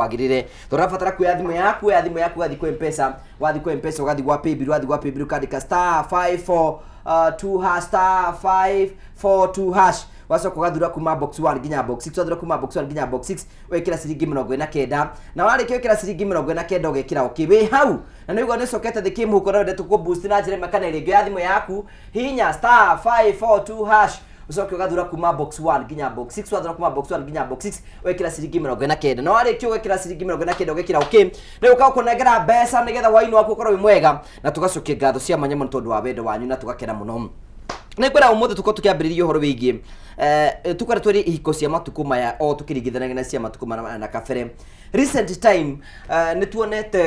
Kwagĩrĩre tũrabatara kuoya thimũ yaku, oya thimũ yaku, ũgathiĩ kwĩ Mpesa, wathiĩ kwĩ Mpesa ũgathiĩ gwa paybill, wathiĩ gwa paybill ũkandĩka star 5 4 2 hash, star 5 4 2 hash, wacoka ũgathura kuma box 1 nginya box 6, wathura kuma box 1 nginya box 6 wekĩra ciringi 49, na warĩkia wĩkĩra ciringi 49 ũgekĩra okay wĩ hau, na nĩ ũguo nĩ ũcokete thĩ kĩmũhuko na wendete kũ boost na njĩra ĩmwe kana ĩrĩa ĩngĩ, ya thimũ yaku hihinya star 5 4 2 hash, ucoke ũgathura kuma box 1 nginya box 6, wathura kuma box 1 nginya box 6 wekĩra ciringi 49, na warĩkia ũgekĩra ciringi 49 ũgekĩra okay, rĩu ũka ũkũnengera mbeca nĩgetha hwainĩ waku ũkorwo wĩ mwega, na tũgacokia ngatho cia mwanya mũno tondũ wa wendo wanyu na tũgakena mũno. Nĩ ngwenda ũmũthĩ tũkorwo tũkĩambĩrĩria ũhoro wĩgiĩ tukorwo twĩrĩ ihiko cia matukũ maya o tũkĩringithanagia na cia matukũ maya na kabere. Recent time nĩ tuonete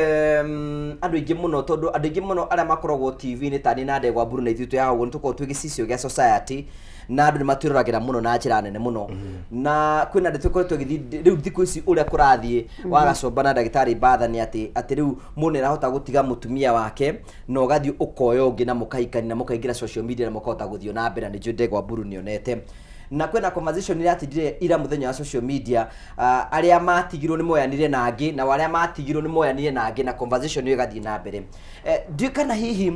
andũ aingĩ mũno, tondũ andũ aingĩ mũno arĩa makoragwo TV-inĩ ta niĩ na Ndegwa Mburu na ithuĩ twĩ haha ũguo nĩ tũkoragwo twĩ gĩcicio gĩa society na andũ nĩ matwĩroragĩra mũno na njĩra nene mũno, na kwĩna ndeto ĩkoretwo ĩgĩthiĩ rĩu thikũ ici ũrĩa kũrathiĩ wa Gacomba na ndagĩtarĩ Mbatha nĩ atĩ rĩu mũndũ nĩ arahota gũtiga mũtumia wake na ũgathiĩ ũkoya ũngĩ na mũkahikania na mũkaingĩra social media na mũkahota gũthiĩ na mbere, na nĩ njũĩ Ndegwa Mburu nĩonete. Na kwĩna conversation iratindire ira mũthenya wa social media, arĩa matigirwo nĩ moyanire na angĩ, na arĩa matigirwo nĩ moyanire na angĩ, na conversation ĩyo ĩgathiĩ na mbere. Ndiũĩ kana hihi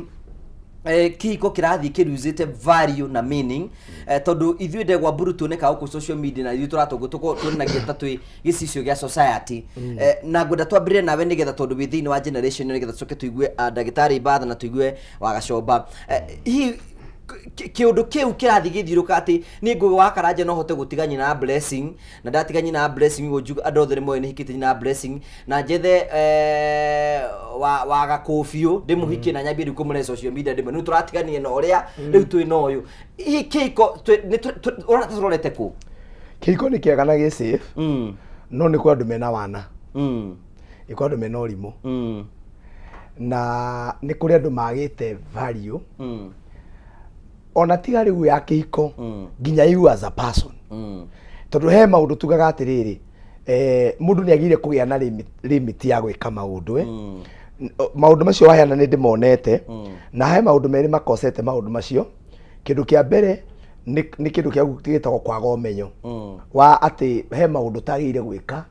kĩhiko kĩrathiĩ kĩruzĩte value na meaning, tondũ ithuĩ Ndegwa Mburu tuonekaga gũkũ social media na ithuĩ tũratũngwo tuonanagia ta twĩ gĩcicio gĩa society. Na ngwenda twambĩrĩre nawe nĩgetha tondũ wĩ thĩinĩ wa generation ĩyo, nĩgetha tũcoke tũigue ndagĩtarĩ Mbatha na tũigue wa Gacomba. Hihi kĩũndũ kĩu kĩrathiĩ gĩthiũrũka atĩ niĩ Ngũgĩ wa Karanja no hote gũtiga nyina wa Blessing, na ndatiga nyina wa Blessing ũguo njuge andũ othe nĩ moĩ nĩ hikĩte nyina wa Blessing, na njethe wa Gakũbiũ ndĩmũhikie na nyambie rĩu kũmũrehe social media ndĩmwe rĩu tũratiganire na ũrĩa rĩu twĩ na ũyũ, hihi kĩhiko ũrona ta tũrorete kũ? Kĩhiko nĩ kĩega na gĩ safe, no nĩ kũrĩ andũ mena wana, nĩ kũrĩ andũ mena ũrimũ, na nĩ kũrĩ andũ magĩte value ona tiga rĩu ya kĩhiko, nginya you as a person, tondũ he maũndũ tugaga atĩrĩrĩ, mũndũ nĩ agĩrĩire kũgĩa na limit ya gwĩka maũndũ. Maũndũ macio waheana nĩ ndĩmonete, na he maũndũ merĩ makosete maũndũ macio. Kĩndũ kĩa mbere nĩ kĩndũ kĩa gĩtagwo kwaga ũmenyo wa atĩ he maũndũ tagĩrĩire gwĩka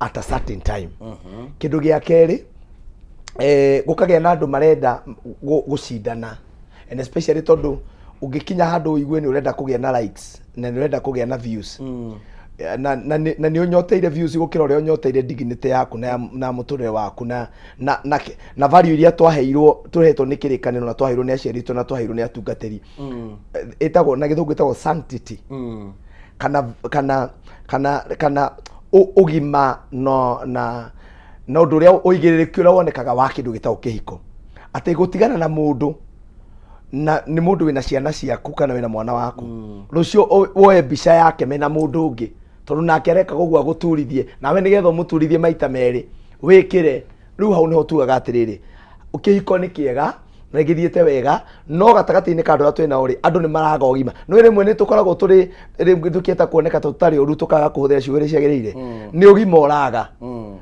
at a certain time. Kĩndũ gĩa kerĩ, gũkagĩa na andũ marenda gũcindana, and especially tondũ ũngĩkinya handũ ũigue nĩ ũrenda kũgĩa na likes na nĩ ũrenda kũgĩa na views, na nĩ ũnyoteire views gũkĩra ũrĩa ũnyoteire dignity yaku na mũtũrĩre waku na value iria twaheirwo, tũhetwo nĩ kĩrĩkanĩro na twaheirwo nĩ aciari aitũ na twaheirwo nĩ atungatĩri. Ĩtagwo na Gĩthũngũ ĩtagwo sanctity kana ũgima no na ũndũ ũrĩa ũigĩrĩrĩki ũrĩa wonekaga wa kĩndũ gĩtagwo kĩhiko, atĩ gũtigana na mũndũ na nĩ mũndũ wĩna ciana ciaku kana wĩna mwana waku, rũciũ woe mbica yake mena mũndũ ũngĩ, tondũ nake areka ũguo agũturithie nawe nĩgetha ũmũturithie maita merĩ wĩkĩre. Rĩu hau nĩho tugaga atĩrĩrĩ, kĩhiko nĩ kĩega na gĩthiĩte wega, no gatagatĩ-inĩ ka andũ arĩa twĩ nao rĩ, andũ nĩ maraga ũgima. Nĩ rĩmwe nĩ tũkoragwo tũrĩ rĩmwe tũkĩenda kuoneka ta tũtarĩ ũru, tũkaga kũhũthĩra ciugo iria ciagĩrĩire, nĩ ũgima ũraga.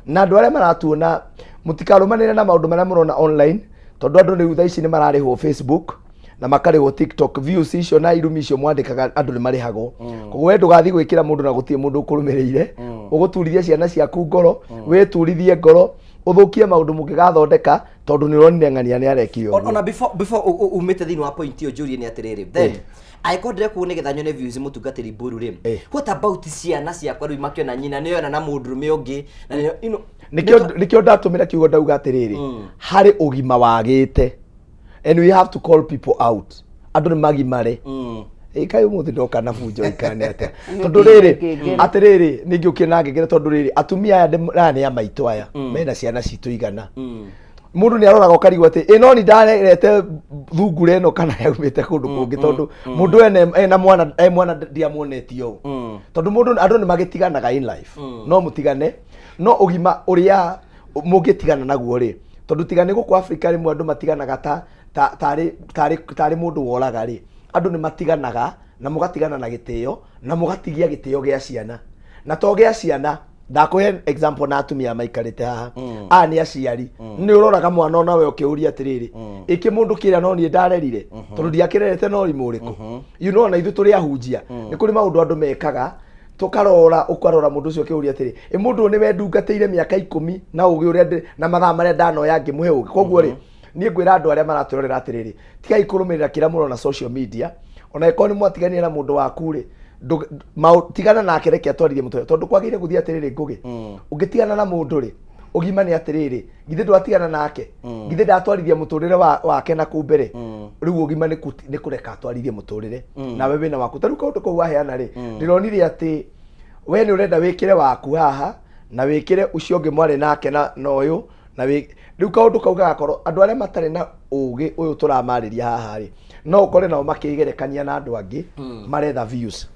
Na andũ arĩa maratuona, mũtikarũmanĩre na maũndũ marĩa mũrona online, tondũ andũ rĩu thaa ici nĩ mararĩhwo Facebook na makarĩhwo TikTok. Views icio na irumi icio mwandĩkaga, andũ nĩ marĩhagwo. Koguo we ndũgathiĩ gwĩkĩra mũndũ na gũtirĩ mũndũ ũkũrũmĩrĩire, ũgũturithie ciana ciaku ngoro, wĩturithie ngoro, ũthũkie maũndũ mũngĩgathondeka, tondũ nĩ ũronire ng'ania nĩ arekire ũguo. Ona before umĩte thĩinĩ wa point ĩyo, njũrie nĩ atĩrĩrĩ, then angĩkorwo ndĩrekwo nĩgetha nyone views, mũtungatĩri Mburu rĩ, what about ciana ciakwa rĩu makĩona nyina nĩyona na mũndũrũme ũngĩ na nĩyo Nĩkĩo ndatũmĩra kiugo ndauga atĩrĩrĩ, harĩ ũgima wagĩte and we have to call people out, andũ nĩ magimare. Ĩ kaĩ ũmũthĩ ndoka na bunjo ikane atĩa? Tondũ rĩrĩ, Ngengere. atĩrĩrĩ, nĩ ngĩũkire na ngengere, tondũ rĩrĩ, atumia aya aya nĩ a maitũ, aya mena ciana citũ igana. Mũndũ nĩ aroraga ũkarigwo atĩ ĩ no ni ndarete thungura ĩno kana yaumĩte kũndũ kũngĩ, tondũ mũndũ ene ena mwana, e mwana ndiamuonetie ũũ, tondũ mũndũ andũ nĩ magĩtiganaga in life. No mũtigane, no ũgima ũrĩa mũngĩtigana naguo rĩ, tondũ tiga nĩ gũkũ Africa rĩmwe andũ matiganaga ta tarĩ mũndũ woraga rĩ, andũ nĩ matiganaga na mũgatigana na gĩtĩo na mũgatigia gĩtĩo gĩa ciana na to gĩa ciana. Ndakũhe example na atumia maikarĩte haha, aya nĩ aciari. Nĩ ũroraga mwana onawe ũkĩũria atĩrĩrĩ, ĩkĩ mũndũ kĩrĩa no niĩ ndarerire, tondũ ndiakĩrerete no rimũ ũrĩkũ? Na ithuĩ tũrĩ ahunjia, nĩ kũrĩ maũndũ andũ mekaga Tũkarora, ũkarora mũndũ ũcio ũkĩũria atĩrĩ, ĩ mũndũ ũyũ nĩwe ndungatĩire mĩaka 10 na ũgĩ ũrĩa na mathaa marĩa ndanoya ngĩmũhe ũgĩ. Koguo rĩ, niĩ ngwĩra andũ arĩa maratwĩrorera atĩrĩrĩ, tigai kũrũmĩrĩra kĩrĩa mũrona social media. Ona ĩkorwo nĩ mwatiganire na mũndũ waku rĩ, tigana nake, reke atwarithie mũtũrĩre, tondũ kwagĩrĩire gũthiĩ atĩrĩrĩ, Ngũgĩ, ũngĩtigana na mũndũ rĩ, ũgima nĩ atĩrĩrĩ, githĩ ndwatigana nake? Githĩ ndatwarithia mũtũrĩre wake na kũu mbere? Rĩu ũgima nĩ kũreka atwarithie mũtũrĩre, nawe wĩna waku. Ta rĩu kaũndũ kau waheana rĩ, ndĩronire atĩ we nĩ ũrenda wĩkĩre waku haha na wĩkĩre ũcio ũngĩ mwarĩ nake na ũyũ na rĩu kaũndũ kau gagakorwo andũ arĩa matarĩ na ũgĩ ũyũ tũramarĩria haha rĩ, no ũkore nao makĩgerekania na andũ angĩ maretha views.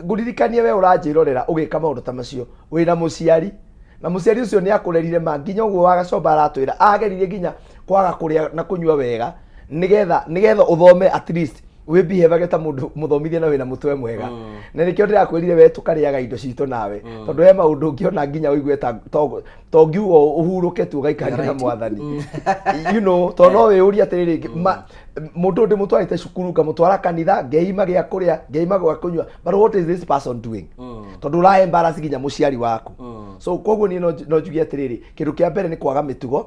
Ngũririkanie, we ũranjĩrorera ũgĩka maũndũ ta macio, wĩna mũciari, na mũciari ũcio nĩ akũrerire ma nginya ũguo wagacomba aratwĩra ageririe nginya kwaga kũrĩa na kũnyua wega nĩgetha ũthome, at least wĩbehave ta mũndũ mũthomithie na wĩna mũtwe mwega. Na nĩkĩo ndĩrakwĩrire we tũkarĩaga indo citũ nawe, tondũ he maũndũ ũngĩona nginya ũigue ta to ngiuga ũhurũke tu ũgaikarania na mwathani, tondũ no wĩyũrie atĩrĩrĩ, mũndũ ndĩmũtwarĩte cukuru, ngamũtwara kanitha, ngeima gĩa kũrĩa, ngeima gwa kũnyua, but what is this person doing? Tondũ ũra embarrass nginya mũciari waku. So koguo niĩ no njuge atĩrĩrĩ, kĩndũ kĩa mbere nĩ kwaga mĩtugo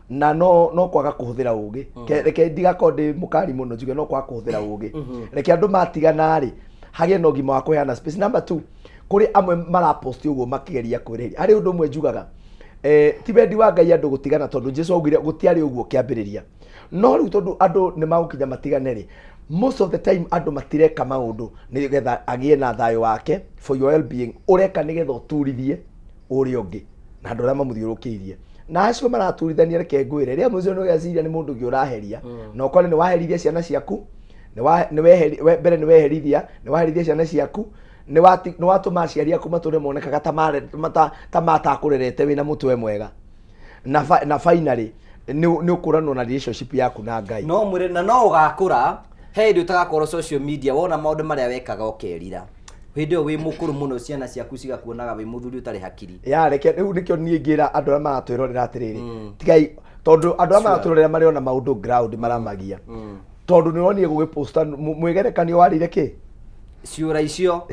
na no kwaga kũhũthĩra ũgĩ. Reke ndigakorwo ndĩ mũkari mũno, njuge no kwaga kũhũthĩra ũgĩ. Reke andũ matigana rĩ, hagĩe na ũgima wa kũheana space. Number two, kũrĩ amwe maraposti ũguo makĩgeria kwĩrĩhĩria. Harĩ ũndũ ũmwe njugaga, ti wendi wa Ngai andũ gũtigana, tondũ Jesu augire gũtiarĩ ũguo kĩambĩrĩria. No rĩu tondũ andũ nĩ magũkinya matigane rĩ, most of the time andũ matireka maũndũ nĩgetha agĩe na thayũ wake for your well being, ũreka nĩgetha ũturithie ũrĩa ũngĩ na andũ arĩa mamũthiũrũrũkĩirie na acio maraturithania. Reke ngwĩre, rĩrĩa mũico nĩ ũgeciria nĩ mũndũ ũngĩ ũraheria, na ũkore nĩ waherithia ciana ciaku, nĩ wa nĩ weheri mbere nĩ waherithia ciana ciaku, nĩ watũma aciari aku matũre monekaga ta matakũrerete wĩna mũtwe mwega, na finally nĩ ũkũranwo na relationship yaku na Ngai. No mwĩre na no ũgakũra he hĩndĩ ũtagakorwo social media, wona maũndũ marĩa wekaga ũkerira hĩndĩ ĩyo wĩ mũkũrũ mũno, ciana ciaku cigakuonaga wĩ mũthuri ũtarĩ hakiri. Ya, reke rĩu nĩkĩo niĩ ngĩra andũ arĩa maratwĩrorera atĩrĩrĩ, tigai, tondũ andũ arĩa maratwĩrorera marĩ ona maũndũ ground maramagia, tondũ nĩ ũronire gũgĩposta mwĩgerekanio warĩire kĩ. Ciũra icio.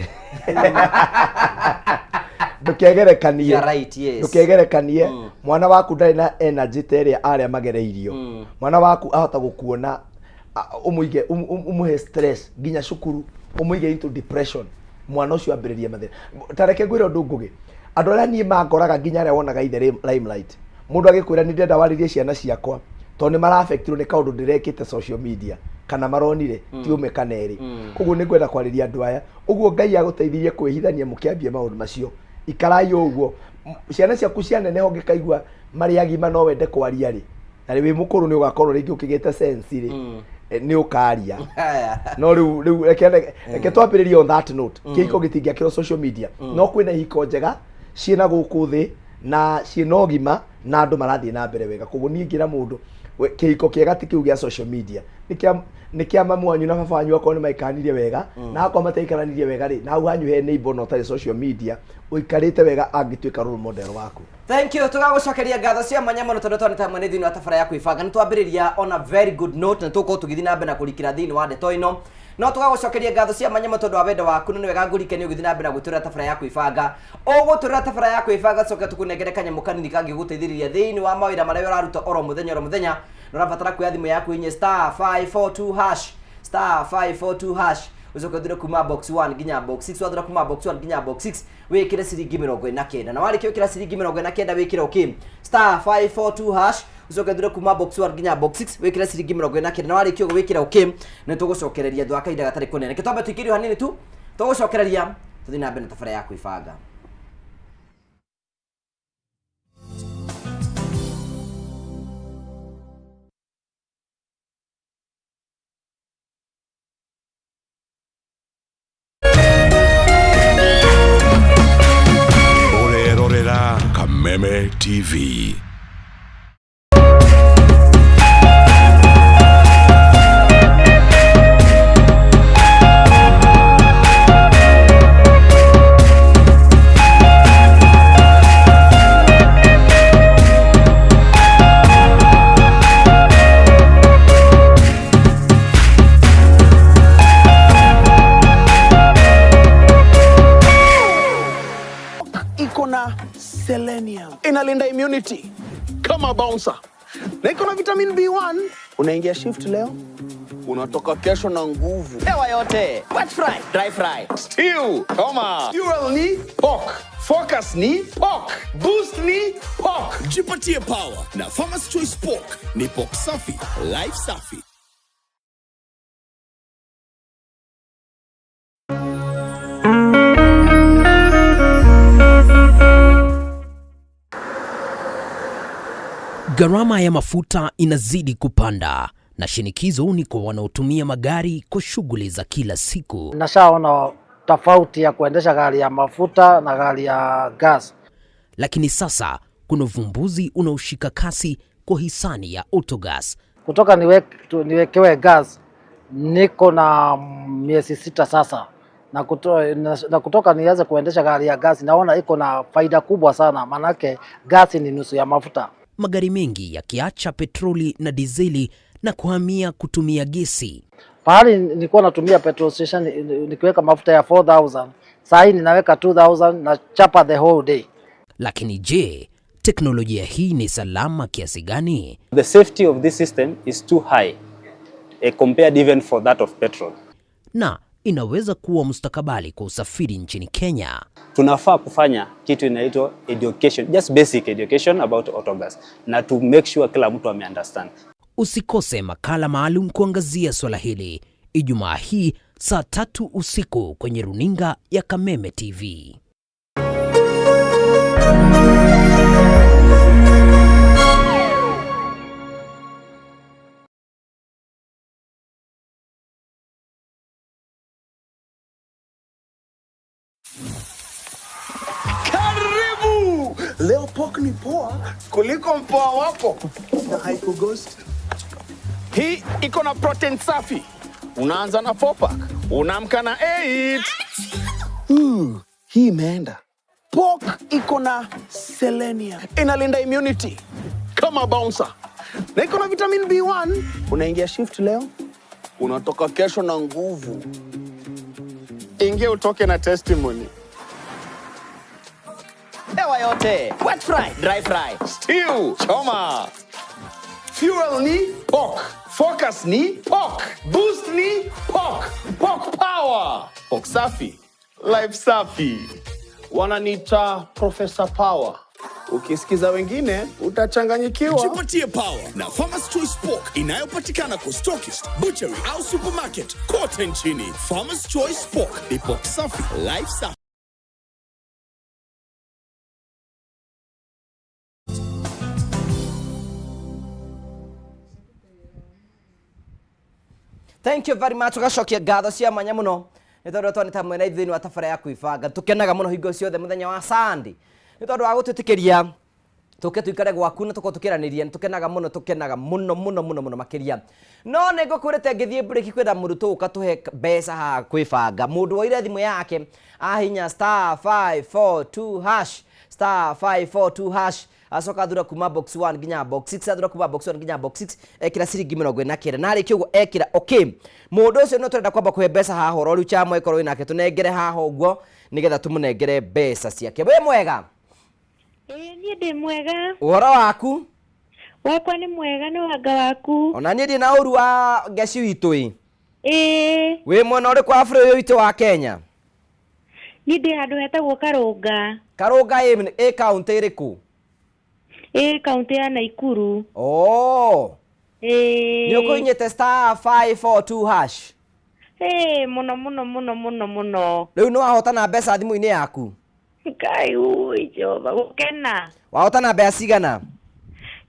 Ndũkegerekanie. You are right, yes. Ndũkegerekanie. Mwana waku ndarĩ na energy ta ĩrĩa arĩa magereirio. Mwana waku ahota gũkuona ũmũige ũmũhe stress nginya cukuru, ũmũige into depression, mwana ũcio ambĩrĩrie mathĩna. Ta reke ngwĩre ũndũ, Ngũgĩ, andũ arĩa niĩ mangoraga nginya arĩa wonaga ithe limelight, mũndũ agĩkwĩra nĩ ndĩrenda warĩrie ciana ciakwa tondũ nĩ maraffectirwo nĩ kaũndũ ndĩrekĩte social media kana maronire ti ũmwe kana erĩ. Koguo nĩ ngwenda kwarĩria andũ aya ũguo Ngai agũteithirie kwĩhithania mũkĩambia maũndũ macio, ikarai ũguo. Ciana ciaku cianeneha, ũngĩkaigua marĩ agima no wende kwaria rĩ, na rĩ wĩ mũkũrũ nĩ ũgakorwo rĩngĩ ũkĩgĩte sense rĩ, nĩ ũkaria. No rĩu reke twambĩrĩrie on that note. Kĩhiko gĩtingĩakĩrwo social media, no kwĩna ihiko njega ciĩna gũkũ thĩ na ciĩna ũgima na andũ marathiĩ na mbere wega. Koguo niĩ ngĩra mũndũ, kĩhiko kĩega ti kĩu gĩa social media, nĩ kĩa mamu wanyu na baba wanyu akorwo nĩ maikaranirie wega, na akorwo mataikaranirie wega rĩ, na hau hanyu he neighbor na ũtarĩ social media ũikarĩte wega angĩtuĩka role model waku. Thank you, tugagucokeria ngatho cia mwanya mũno tondũ twanĩte hamwe nĩ thĩinĩ wa tabara ya kwĩbanga. Nĩ twambĩrĩria on a very good note na tũgũkorwo tũgĩthiĩ na mbere na kũrikĩra thĩinĩ wa ndeto ĩno. No tũgagũcokeria ngatho cia mwanya mũno tondũ wa wendo waku, na nĩ wega ngũrikanie ũgĩthiĩ na mbere na gwĩtũrĩra tabara ya kwĩbanga. Ũgũtũrĩra tabara ya kwĩbanga, coke tũkũnengere kanyamũ kanini kangĩgũteithĩrĩria thĩinĩ wa mawĩra marĩa ũraruta oro mũthenya oro mũthenya. Na ũrabatara kuoya thimũ yaku inye *542#, *542#, ũcoke ũthure kuma box 1 nginya box 6. Wathura kuma box 1 nginya box 6, wĩkĩre ciringi 49, na warĩkia gwĩkĩra ciringi 49, wĩkĩre okay. *542#, ũcoke ũthure kuma box 1 nginya box 6, wĩkĩre ciringi 49, na warĩkia ũguo wĩkĩre okay. Nĩ tũgũcokereria thutha wa kahinda gatarĩ kũnene. Reke twambe tũikĩrio hanini tu, tũgũcokereria tũthiĩ na mbere na tabara ya kwĩbanga. Ũrerorera Kameme TV. Immunity kama bouncer. Na iko na vitamin B1. Unaingia shift leo, unatoka kesho na nguvu. Hewa yote. Wet fry, dry fry. Stew, koma. Fuel ni pork. Focus ni pork. Boost ni pork. Jipatie power na Farmer's Choice Pork. Ni pork safi, life safi. Gharama ya mafuta inazidi kupanda na shinikizo ni kwa wanaotumia magari kwa shughuli za kila siku. Nashaona tofauti ya kuendesha gari ya mafuta na gari ya gas. Lakini sasa kuna uvumbuzi unaoshika kasi kwa hisani ya Autogas. Kutoka niwekewe gas niko na miezi 6 sasa, na kutoka nianze kuendesha gari ya gas naona iko na faida kubwa sana, manake gasi ni nusu ya mafuta. Magari mengi yakiacha petroli na dizeli na kuhamia kutumia gesi. Pahali nilikuwa natumia petrol station nikiweka mafuta ya 4000, saa hii ninaweka 2000 na chapa the whole day. Lakini je, teknolojia hii ni salama kiasi gani? The safety of this system is too high compared even for that of petrol. Na inaweza kuwa mustakabali kwa usafiri nchini Kenya. Tunafaa kufanya kitu inaitwa education, just basic education about autogas, na to make sure kila mtu ameunderstand. Usikose makala maalum kuangazia swala hili Ijumaa hii saa 3 usiku kwenye runinga ya Kameme TV. Karibu! Leo pork ni poa kuliko mpoa wako na haikughost. Hii iko na protein safi. Unaanza na 4 pack, unaamka na 8. Hii imeenda. Pork iko na selenium, inalinda immunity kama bouncer. Na iko na vitamin B1. Unaingia shift leo, unatoka kesho na nguvu. Ingia utoke na testimony. Hewa yote. Wet fry, dry fry. Stew, choma. Fuel ni pork. Focus ni pork. Boost ni pork. Pork power. Pork safi. Life safi. Wananiita Professor Power. Ukisikiza wengine utachanganyikiwa. Jipatie power na Farmer's Choice Pork inayopatikana kwa stockist, butchery au supermarket kote nchini. Farmer's Choice Pork ni pork safi, life safi. Thank you very much. Tugacokia ngatho cia mwanya muno nĩ tondũ twanĩta mwena ithuĩ thĩinĩ wa tabara ya kwĩbanga. Tũkenaga mũno hingo ciothe mũthenya wa Sunday nĩ tondũ wa gũtwĩtĩkĩria tũke tũikare gwaku na tũkorwo tũkĩaranĩria. Nĩ tũkenaga mũno, tũkenaga mũno mũno mũno mũno makĩria. No nĩ ngũkwĩrĩte ngĩthiĩ break kwĩna mũrutwo ũka tũhe mbeca haha kwĩbanga. Mũndũ woire thimũ yake ahinya star 542 hash, star 542 hash, acoka athura kuma box 1 nginya box 6, athura kuma box 1 nginya box 6, ekira ciringi 49 na arĩkia ũguo ekira okay. Mũndũ ũcio no tũrenda kwamba kũhe mbeca haha ũrori chamwe ĩkorwo wĩnake tũnengere haha ũguo nĩgetha tũmũnengere mbeca ciake. Wĩ mwega? Ĩĩ niĩ ndĩ mwega. Ũhoro waku? Wakwa nĩ mwega, nĩ wanga waku. Ona niĩ ndirĩ na ũru wa ngeci witũ ĩ. Ĩĩ. Wĩ mwena ũrĩkũ wa bũrũri ũyũ witũ wa Kenya? Niĩ ndĩ handũ hetagwo Karũnga. Karũnga ĩ kaũntĩ ĩrĩkũ? Ĩ kaũntĩ ya Naikuru. Oh. Ĩĩ. Nĩ ũkũhinyĩte star 542 hash? Ĩĩ, mũno mũno mũno mũno mũno. Rĩu nĩ wahotana mbeca thimũ-inĩ yaku? Ngai ui Jehova, gũkena. Wahotana mbeca cigana?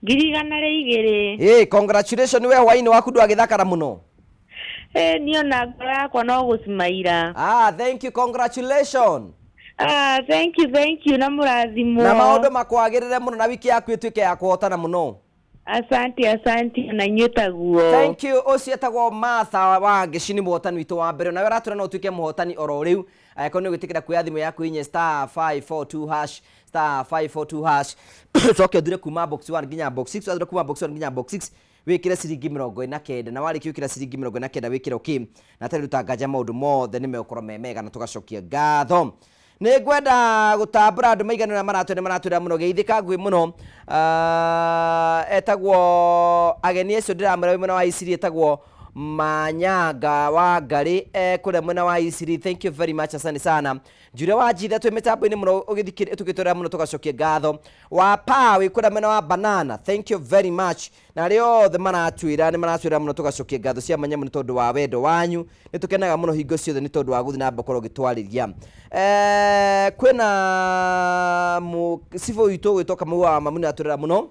1,200. Ĩĩ, congratulations we hwainĩ waku ndwagĩthakara mũno. Ĩĩ, niĩ ona ngoro yakwa no gũcimaira. Ah, thank you, congratulations. Ah, thank you, thank you, na mũrathimwo. Na maũndũ makwagĩrĩre mũno na wiki yaku ĩtuĩke ya kũhotana mũno. Asante, asante, na inyuĩ taguo. Thank you. Ũcio etagwo Martha wa Ngeci nĩ mũhotani witũ wa mbere. Nawe ũratwĩra no ũtuĩke mũhotani oro rĩu. Angĩkorwo nĩ ũgwĩtĩkĩra kuoya thimũ yaku inye star 542 hash, star 542 hash. Ũcoke ũthure kuma box 1 nginya box 6, wathure kuma box 1 nginya box 6, wĩkĩre ciringi 49, na warĩkia gwĩkĩra ciringi 49 wĩkĩre okay. Na atarĩ ruta nganja maũndũ mothe nĩ megũkorwo me mega na tũgacokia ngatho. Nĩ ngwenda gũtambũra andũ maigana ũrĩa maratwĩra, maratwĩra mũno geithĩka ngui mũno. Ah, etagwo ageni acio ndĩramwĩra wĩ mwena wa Isiri, etagwo Manyanga wa Ngarĩ, e kũrĩa mwena wa Isiri. Thank you very much, asante sana. Njure wa Njitha twĩ mĩtambo-inĩ mũno ũgĩthikĩrĩria tũgĩtwĩra mũno, tũgacokia ngatho. Wa Pa wĩ kũrĩa mwena wa Banana, thank you very much. Na arĩa othe maratwĩra nĩ maratwĩra mũno, tũgacokia ngatho cia mwanya mũno tondũ wa wendo wanyu. Nĩ tũkenaga mũno hingo ciothe nĩ tondũ wa gũthiĩ na mbere gũkorwo ũgĩtwarĩria. Eh, kwĩna cibũ witũ ũgwĩtwo Kamau wa Mamu nĩ atwĩrĩra mũno,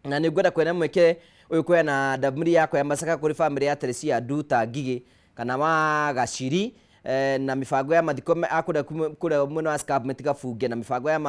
na nĩ ngwenda kuona mweke ũyũ kũheana ndamũri yakwa ya macaka kũrĩ bamĩrĩ ya Teresia Nduta Ngigĩ kana wa Gaciri, eh, na mĩbango ya mathiko a kũrĩa kũrĩa mwena wa Scab metigabunge, na mĩbango ya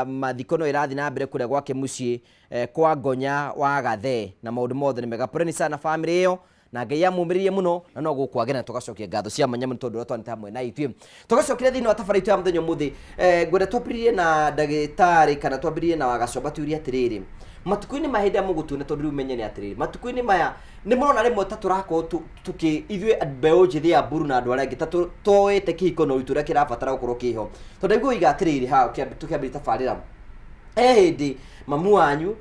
mathiko no ĩrathiĩ na mbere kũrĩa gwake mũciĩ, eh, kwa Ngonya wa Gathee, na maũndũ mothe nĩ mega. Poleni sana bamĩrĩ ĩyo, na Ngai amũmĩrĩrie mũno, na no gũkwagĩra. Na tũgacokia ngatho cia mwanya mũno tondũ ũrĩa twanĩte hamwe na ithuĩ. Tũgacokera thĩinĩ wa tabarĩra itũ ya mũthenya ũmũthĩ, eh, ngwenda twambĩrĩrie na ndagĩtarĩ kana twambĩrĩrie na Wagacomba, turie atĩrĩrĩ, matukũ-inĩ maya hĩndĩ ĩrĩa mũgũtuona, tondũ rĩu menye nĩ atĩrĩrĩ, matukũ-inĩ maya nĩ mũrona rĩmwe ta tũrakorwo tũkĩ ithuĩ mbeũ njĩthĩ ya mburu na andũ arĩa angĩ ta toete kĩhiko na ũritũ ũrĩa kĩrabatara gũkorwo kĩho, tondũ ndaigua ũiga atĩrĩrĩ haha tũkĩambĩrĩria tabarĩra, he hĩndĩ mamu wanyu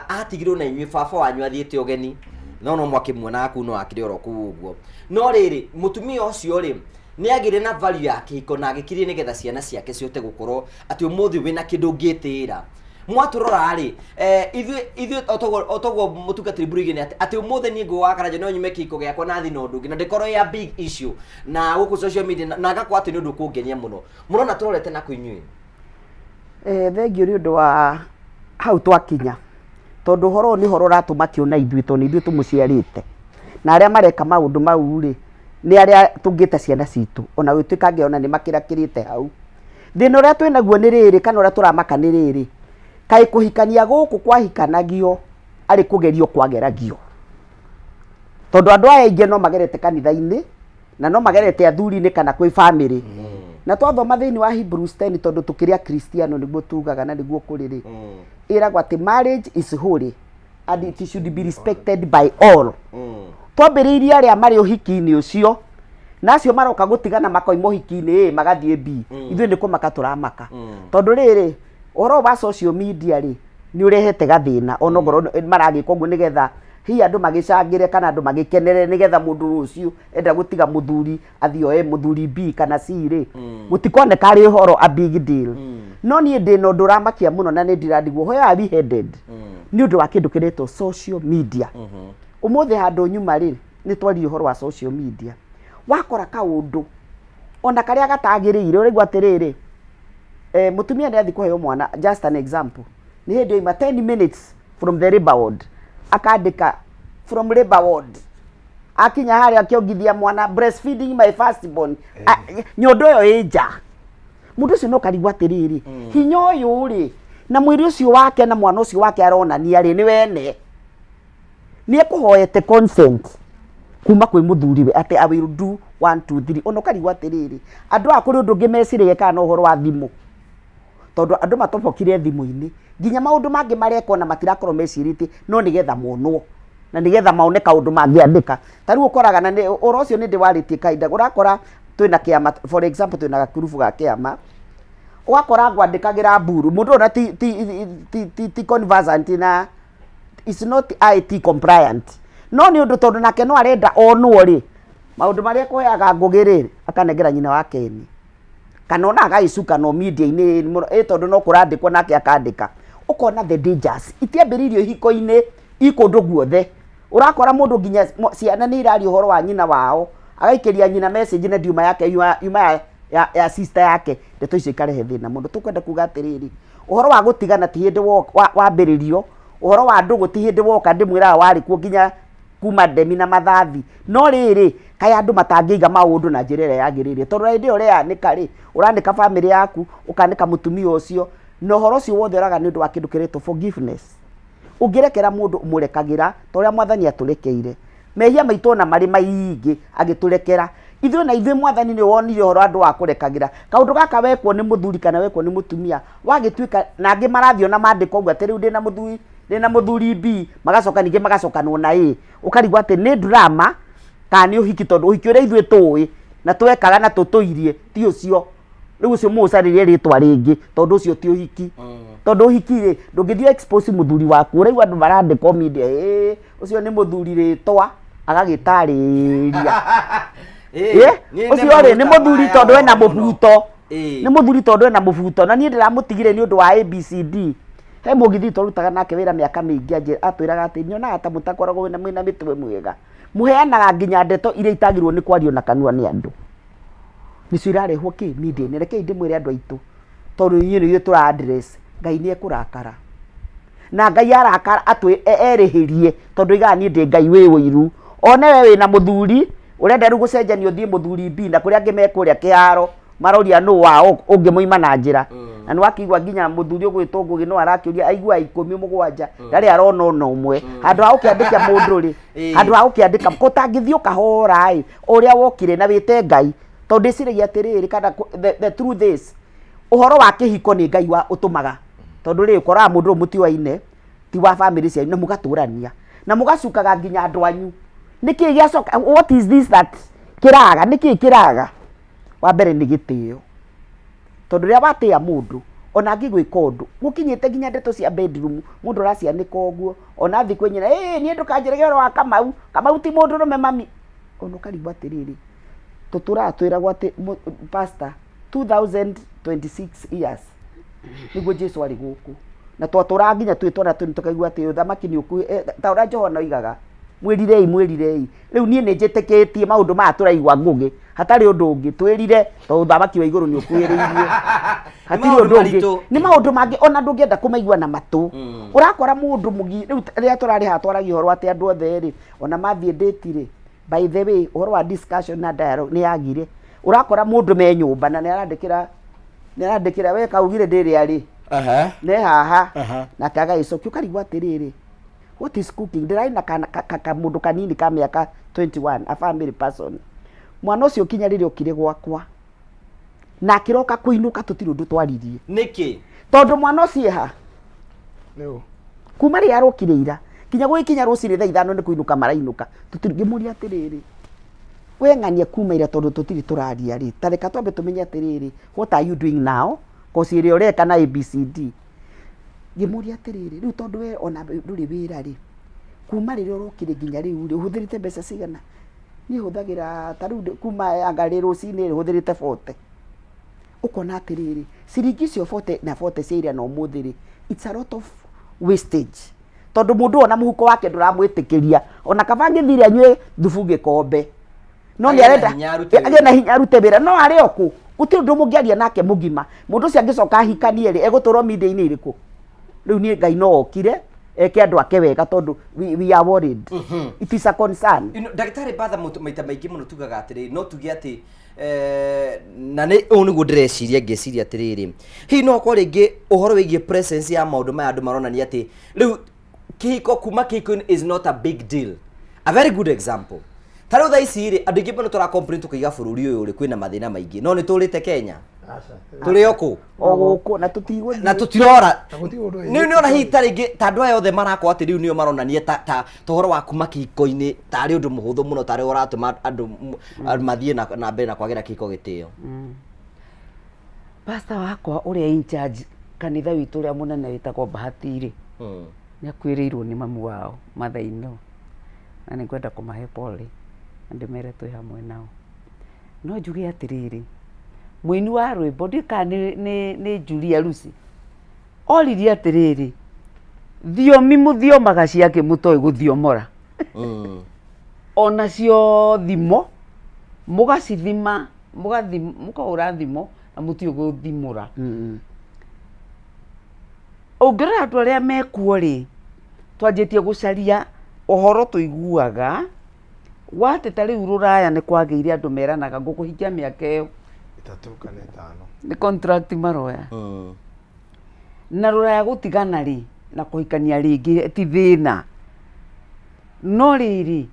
atigirwo na inyuĩ, baba wanyu athiĩte ũgeni, no mwakĩmuonaga kũu, no akĩrĩ oro kũu ũguo. No rĩrĩ, mũtumia ũcio rĩ, nĩ agĩire na value ya kĩhiko na agĩkirie nĩgetha ciana ciake cihote gũkorwo atĩ ũmũthĩ wĩna kĩndũ ũngĩtĩĩra. Mwatũrora rĩ, eh, ithuĩ otoguo mũtungatĩri Mburu oigire atĩ ũmũthĩ niĩ ngũgwa Karanja no nyume kĩhiko gĩakwa na thiĩ na ũndũ ũngĩ na ndĩkorwo ya big issue na gũkũ social media, na ngakorwo atĩ nĩ ũndũ ũkũngenia mũno. Mũrona tũrorete na kũ inyuĩ? Eh, thengiũ nĩ ũndũ wa hau twakinya, tondũ ũhoro ũyũ nĩ ũhoro ũratũmakia ona ithuĩ, tondũ nĩ ithuĩ tũmũciarĩte, na arĩa mareka maũndũ mau rĩ, nĩ arĩa tũngĩta ciana citũ, ona gũtuĩka angĩ ona nĩ makĩrakĩrĩte hau. Thĩna ũrĩa twĩnaguo nĩ rĩrĩ, kana ũrĩa tũramaka nĩ rĩrĩ, kaĩ kũhikania gũkũ kwahikanagio arĩ kũgerio kwageragio? Tondũ andũ aya aingĩ no magerete kanitha-inĩ, na no magerete athuri-inĩ kana kwĩ bamĩrĩ. Na twathoma thĩinĩ wa Hebrews 10, tondũ tũkĩrĩ akristiano nĩguo tugaga na nĩguo kũrĩ rĩ, ĩragwo atĩ marriage is holy and it should be respected by all. Twambĩrĩirie arĩa marĩ ũhiki-inĩ ũcio, na acio maroka gũtigana makoima ũhiki-inĩ A magathiĩ B, ithuĩ nĩ kũmaka tũramaka, tondũ rĩrĩ, ũhoro wa social media rĩ, nĩ ũrehete gathĩna, ona okorwo maragĩka ũguo nĩgetha hihi andũ magĩcangĩre kana andũ magĩkenere, nĩgetha mũndũ rũciũ enda gũtiga mũthuri athiĩ oe mũthuri B kana C rĩ, gũtikoneka arĩ ũhoro a big deal. No niĩ ndĩna ũndũ ũramakia mũno na nĩ ndirandigwo where are we headed nĩ ũndũ wa kĩndũ kĩretwo social media. Ũmũthĩ handũ nyuma rĩ, nĩ twaririe ũhoro wa social media, wakora kaũndũ ona karĩa gatagĩrĩire, ũraigua atĩrĩrĩ, eh, mũtumia nĩ athiĩ kũheo mwana, just an example, nĩ hĩndĩ oima 10 minutes from the labor ward, akandĩka from labor ward, akinya harĩa akĩongithia mwana, breastfeeding my first born. Nyondo ĩyo ĩ nja, mũndũ ũcio no karigwo atĩrĩrĩ, hinya ũyũ rĩ, na mwĩrĩ ũcio wake na mwana ũcio wake aronania rĩ, nĩ wene nĩ ekũhoete consent kuma kwĩ mũthuriwe atĩ I will do one two three? Ona ũkarigwo atĩrĩrĩ, andũ aya kũrĩ ũndũ ũngĩ meciragia kana no ũhoro wa thimũ, tondũ andũ matobokire thimũ-inĩ, nginya maũndũ mangĩ marekwo na matirakorwo mecirĩtie, no nĩgetha monwo na nĩgetha mone kaũndũ mangĩandĩka. Ta rĩu ũkoraga, na nĩ ũhoro ũcio nĩ ndĩwarĩtie kahinda, ũrakora twĩna kĩama, for example, twĩna gakurubu ga kĩama, ũgakora ngwandĩkagĩra mburu mũndũ ũyũ na ti conversant na is not IT compliant, no nĩ ũndũ tondũ nake no arenda onwo rĩ, maũndũ marĩa ekũheaga Ngũgĩ rĩ, akanengera nyina wa Ken, kana ona agagĩcuka no media-inĩ mũno, ĩ tondũ no kũrandĩkwo nake akandĩka. Ũkona the dangers itiambĩrĩirio ihiko-inĩ, i kũndũ guothe. Ũrakora mũndũ nginya ciana nĩ iraria ũhoro wa nyina wao, agaikĩria nyina message na ndiuma yake yuma ya sister yake. Ndeto icio ikarehe thĩna mũno. Tũkwenda kuga atĩrĩrĩ, ũhoro wa gũtigana ti hĩndĩ wambĩrĩrio, ũhoro wa ndũgũ ti hĩndĩ woka, ndĩmwĩraga warĩ kuo nginya kuma ndemi na mathathi. No rĩrĩ, kaĩ andũ matangĩiga maũndũ na njĩra ĩrĩa yagĩrĩire? Tondũ hĩndĩ ĩyo ũreanĩka rĩ, ũranĩka bamĩrĩ yaku, ũkanĩka mũtumia ũcio, na ũhoro ũcio wothe ũraga nĩ ũndũ wa kĩndũ kĩretwo forgiveness. Ũngĩrekera mũndũ, ũmũrekagĩra ta ũrĩa Mwathani atũrekeire mehia maitũ, ona marĩ maingĩ agĩtũrekera ithuĩ. Na ithuĩ Mwathani nĩ wonire ũhoro andũ wa kũrekagĩra kaũndũ gaka wekwo nĩ mũthuri kana wekwo nĩ mũtumia, wagĩtuĩka na angĩ marathiĩ ona mandĩko ũguo atĩ rĩu ndĩna mũthuri B, magacoka ningĩ magacokanwo na A, ũkarigwo atĩ nĩ drama kana nĩ ũhiki, tondũ ũhiki ũrĩa ithuĩ tũĩ na twekaga na tũtũirie ti ũcio. Rĩu ũcio mũũcarĩrie rĩtwa rĩngĩ, tondũ ũcio ti ũhiki. Tondũ ũhiki rĩ, ndũngĩthiĩ expose mũthuri waku. Ũraigua andũ marandĩkwo media, ĩĩ ũcio nĩ mũthuri rĩtwa, agagĩtarĩria. Ĩĩ, Ĩ, ũcio rĩ nĩ mũthuri tondũ ena mũbuto. Nĩ mũthuri tondũ ena mũbuto. Na niĩ ndĩramũtigire nĩ ũndũ wa ABCD. He mũgithi twarutaga nake wĩra mĩaka mĩingĩ atwĩraga atĩ nyonaga ta mũtakoragwo mwĩna mĩtwe mĩega. Mũheanaga nginya ndeto iria itagĩrĩirwo nĩ kwario na kanua nĩ andũ. Nĩcio irarehwo kĩ media-inĩ. Rekei ndĩmwĩre andũ aitũ, tondũ inyuĩ nĩ ithuĩ tũra address, Ngai nĩ ekũrakara. Na Ngai arakara erĩhĩrie, tondũ oigaga niĩ ndĩ Ngai wĩ ũiru. One we wĩna mũthuri, ũrenda rĩu gũcenjania ũthiĩ mũthuri B, na kũrĩa angĩ me kũrĩa kĩharo, maroria nũ wao ũngĩmoima na njĩra. Na nĩ wakĩigua nginya mũthuri ũgwĩtwo Ngũgĩ no arakĩũria aigua 17, ndarĩ arona ona ũmwe. Handũ ha gũkĩandĩka mũndũ rĩ, handũ ha gũkĩandĩka, gũtangĩthiĩ ũkahora ĩ, ũrĩa wokire na wĩte Ngai. Tondũ ndĩciragia atĩrĩrĩ, kana the truth is, ũhoro wa kĩhiko nĩ Ngai wa ũtũmaga. Tondũ rĩ, ũkoraga mũndũ ũyũ mũtiũaine, ti wa bamĩrĩ cianyu, na mũgatũrania. Na mũgacukaga nginya andũ anyu. Nĩkĩ gĩacoka, what is this that kĩraga, nĩkĩ kĩraga? Wa mbere nĩ gĩtĩo. Tondũ rĩrĩa watĩa mũndũ, ona angĩgwĩka ũndũ, gũkinyĩte nginya ndeto cia bedroom, mũndũ ũracianĩka ũguo, ona athiĩ kwĩ nyina, ĩĩ niĩ ndũkanjĩrage ũhoro wa Kamau, Kamau ti mũndũrũme mami. Ona ũkarigwo atĩrĩrĩ, tũtũraga twĩragwo atĩ pastor, 2026 years nĩguo Jesu arĩ gũkũ. Na twatũraga nginya twĩ twana tũnini tũkaigua atĩ ũthamaki nĩ ũkuhĩ, ta ũrĩa Johana oigaga, mwĩrirei, mwĩrirei. Rĩu niĩ nĩ njĩtĩkĩtie maũndũ maya tũraigua Ngũgĩ, hatarĩ ũndũ ũngĩ, twĩrire tondũ ũthamaki wa igũrũ nĩ ũkuhĩrĩirie. Hatirĩ ũndũ ũngĩ. Nĩ maũndũ mangĩ ona ndũngĩenda kũmaigua na matũ. Ũrakora mũndũ mũgi, rĩu rĩrĩa tũrarĩ haha twaragia ũhoro atĩ andũ othe rĩ, ona mathiĩ date rĩ, by the way, ũhoro wa discussion na dialogue nĩ yagire. Ũrakora mũndũ me nyũmba na nĩ arandĩkĩra, nĩ arandĩkĩra we kaugire ndĩrĩa rĩ, ne haha, nake agagĩcokia ũkarigwo atĩrĩrĩ, what is cooking? Ndĩrarĩ na kamũndũ kanini ka mĩaka 21, a family person. Mwana ũcio kinya rĩrĩa okire gwakwa, na akĩroka kũinũka tũtirĩ ũndũ twaririe. Nĩkĩ? Tondũ mwana ũcio eha? Kuma rĩrĩa arokire ira, kinya gũgĩkinya rũcinĩ thaa 5 nĩ kũinũka marainũka. Tũtirĩ, ngĩmũria atĩrĩrĩ, we ng'ania kuma ira tondũ tũtirĩ tũraria rĩ, ta reka twambe tũmenye atĩrĩrĩ, what are you doing now? Kosi ĩrĩa ũreka na ABCD. Ngĩmũria atĩrĩrĩ, rĩu tondũ we ona ndũrĩ wĩra rĩ, kuma rĩrĩa ũrokire nginya rĩu rĩ, ũhũthĩrĩte mbeca cigana? Niĩ hũthagĩra ta rĩu kuma anga rĩ rũcinĩ rĩ, hũthĩrĩte 40. Ũkona atĩrĩrĩ, ciringi icio 40 na 40 cia ira na ũmũthĩ rĩ, it's a lot of wastage. Tondũ mũndũ ona mũhuko wake ndũramwĩtĩkĩria, ona kaba angĩthire anyue thubu gĩkombe. No nĩ Agĩe na arenda hinya arute agĩe na hinya arute wĩra, no arĩ o kũ? Gũtirĩ ũndũ mũngĩaria nake mũgima. Mũndũ ũcio angĩcoka ahikanie rĩ, egũtũrwo media-inĩ ĩrĩkũ? Rĩu niĩ Ngai no okire eke andũ ake wega tondũ we are worried. It is a concern. Ino, ndagĩtarĩ Batha maita maingĩ mũno tugaga atĩrĩrĩ, no tuge atĩ na nĩ ũũ nĩguo ndĩreciria ngĩciria atĩrĩrĩ, hihi no okorwo rĩngĩ ũhoro wĩgiĩ presence ya maũndũ maya andũ maronania atĩ rĩu kĩhiko kuma kĩhiko is not a big deal. A very good example, ta rĩu thaa ici rĩ, andũ aingĩ mũno tũra complain tũkaiga bũrũri ũyũ rĩ kwĩna mathĩna maingĩ, no nĩ tũrĩte Kenya, tũrĩ o kũ O gũkũ na tũtigũthiĩ. Na tũtirora. Na gũtirĩ ũndũ nĩ nĩ ona hihi ta rĩngĩ ta andũ aya othe marakorwo atĩ rĩu nĩo maronania ta ũhoro wa kuma kĩhiko-inĩ tarĩ ũndũ mũhũthũ mũno, tarĩ ũratũma andũ mathiĩ na mbere na kwagĩra kĩhiko gĩtĩo. Pastor wakwa ũrĩa in charge kanitha witũ ũrĩa mũnene wĩtagwo Bahati rĩ, nĩ akuĩrĩirwo nĩ mamu wao mother in law, na nĩ ngwenda kũmahe pole na ndĩmere twĩ hamwe nao. No njuge atĩrĩrĩ, mũini wa rwĩmbo ndiũĩ kana nĩ Julia Lucy, oririe atĩrĩrĩ, thiomi mũthiomaga ciakĩ mũtoĩ gũthiomora? Onacio thimo mũgacithima, mũkahũra thimo na mũtiũĩ gũthimũra. Ũngĩrora andũ arĩa mekuo rĩ, twanjĩtie gũcaria ũhoro tũiguaga wa atĩ ta rĩu rũraya nĩ kwagĩire andũ meranaga ngũkũhikia mĩaka ĩyo 3 kana 5. Nĩ contract maroya. Na rũraya gũtigana rĩ na kũhikania rĩngĩ ti thĩna. No rĩrĩ,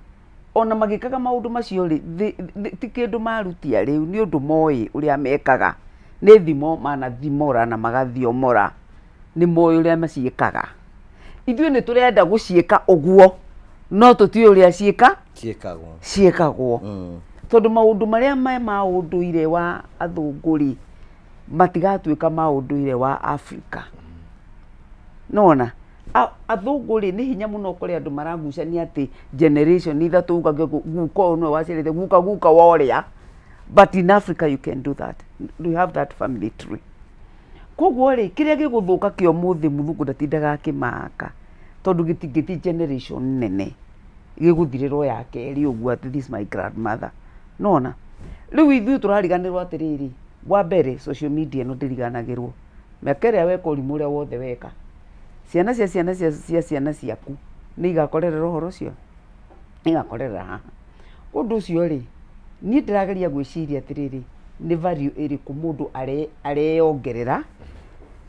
ona magĩkaga maũndũ macio rĩ, ti kĩndũ marutia rĩu, nĩ ũndũ moĩ ũrĩa mekaga. Nĩ thimo manathimora na magathiomora, nĩ moĩ ũrĩa maciĩkaga. Ithuĩ nĩ tũrenda gũciĩka ũguo, no tũtiũĩ ũrĩa ciĩkagwo. Ciĩkagwo. Tondũ maũndũ marĩa me ma ũndũire wa athũngũ rĩ, Matigatuĩka ma ũndũire wa Afrika. Nĩwona? Athũngũ rĩ, nĩ hinya mũno ũkore andũ maragucania atĩ generation ithatũ ugage guka ũyũ nĩwe waciarĩte guka guka wa ũrĩa. But in Africa you can do that. We have that family tree. Koguo rĩ, kĩrĩa gĩgũthũka kĩa ũmũthĩ mũthũngũ ndatindaga akĩmaka tondũ gĩtingĩthiĩ generation nene. Gĩgũthirĩra o ya kerĩ ũguo atĩ this is my grandmother. Nĩwona? Rĩu ithuĩ tũrariganĩrwo atĩrĩrĩ, wa mbere social media ĩno ndĩriganagĩrwo. Mĩaka ĩrĩa weka ũrimũ ũrĩa wothe weka, ciana cia ciana cia cia ciana ciaku nĩ igakorerera ũhoro ũcio? Nĩ igakorerera haha. Ũndũ ũcio rĩ, niĩ ndĩrageria gwĩciria atĩrĩrĩ, nĩ value ĩrĩkũ mũndũ areyongerera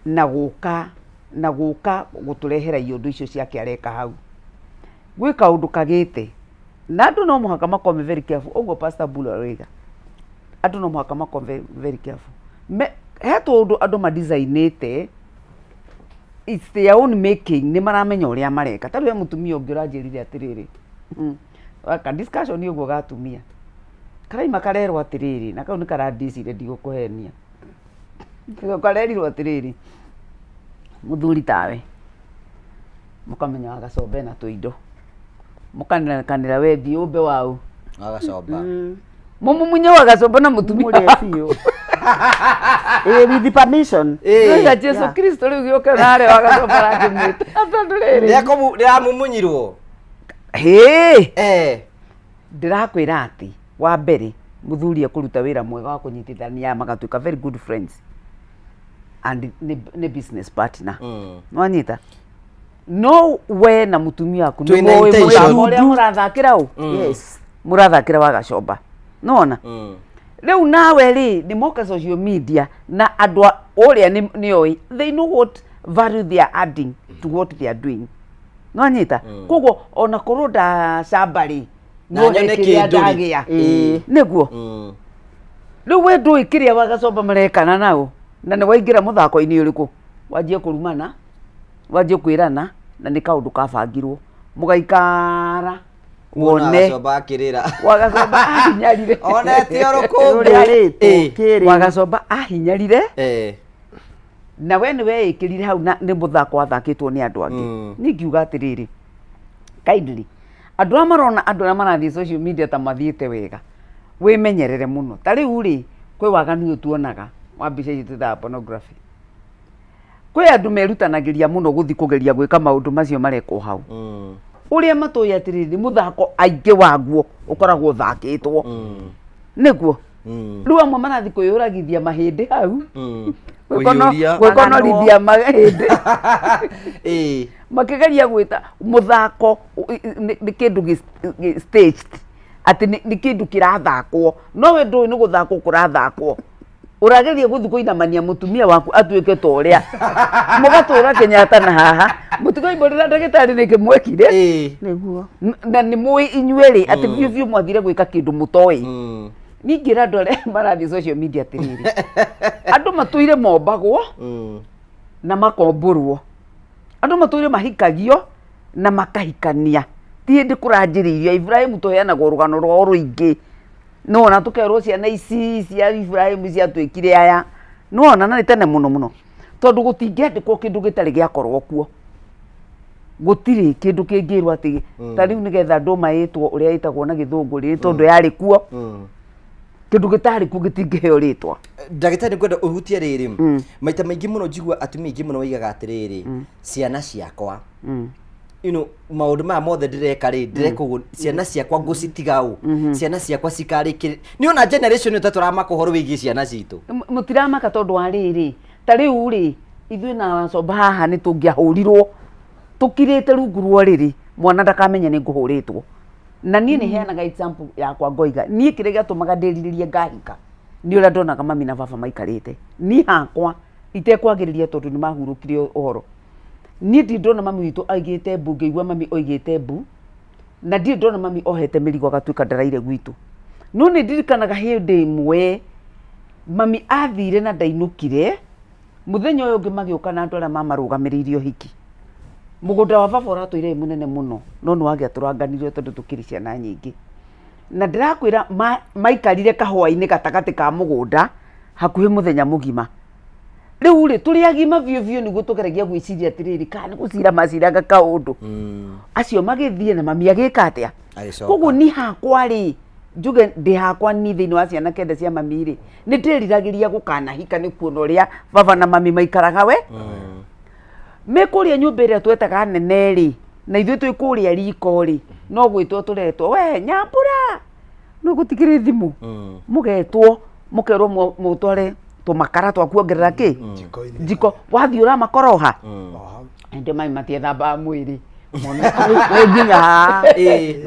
na gũka na gũka gũtũrehera iondo icio ciake areka hau. Gwĩ kaũndũ kagĩte, na andũ no mũhaka makorwo me very careful, ũguo Pastor Mburu aroiga, andũ no mũhaka makorwo very, very careful. Me, he tũũndũ andũ mandicainĩte it's their own making, nĩ maramenya ũrĩa mareka. Ta rĩu he mũtumia ũngĩ ũranjĩrire atĩrĩrĩ, ka discussion ũguo ga atumia, karaima karerwo atĩrĩrĩ, na kau nĩ karandicire ndigũkũhenia, karerirwo atĩrĩrĩ, mũthuri tawe, mũkamenya wagacomba ena tũindo, mũkanekanĩra we thiĩ ũmbe waũ. Wagacomba. Mũmumunye wagacomba na mũtumia Mũrĩe waku. biũ. Ĩĩ, with permission. Ndoiga Jesu Kristo rĩu gĩũke narĩa wagacomba arakĩmwĩta. Tondũ rĩrĩ. Nĩramumunyirwo. Hĩ! Eh. Ndĩrakwĩra atĩ wa mbere mũthuri ekũruta wĩra mwega wa kũnyitithania magatuĩka very good friends and nĩ business partner. Nĩwanyita? No we na mũtumia waku nĩ Twĩna mũĩ intention. mũthako ũrĩa mũrathakĩra ũ? Yes. Mũrathakĩra wagacomba. Nĩwona? Rĩu nawe rĩ nĩ moka social media na andũ a ũrĩa nĩ oĩ they know what value they are adding to what they are doing. Nĩwanyita? Koguo ona korwo ndacamba rĩ Na no nyone he kĩrĩa kĩndũ rĩ. ndagĩa. Ĩĩ. Nĩguo. Rĩu we ndũĩ kĩrĩa wagacomba marekana nao na nĩ waingĩra mũthako-inĩ ũrĩkũ wanjie kũrumana wanjie kwĩrana na nĩ kaũndũ kabangirwo mũgaikara wone Wagacomba akĩrĩra. Wagacomba ahinyarire. Onete o rũkũngũ. Ũrĩa rĩtwo, Ĩĩ. kĩrĩ. Wagacomba ahinyarire. Eh. Na we nĩ weĩkĩrire hau na nĩ mũthako wathakĩtwo nĩ andũ angĩ. Niĩ ngiuga atĩrĩrĩ, kindly, andũ arĩa marona andũ arĩa marathiĩ social media ta mathiĩte wega, wĩmenyerere mũno. Ta rĩu rĩ, kwĩ waganu ũyũ tuonaga wa mbica ici twĩtaga pornography. Kwĩ andũ merutanagĩria mũno gũthiĩ kũgeria gwĩka maũndũ macio marekwo hau. Ũrĩa matũĩ atĩrĩrĩ, nĩ mũthako aingĩ waguo ũkoragwo ũthakĩtwo. Nĩguo. Rĩu amwe marathiĩ kwĩyũragithia mahĩndĩ hau. Kũiyũria. Gwĩkonorithia mahĩndĩ. Ĩĩ. Makĩgeria gwĩta mũthako nĩ kĩndũ gĩ staged. Atĩ nĩ kĩndũ kĩrathakwo. No we ndũĩ nĩ gũthakwo kũrathakwo. Ũrageria gũthiĩ kũinamania mũtumia waku atuĩke ta ũrĩa. Mũgatũra Kenyatta na haha. Mũtikoimbũrĩra ndagĩtarĩ nĩkĩ mwekire. Nĩguo. Na nĩ mũĩ inyuerĩ atĩ biũ biũ mwathire gwĩka kĩndũ mũtoĩ. Niĩ ingĩra andũ arĩa marathiĩ social media atĩrĩrĩ, andũ matũire mombagwo na makombũrwo. Andũ matũire mahikagio na makahikania. Ti hĩndĩ kũranjĩrĩirio. Ibrahim tũheanagwo rũgano rwao rũingĩ. Nĩwona tũkerwo ciana ici cia Ibrahim ciatuĩkire aya. Nĩwona na nĩ tene mũno mũno. Tondũ gũtingĩandĩkwo kĩndũ gĩtarĩ gĩakorwo kuo. Gũtirĩ kĩndũ kĩngĩrwo atĩ ta rĩu nĩgetha ndũma ĩtwo ũrĩa ĩtagwo na gĩthũngũ rĩ, tondũ yarĩ kuo. Kĩndũ gĩtarĩ kuo gĩtingĩheo rĩtwa. Ndagĩtarĩ nĩ ngwenda ũhutie rĩrĩ. Maita maingĩ mũno njigua atumia aingĩ mũno moigaga atĩrĩrĩ, ciana ciakwa. Maũndũ maya mothe ndĩreka rĩ, ndĩreka ũguo, ciana ciakwa ngũcitiga ũ? Ciana ciakwa cikarĩkĩrĩ. Nĩ ona generation ĩyo ta tũramaka ũhoro wĩgiĩ ciana citũ. Mũtiramaka tondũ wa rĩrĩ, ta rĩu rĩ, ithuĩ na Wacomba haha nĩ tũngĩahũrirwo tũkirĩte rungu rwa ũrĩrĩ, mwana ndakamenye nĩ ngũhũrĩtwo. Na niĩ nĩ heanaga example yakwa ngoiga, niĩ kĩrĩa gĩatũmaga ndĩrirĩrie ngahika, nĩ ũrĩa ndonaga mami na baba maikarĩte. Niĩ hakwa, itekwagĩrĩria tondũ nĩ mahurũkire ũhoro. Niĩ ndirĩ ndona mami witũ aigĩte mbu, ngĩigua mami oigĩte mbu, na ndirĩ ndona mami ohete mĩrigo agatuĩka ndaraire gwitũ. No nĩ ndirikanaga hĩndĩ ĩmwe, mami athire na ndainũkire, mũthenya ũyũ ũngĩ magĩũka na andũ arĩa mamarũgamĩrĩire ũhiki. Mũgũnda wa baba ũratũire wĩ mũnene mũno, no nĩ wagĩatũranganirio tondũ tũkĩrĩ ciana nyingĩ. Na ndĩrakwĩra maikarire kahũa-inĩ gatagatĩ ka mũgũnda, hakuhĩ mũthenya mũgima. Rĩu rĩ, tũrĩ agima biũ biũ nĩguo tũgeragia gwĩciria atĩrĩrĩ, kana nĩ gũcira maciraga kaũndũ. Acio magĩthiĩ na mami agĩka atĩa? Agĩcoka. Koguo niĩ hakwa rĩ, njuge ndĩ hakwa niĩ thĩinĩ wa ciana kenda cia mami rĩ, nĩ ndĩriragĩria gũkanahika nĩ kuona ũrĩa baba na mami maikaraga we. Me kũrĩa nyũmba ĩrĩa twetaga nene rĩ, na ithuĩ twĩ kũrĩa riko rĩ, no gwĩtwo tũretwo, we Nyambura, no gũtikĩrĩ thimũ. Mũgetwo, mũkerwo mũtware tũmakara twa kuongerera kĩ? Njiko. Wathiĩ ũramakoroha. Ndio mami matiethambaga mwĩrĩ. Mona wĩ nginya haha.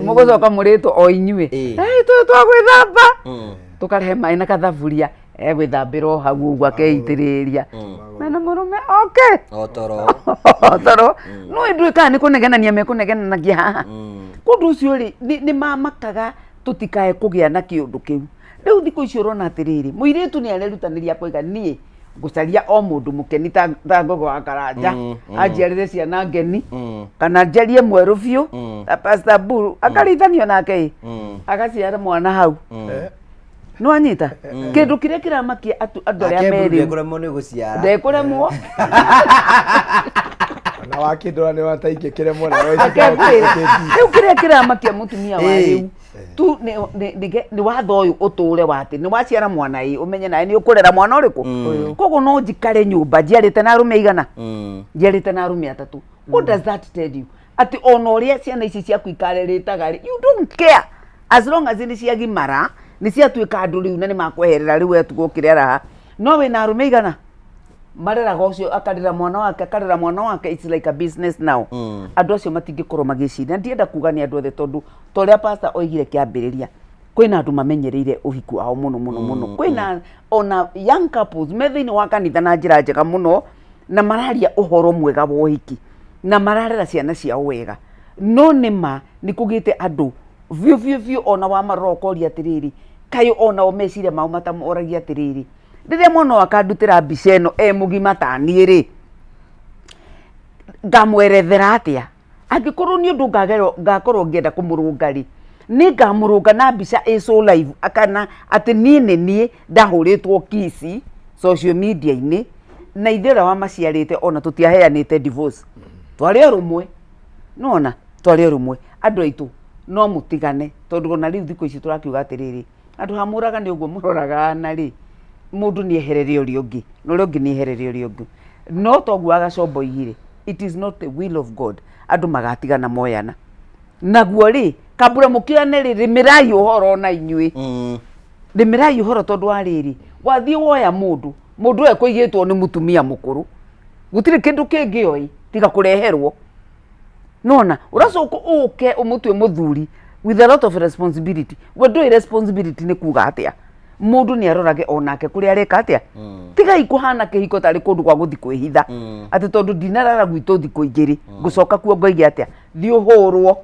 Mũgũcoka mũrĩtwo o inyuĩ. Tũyũ twa gwĩthamba. Tũkarehe maĩ na kathaburia. Egwĩthambĩra o hau ũguo akeitĩrĩria. Mena mũrũme oke. O toro. O toro. No ndũĩ kana nĩ kũnegenania mekũnegenanagia haha. Kũndũ ũcio rĩ, nĩ mamakaga tũtikae kũgĩa na kĩũndũ kĩu. Rĩu thikũ ici ũrona atĩrĩrĩ, mũirĩtu nĩ arerutanĩria akoiga niĩ ngũcaria o mũndũ mũkeni ta Ngogo wa Karanja, anjiarĩre ciana ngeni, kana njarie mwerũ biũ, ta Pastor Mburu, akarĩithanio nake ĩ, agaciara mwana hau. Nĩ wanyita? Kĩndũ kĩrĩa kĩramakia andũ arĩa Nake Mburu me rĩu. ndekũremwo nĩ gũciara. Ndekũremwo. Na wakĩndora nĩ wataingĩkĩremwo na Akengwĩre. Rĩu kĩrĩa kĩramakia mũtumia wa rĩu tu nĩ watho ũyũ ũtũre wa atĩ nĩ waciara mwana ĩ ũmenye nawe nĩ ũkũrera mwana ũrĩkũ. Koguo no njikare nyũmba njiarĩte na arũme aigana, njiarĩte na arũme atatũ. What does that tell you? Atĩ ona ũrĩa ciana ici ciaku ikarerĩtaga rĩ, you don't care as long as nĩ ciagimara, nĩ ciatuĩka andũ rĩu na nĩ makweherera rĩu wetugo ũkĩrera haha. No wĩna arũme aigana mareraga ũcio akarera mwana wake akarera mwana wake, it's like a business now. Andũ acio matingĩkorwo magĩciria, na ndienda kuga nĩ andũ othe tondũ ta ũrĩa pastor oigire kĩambĩrĩria, kwĩna andũ mamenyereire ũhiku wao mũno mũno mũno. Kwĩna ona young couples me thĩinĩ wa kanitha na njĩra njega mũno, na mararia ũhoro mwega wa ũhiki na mararera ciana ciao wega. No nĩ ma nĩ kũgĩte andũ biũ biũ biũ, ona wamarora ũkoria atĩrĩrĩ, kaĩ onao meciria mao matamoragia atĩrĩrĩ, rĩrĩa mwana ũyũ akandutĩra mbica ĩno e mũgima ta niĩ rĩ, ngamwerethera atĩa? Angĩkorwo nĩ ũndũ ngakorwo ngĩenda kũmũrũnga rĩ, nĩ ngamũrũnga na mbica ĩ so live, kana atĩ niĩ nĩ niĩ ndahũrĩtwo kiss social media-inĩ, na ithe ũrĩa wamaciarĩte ona tũtiaheanĩte divorce, twarĩ o rũmwe. Nĩwona, twarĩ o rũmwe. Andũ aitũ no mũtigane, tondũ ona rĩu thikũ ici tũrakiuga atĩrĩrĩ, handũ ha mũragane ũguo mũroragana rĩ, mũndũ nĩ eherere ũrĩa ũngĩ, na ũrĩa ũngĩ nĩ eherere ũrĩa ũngĩ. No toguo Wagacomba oigire, it is not the will of God andũ magatigana moyana. Naguo rĩ, kambura mũkĩoyane rĩ, rĩmĩrai ũhoro ona inyuĩ. Rĩmĩrai ũhoro tondũ wa rĩrĩ, wathiĩ woya mũndũ, mũndũ ũyũ ekũigĩtwo nĩ mũtumia mũkũrũ, gũtirĩ kĩndũ kĩngĩ oĩ tiga kũreherwo. Nona ũracoka ũke ũmũtue mũthuri with a lot of responsibility. We ndũĩ responsibility nĩ kuga atĩa. Mũndũ nĩ arorage onake kũrĩa areka atĩa. Tigai kũhana kĩhiko tarĩ kũndũ gwa gũthiĩ kwĩhitha. Atĩ tondũ ndinarara gwitũ thikũ igĩrĩ, ngũcoka kuo ngoige atĩa, thiĩ ũhũrwo.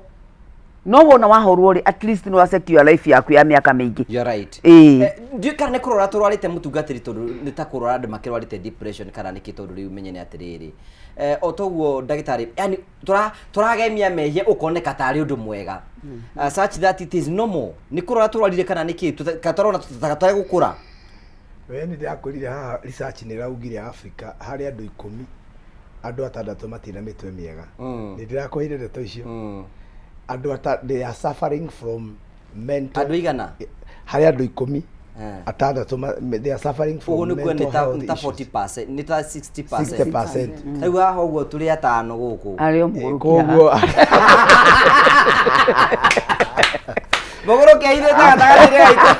No wona wahũrwo rĩ, at least nĩ wa secure life yaku ya mĩaka mĩingĩ. You're right. Ndiũĩ kana nĩ kũrwara tũrwarĩte mũtungatĩri, tondũ nĩ ta kũrwara andũ makĩrwarĩte depression kana nĩkĩ, tondũ rĩu menye nĩ atĩrĩrĩ, o toguo ndagĩtarĩ, yani tũragemia mehia ũkoneka tarĩ ũndũ mwega, such that it is normal. Nĩ kũrwara tũrwarire kana nĩkĩ, kana tũrona tũtagũkũra? We nĩ ndĩrakwĩrire haha research nĩ ĩraugire Africa harĩ andũ 10 andũ atandatũ matirĩ na mĩtwe mĩega. Nĩ ndĩrakũheire ndeto icio. Andũ ata they are suffering from mental. Andũ igana? Harĩ andũ 10 atandatũ they are suffering from Ũguo nĩ kuo mental nĩ ta health nĩ ta issues. 40%, nĩ ta 60%. 60%. Rĩu haha ũguo tũrĩ atano gũkũ. Arĩ o mũgũrũki Koguo Mũgũrũki aithĩte gatagatĩ gaitũ.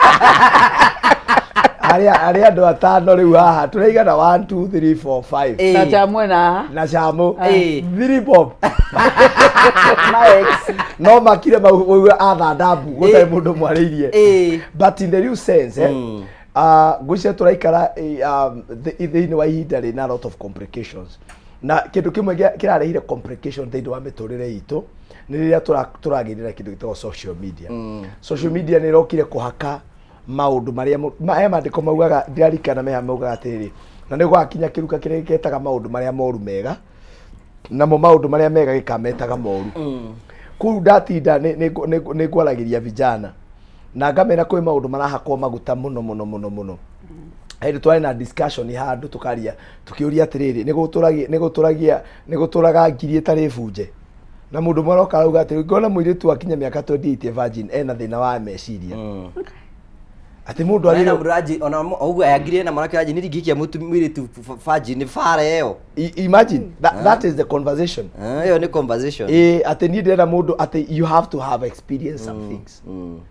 Harĩ andũ atano rĩu haha tũraigana 1 2 3 4 5. Na chamwe na haha. Na chamu. 3 bob. Ma ex. No makire mauga athanda mbu gũtarĩ mũndũ mwarĩirie. But in the real sense, ngwĩciria tũraikara thĩinĩ wa ihinda rĩna a lot of complications. Na kĩndũ kĩmwe kĩrarehire complication thĩinĩ wa mĩtũrĩre itũ nĩ rĩrĩa tũragĩrĩra kĩndũ gĩtagwo social media. Social media nĩ ĩrokire kũhaka maũndũ marĩa he maandĩko maugaga, ndirarikana meha maugaga atĩrĩrĩ, na nĩ gwakinya kĩruka kĩrĩa gĩketaga maũndũ marĩa moru mega, namo maũndũ marĩa mega gĩkametaga moru. Kũu ndatinda nĩ ngwaragĩria vijana na ngamera kwĩ maũndũ marahakwo maguta mũno mũno mũno mũno. Hĩndĩ twarĩ na discussion handũ tũkaria tũkĩũria atĩrĩrĩ, nĩ gũtũragia nĩ gũtũraga ngiri ĩtarĩ bunje? Na mũndũ ũmwe aroka arauga atĩ ngona mũirĩtu akinya mĩaka 28 virgin ena thĩna wa meciria, atĩ mũndũ Ena agĩrĩirwo mũndũ aranji ona ũguo aya ngiri ena mwanake aranji nĩringĩkia mũirĩtu virgin nĩ bara ĩyo. Imagine that is the conversation. Ah, ĩyo nĩ conversation. Ĩ, atĩ niĩ ndĩrenda mũndũ atĩ you have to have experience some things.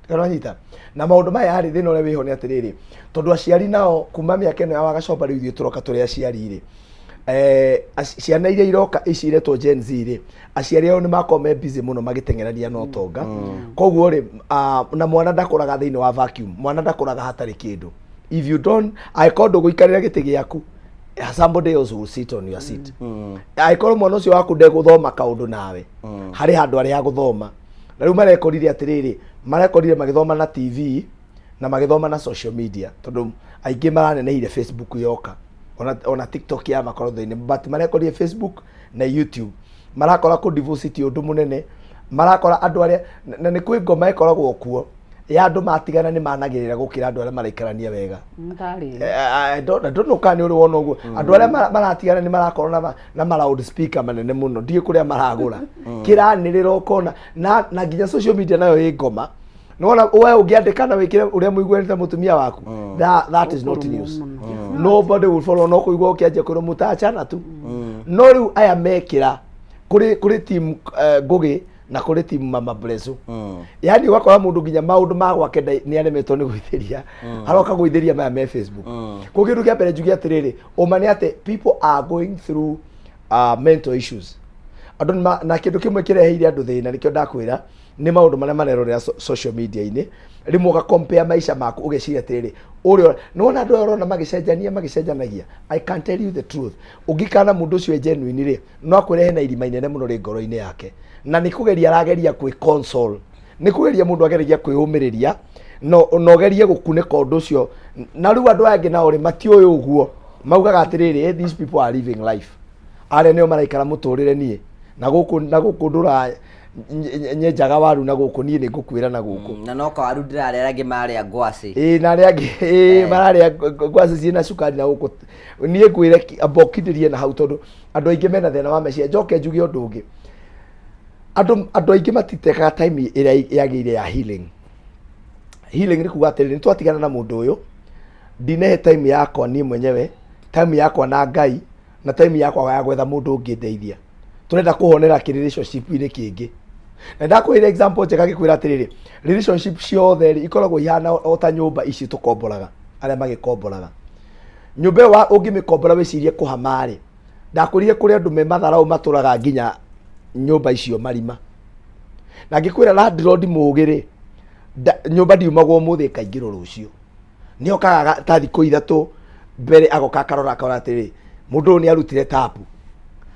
Ũranyita? Na maũndũ maya rĩ, thĩna ũrĩa wĩho nĩ atĩrĩrĩ, tondũ aciari nao kuma mĩaka ĩno ya wagacoba rĩu ithuĩ tũroka tũrĩ aciari rĩ, ciana iria iroka ici iretwo Gen Z rĩ, aciari ao nĩ makorwo me busy mũno magĩteng'erania na ũtonga. Koguo rĩ, na mwana ndakũraga thĩinĩ wa vacuum, mwana ndakũraga hatarĩ kĩndũ. If you don't, angĩkorwo ndũgũikarĩra gĩtĩ gĩaku, somebody else will sit on your seat. Angĩkorwo mwana ũcio waku ndegũthoma kaũndũ nawe, harĩ handũ arĩ ha gũthoma. Na rĩu marekorire atĩrĩrĩ, marekorire magĩthoma na TV na magĩthoma na social media, tondũ aingĩ maranenehire Facebook yoka, ona TikTok ya makorwo thĩinĩ, but marekorire Facebook na YouTube. Marakora kũ divorce ti ũndũ mũnene, marakora andũ arĩa na nĩ kwĩ ngoma ĩkoragwo kuo ya andũ matigana nĩ managĩrĩra gũkĩra andũ arĩa maraikarania wega. Ndarĩ. I don't know kana nĩ ũrĩ wona ũguo. Andũ arĩa maratigana nĩ marakorwo na ma loud speaker manene mũno, ndiũĩ kũrĩa maragũra, kĩranĩrĩra ũkona na nginya social media nayo ĩ ngoma. Nĩwona we ũngĩandĩka na wĩkĩre ũrĩa mũiguanĩte mũtumia waku, that is not news, nobody will follow. No kũigua ũkĩanjia kwĩrwo mũtachana tu. No rĩu aya mekĩra kũrĩ team Ngũgĩ na kũrĩ team Mama Blesso, yani ũgakora mũndũ nginya maũndũ ma gwake nĩ aremetwo nĩ gwĩthĩria, aroka gwĩthĩria maya me Facebook. Koguo kĩndũ kĩa mbere njuge atĩrĩrĩ, ũma nĩ atĩ people are going through mental issues. Andũ na kĩndũ kĩmwe kĩreheire andũ thĩna, nĩkĩo ndakwĩra nĩ maũndũ marĩa marerorera social media-inĩ. Rĩmwe ũga compare maica maku, ũgeciria atĩrĩrĩ, ũrĩa nĩwona andũ aya ũrona magĩcenjania magĩcenjanagia. I can tell you the truth, ũngĩkana mũndũ ũcio e genuine rĩ, no akwĩre hena irima inene mũno rĩ ngoro-inĩ yake, na nĩ kũgeria arageria kwĩ console, nĩ kũgeria mũndũ ageragia kwĩyũmĩrĩria, no ũgerie gũkunĩka ũndũ ũcio. Na rĩu andũ aya angĩ nao rĩ, matiũĩ ũguo, maugaga atĩrĩrĩ, "Eh, these people are living life, arĩa nĩo maraikara mũtũrĩre, niĩ na gũkũ ndũra nyenjaga waru na gũkũ, niĩ nĩ ngũkuĩra na gũkũ." Na no kawaru ndĩrarĩa, angĩ marĩa ngwacĩ. Ĩĩ, na arĩa angĩ ĩĩ mararĩa ngwacĩ ciĩna cukari na gũkũ. Niĩ ngwĩre amba ũkindĩrie na hau, tondũ andũ aingĩ mena thĩna wa meciria. Njoke njuge ũndũ ũngĩ, andũ aingĩ matitekaga time ĩrĩa yagĩrĩire ya healing. Healing nĩ kuga atĩrĩrĩ, nĩ twatigana na mũndũ ũyũ, ndinehe time yakwa niĩ mwenyewe, time yakwa na Ngai, na time yakwa ya gwetha mũndũ ũngĩ ndeithia. Tũrenda kũhonera kĩ relationship-inĩ kĩngĩ. Na ndakwĩra example njega ngĩkwĩra atĩrĩrĩ, relationship ciothe rĩ, ikoragwo ihana o ta nyũmba ici tũkomboraga, arĩa magĩkomboraga nyũmba ĩyo ũngĩmĩkombora wĩcirie kũhama rĩ, ndakwĩrire kũrĩ andũ me matharaũ matũraga nginya nyũmba icio marima. Na ngĩkwĩra landlord mũgĩ rĩ, nyũmba ndiumagwo ũmũthĩ ĩkaingĩrwo rũciũ, nĩ okaga ta thikũ 3 mbere, agoka akarora, akora atĩrĩ, mũndũ ũyũ nĩ arutire tapu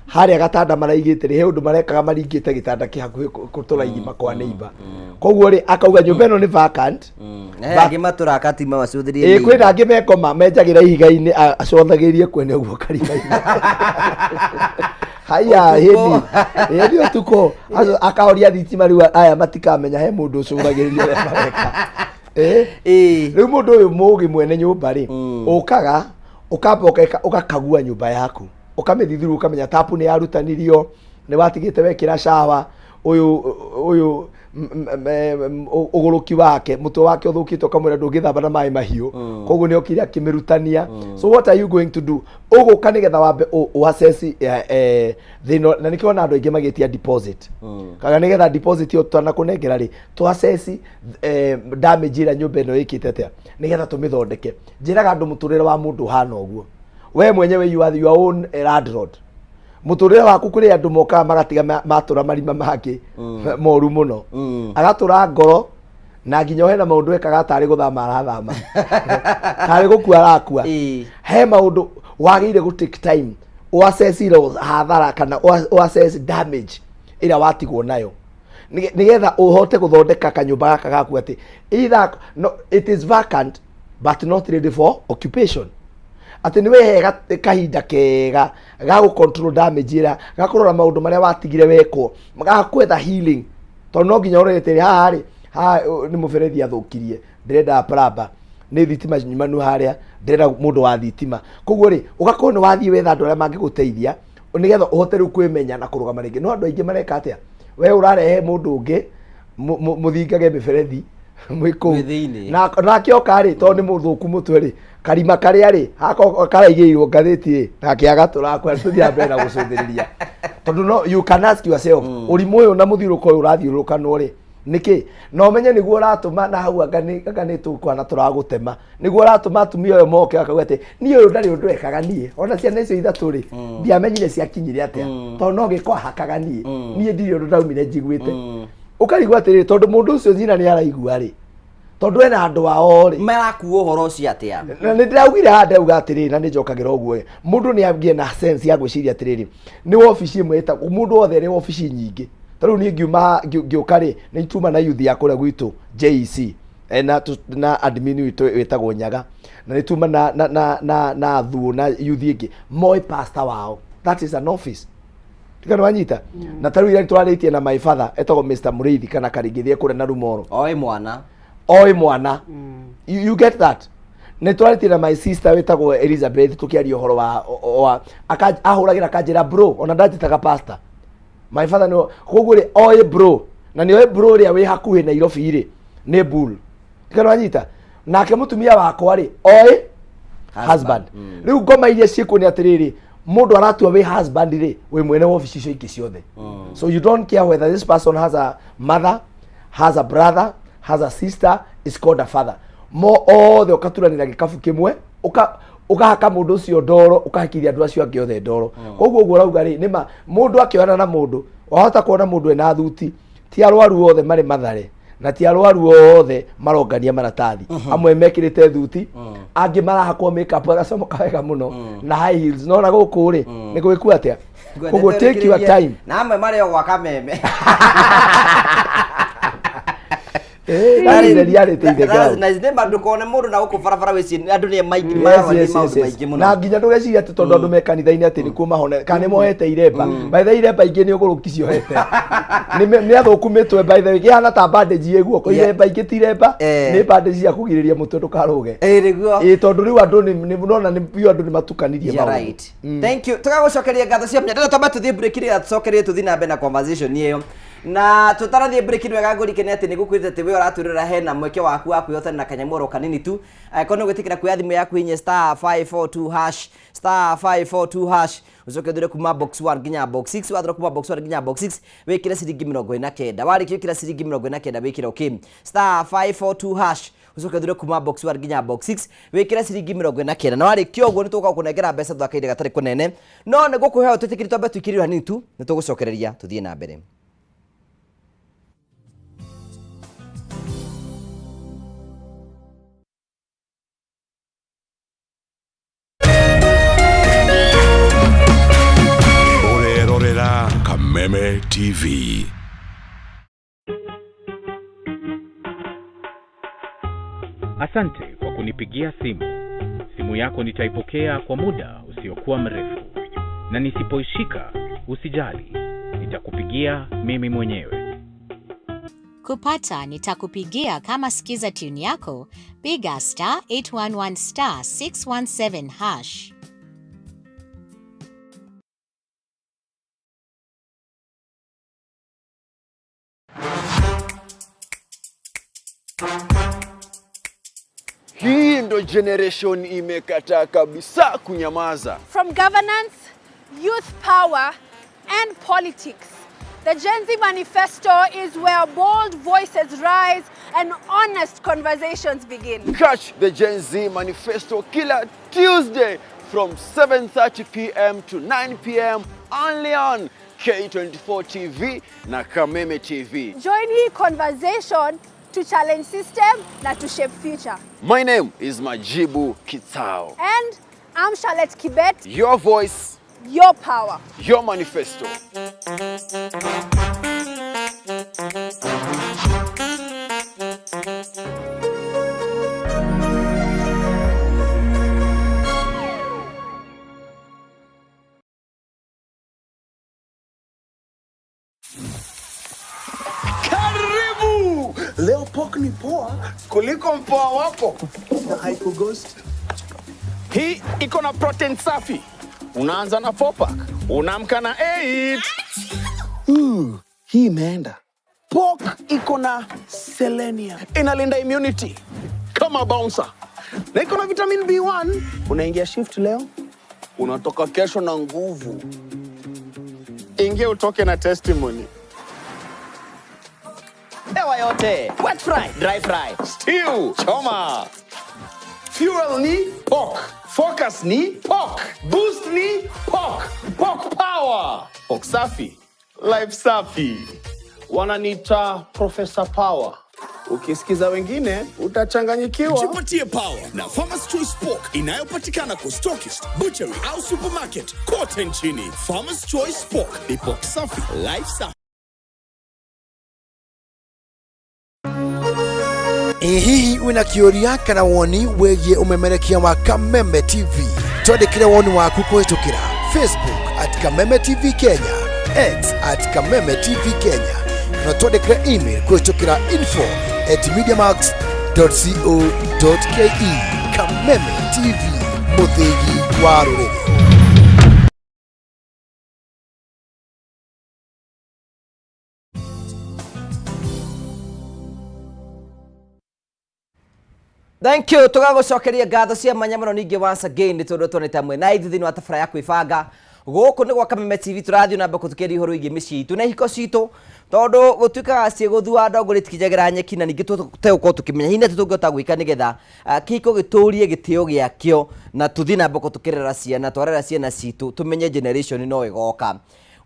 harĩa gatanda maraigĩte rĩ, he ũndũ marekaga maringĩte gĩtanda kĩ hakuhĩ kũtũra irima kwa neighbor. Koguo rĩ, akauga nyũmba ĩno nĩ vacant. Na he angĩ matũraga katima macũthĩrie. Ĩ, kwĩna angĩ mekoma menjagĩra ihiga-inĩ, acothagĩrie kwene ũguo karima-inĩ. Haya, hĩndĩ ũtukũ akahoria thitima, rĩu aya matikamenya he mũndũ ũcũthagĩrĩria ũrĩa mareka. Rĩu mũndũ ũyũ mũgĩ mwene nyũmba rĩ, ũkaga ũkamba ũgakagua nyũmba yaku, ũkamĩthithuru, ũkamenya tapu nĩ yarutanirio, nĩ watigĩte wekĩra shawa, ũyũ ũgũrũki wake, mũtwe wake ũthũkĩte, ũkamwĩra ndũngĩthamba na maĩ mahiũ. Koguo nĩ okire akĩmĩrutania. So what are you going to do? Ũgũka nĩgetha wambe ũ assess thĩna, na nĩkĩo ona andũ aingĩ magĩtia deposit, kaga nĩgetha deposit ĩyo twanakũnengera rĩ, tũ assess damage ĩrĩa nyũmba ĩno ĩkĩte atĩa, nĩgetha tũmĩthondeke. Njĩraga andũ mũtũrĩre wa mũndũ ũhana ũguo, we mwenyewe you are your own landlord. Mũtũrĩre waku, kũrĩ andũ mokaga magatiga matũra marima mangĩ moru mũno, agatũra ngoro na nginya hena maũndũ ekaga tarĩ gũthama arathama, tarĩ gũkua arakua. He maũndũ wagĩrĩire gũ take time ũassess hathara kana ũassess damage ĩrĩa watigwo nayo, nĩgetha ũhote gũthondeka kanyũmba gaka gaku atĩ either no, it is vacant but not ready for occupation, atĩ nĩ wehe kahinda kega ga gũ control damage ĩrĩa, ga kũrora maũndũ marĩa watigire wekwo, ga kwetha healing, tondũ no nginya ũrore atĩrĩ, haha rĩ, haha nĩ mũberethi athũkirie, ndĩrenda plumber. Nĩ thitima nyumanu harĩa, ndĩrenda mũndũ wa thitima. Koguo rĩ, ũgakorwo nĩ wathiĩ wetha andũ arĩa mangĩgũteithia nĩgetha ũhote rĩu kwĩmenya na kũrũgama rĩngĩ. No andũ aingĩ mareka atĩa? We ũrarehe mũndũ ũngĩ mũthingage mĩberethi mwĩ kũu. Mwĩ thĩinĩ. Na akĩoka rĩ, tondũ nĩ mũthũku mũtwe rĩ, karima karĩa rĩ hakorwo karaigĩirwo ngathĩti rĩ, nake agatũra tũthiĩ na mbere na gũcũthĩrĩria, tondũ no you can ask yourself, ũrimũ ũyũ na mũthiũrũrũko ũyũ ũrathiũrũrũkanwo rĩ nĩkĩ? Na ũmenye nĩguo ũratũma na hau anga nĩ tũkwana tũragũtema, nĩguo ũratũma atumia ũyũ moke akauga atĩ niĩ ũyũ ndarĩ ũndũ ekaga, niĩ ona ciana icio ithatũ rĩ, ndiamenyire ciakinyire atĩa, tondũ no gĩko ahakaga niĩ, niĩ ndirĩ ũndũ ndaumire njiguĩte. Ũkarigwo atĩrĩrĩ, tondũ mũndũ ũcio nyina nĩ araigua rĩ, tondũ ena andũ ao rĩ, Marakua ũhoro ũcio atĩa? Na nĩ ndĩraugire haha, ndauga atĩrĩrĩ, na nĩ njokagĩra ũguo ĩ, mũndũ nĩ agĩe na sense ya gwĩciria atĩrĩrĩ, nĩ wabici ĩmwe ĩtagwo mũndũ wothe arĩ wabici nyingĩ. Ta rĩu niĩ ngiuma ngĩũka rĩ, nĩ tuma na youth ya kũrĩa gwitũ JEC, na admin witũ wĩtagwo Nyaga, na nĩ tuma na thuo na youth ĩngĩ moĩ pastor wao, that is an office. Tika nĩ wanyita? Na ta rĩu ira twarĩtie na my father etagwo Mr Mũrĩithi kana Karingithie kũrĩa na Rumoro. Oĩ mwana. Oĩ mwana. You get that? Nĩ twarĩtie na my sister wĩtagwo Elizabeth, tũkĩaria ũhoro wa ahũragĩra akanjĩra bro, ona ndanjĩtaga pastor. My father nĩ koguo rĩ oĩ bro, na nĩ oĩ bro ũrĩa wĩ hakuhĩ Nairobi rĩ nĩ bull. Tika nĩ wanyita? Nake mũtumia wakwa rĩ oĩ husband. Rĩu ngoma iria ciĩkuo nĩ atĩrĩrĩ, mũndũ aratua wĩ husband rĩ, wĩ mwene wabici icio ingĩ ciothe. So you don't care whether this person has a mother, has a brother, has a sister, is called a father. Mo othe ũkaturanĩra gĩkabu kĩmwe, ũkahaka mũndũ ũcio ndoro, ũkahakithia andũ acio angĩ othe ndoro. Koguo ũguo ũrauga rĩ, nĩma mũndũ akĩoyana na mũndũ, wahota kuona mũndũ ena thuti, ti arwaru othe marĩ Mathare, na ti arwaru othe marongania maratathi. Amwe mekĩrĩte thuti, angĩ marahakwo makeup agacomoka wega mũno na high heels, no na gũkũ rĩ nĩ gwĩkwo atĩa? Koguo take your time. Na amwe marĩ o gwaka meme. That is the reality in the That's ground. nice. Nĩ ma ndũkone mũndũ na gũkũ barabara wĩcirie andũ nĩ maingĩ Yes, mararwaria yes, maũndũ yes, yes. maingĩ mũno. Na nginya ndũgeciria atĩ tondũ andũ me kanitha-inĩ atĩ nĩkuo mahone kana nĩ mohete iremba. By the way, iremba ingĩ nĩ ũgũrũki ciohete, nĩ athũku mĩtwe. By the way, kĩhana ta bandage ĩ guoko. Iremba ingĩ ti iremba, nĩ bandage cia kũgirĩrĩria mũtwe ndũkarũge. Ĩ nĩguo. Ĩ tondũ rĩu andũ nĩ nona nĩ biũ andũ nĩ matukanirie Yeah, maũndũ. right. Thank you. Tũgagũcokeria ngatho cia ndĩrenda twambe tũthiĩ break rĩrĩa tũcokerie tũthiĩ na mbere na conversation ĩyo. Na tũtanathiĩ break nĩ wega ngũrikane atĩ nĩ gũkwĩrĩte atĩ we ũratwĩrora hena mweke waku wa kwĩhotana na kanyamũ oro kanini tu. Angĩkorwo nĩ ũgwĩtĩkĩra kuoya thimũ yaku hihinye star 542 hash, star 542 hash, ũcoke ũthure kuma box 1 nginya box 6. Wathura kuma box 1 nginya box 6, wĩkĩre ciringi 49. Warĩkia gwĩkĩra ciringi 49, wĩkĩre okay. Star 542 hash, ũcoke ũthure kuma box 1 nginya box 6, wĩkĩre ciringi 49, na warĩkia ũguo nĩ tũgũka gũkũnengera mbeca thutha wa kahinda gatarĩ kũnene. No nĩ gũkũhe twĩtĩkĩri twambe tũikĩrĩrwo hanini tu, nĩ tũgũcokereria tũthiĩ na mbere. Ũrerorera Kameme TV. Asante kwa kunipigia simu. Simu yako nitaipokea kwa muda usiokuwa mrefu, na nisipoishika usijali, nitakupigia mimi mwenyewe. Kupata nitakupigia kama skiza tune yako, piga star 811 star 617 hash. Hii ndo generation imekataa kabisa kunyamaza. From governance, youth power, and politics, the Gen Z Manifesto is where bold voices rise and honest conversations begin. Catch the Gen Z Manifesto kila Tuesday from 7:30 p.m. to 9 p.m. only on K24 TV na Kameme TV. Join hii conversation to challenge system na to shape future. My name is Majibu Kitao. And I'm Charlotte Kibet. Your voice, your power, your manifesto. Karibu! Leo pork ni poa kuliko mpoa wako na haikughost. Hii iko na protein safi. Unaanza na 4 pack, unaamka na 8. Hii imeenda. Pork iko na selenium, inalinda immunity kama bouncer, na iko na vitamin B1. Unaingia shift leo, unatoka kesho na nguvu. Ingia utoke na testimony. Hewa yote. Wet fry, dry fry. Stew, choma. Fuel ni pork. Focus ni pork. Boost ni pork. Pork power. Pork safi. Life safi. Wananiita Professor Power. Ukisikiza wengine utachanganyikiwa. Jipatie power na Farmers Choice Pork inayopatikana kwa stockist, butchery au supermarket kote nchini. Farmers Choice Pork ni pork safi, life safi. Ĩ hihi wĩna kĩũria kana woni wĩgiĩ ũmemerekia wa Kameme TV? Twandĩkĩre woni waku kũhĩtũkĩra Facebook at Kameme TV Kenya, X at Kameme TV Kenya, kana twandĩkĩre email kũhĩtũkĩra info at mediamax.co.ke. Kameme TV, mũthĩgi wa rũrĩrĩ. Thank you. Tũgagũcokeria ngatho cia mwanya mũno ningĩ once again nĩ tondũ tuonete amwe na ithuĩ thĩinĩ wa tabara ya kwĩbanga. Gũkũ nĩ gwa Kameme TV, tũrathiĩ na mbere kũthikĩrĩria ũhoro wĩgiĩ mĩciĩ itũ na ihiko citũ, tondũ gũtuĩkaga ciĩgũthua ndongo rĩtikinyagĩra nyeki, na ningĩ tũtegũkorwo tũkĩmenya hihi nĩ atĩa tũngĩhota gwĩka nĩgetha kĩhiko gĩtũrie gĩtĩo gĩakĩo, na tũthiĩ na mbere tũkĩrera ciana, twarera ciana citũ tũmenye generation no ĩgoka.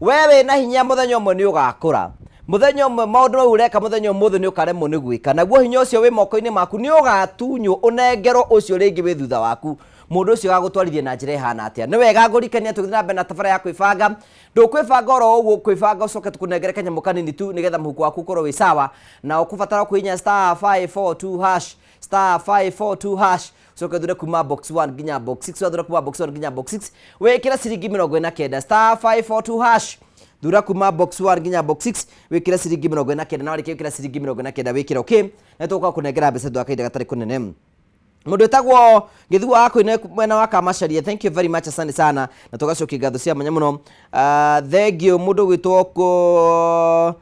We wĩna hinya, mũthenya ũmwe nĩ ũgakũra, mũthenya ũmwe maũndũ mau ũreka mũthenya ũmũthĩ nĩ ũkaremwo nĩ gwĩka, naguo hinya ũcio wĩ moko-inĩ maku nĩ ũgatunywo ũnengerwo ũcio rĩngĩ wĩ thutha waku. Mũndũ ũcio agagũtwarithia na njĩra ĩhana atĩa? Nĩ wega ngũrikania tũgĩthiĩ na mbere na tabara ya kwĩbanga. Ndũkwĩbanga oro ũguo, kwĩbanga ũcoke tũkũnengere kanyamũ kanini tu nĩgetha mũhuko waku ũkorwo wĩ sawa, na ũkũbatara kũhihinya star 542 hash, star 542 hash, ucoke ũthure kuma box 1 nginya box 6. Wathura kuma box 1 nginya box 6, wĩkĩre ciringi 49. Star 542 hash, thura kuma box 1 nginya box 6, wĩkĩre ciringi 49, na warĩkia gwĩkĩra ciringi 49, wĩkĩre okay, na tũgũka kũnengera mbeca thutha wa kahinda gatarĩ kũnene. Mũndũ wĩtagwo Gĩthua wa Kũine mwena wa Kamacharia, thank you very much, asante sana, na tũgacokia ngatho cia mwanya mũno. Thank you. Mũndũ ũgwĩtwo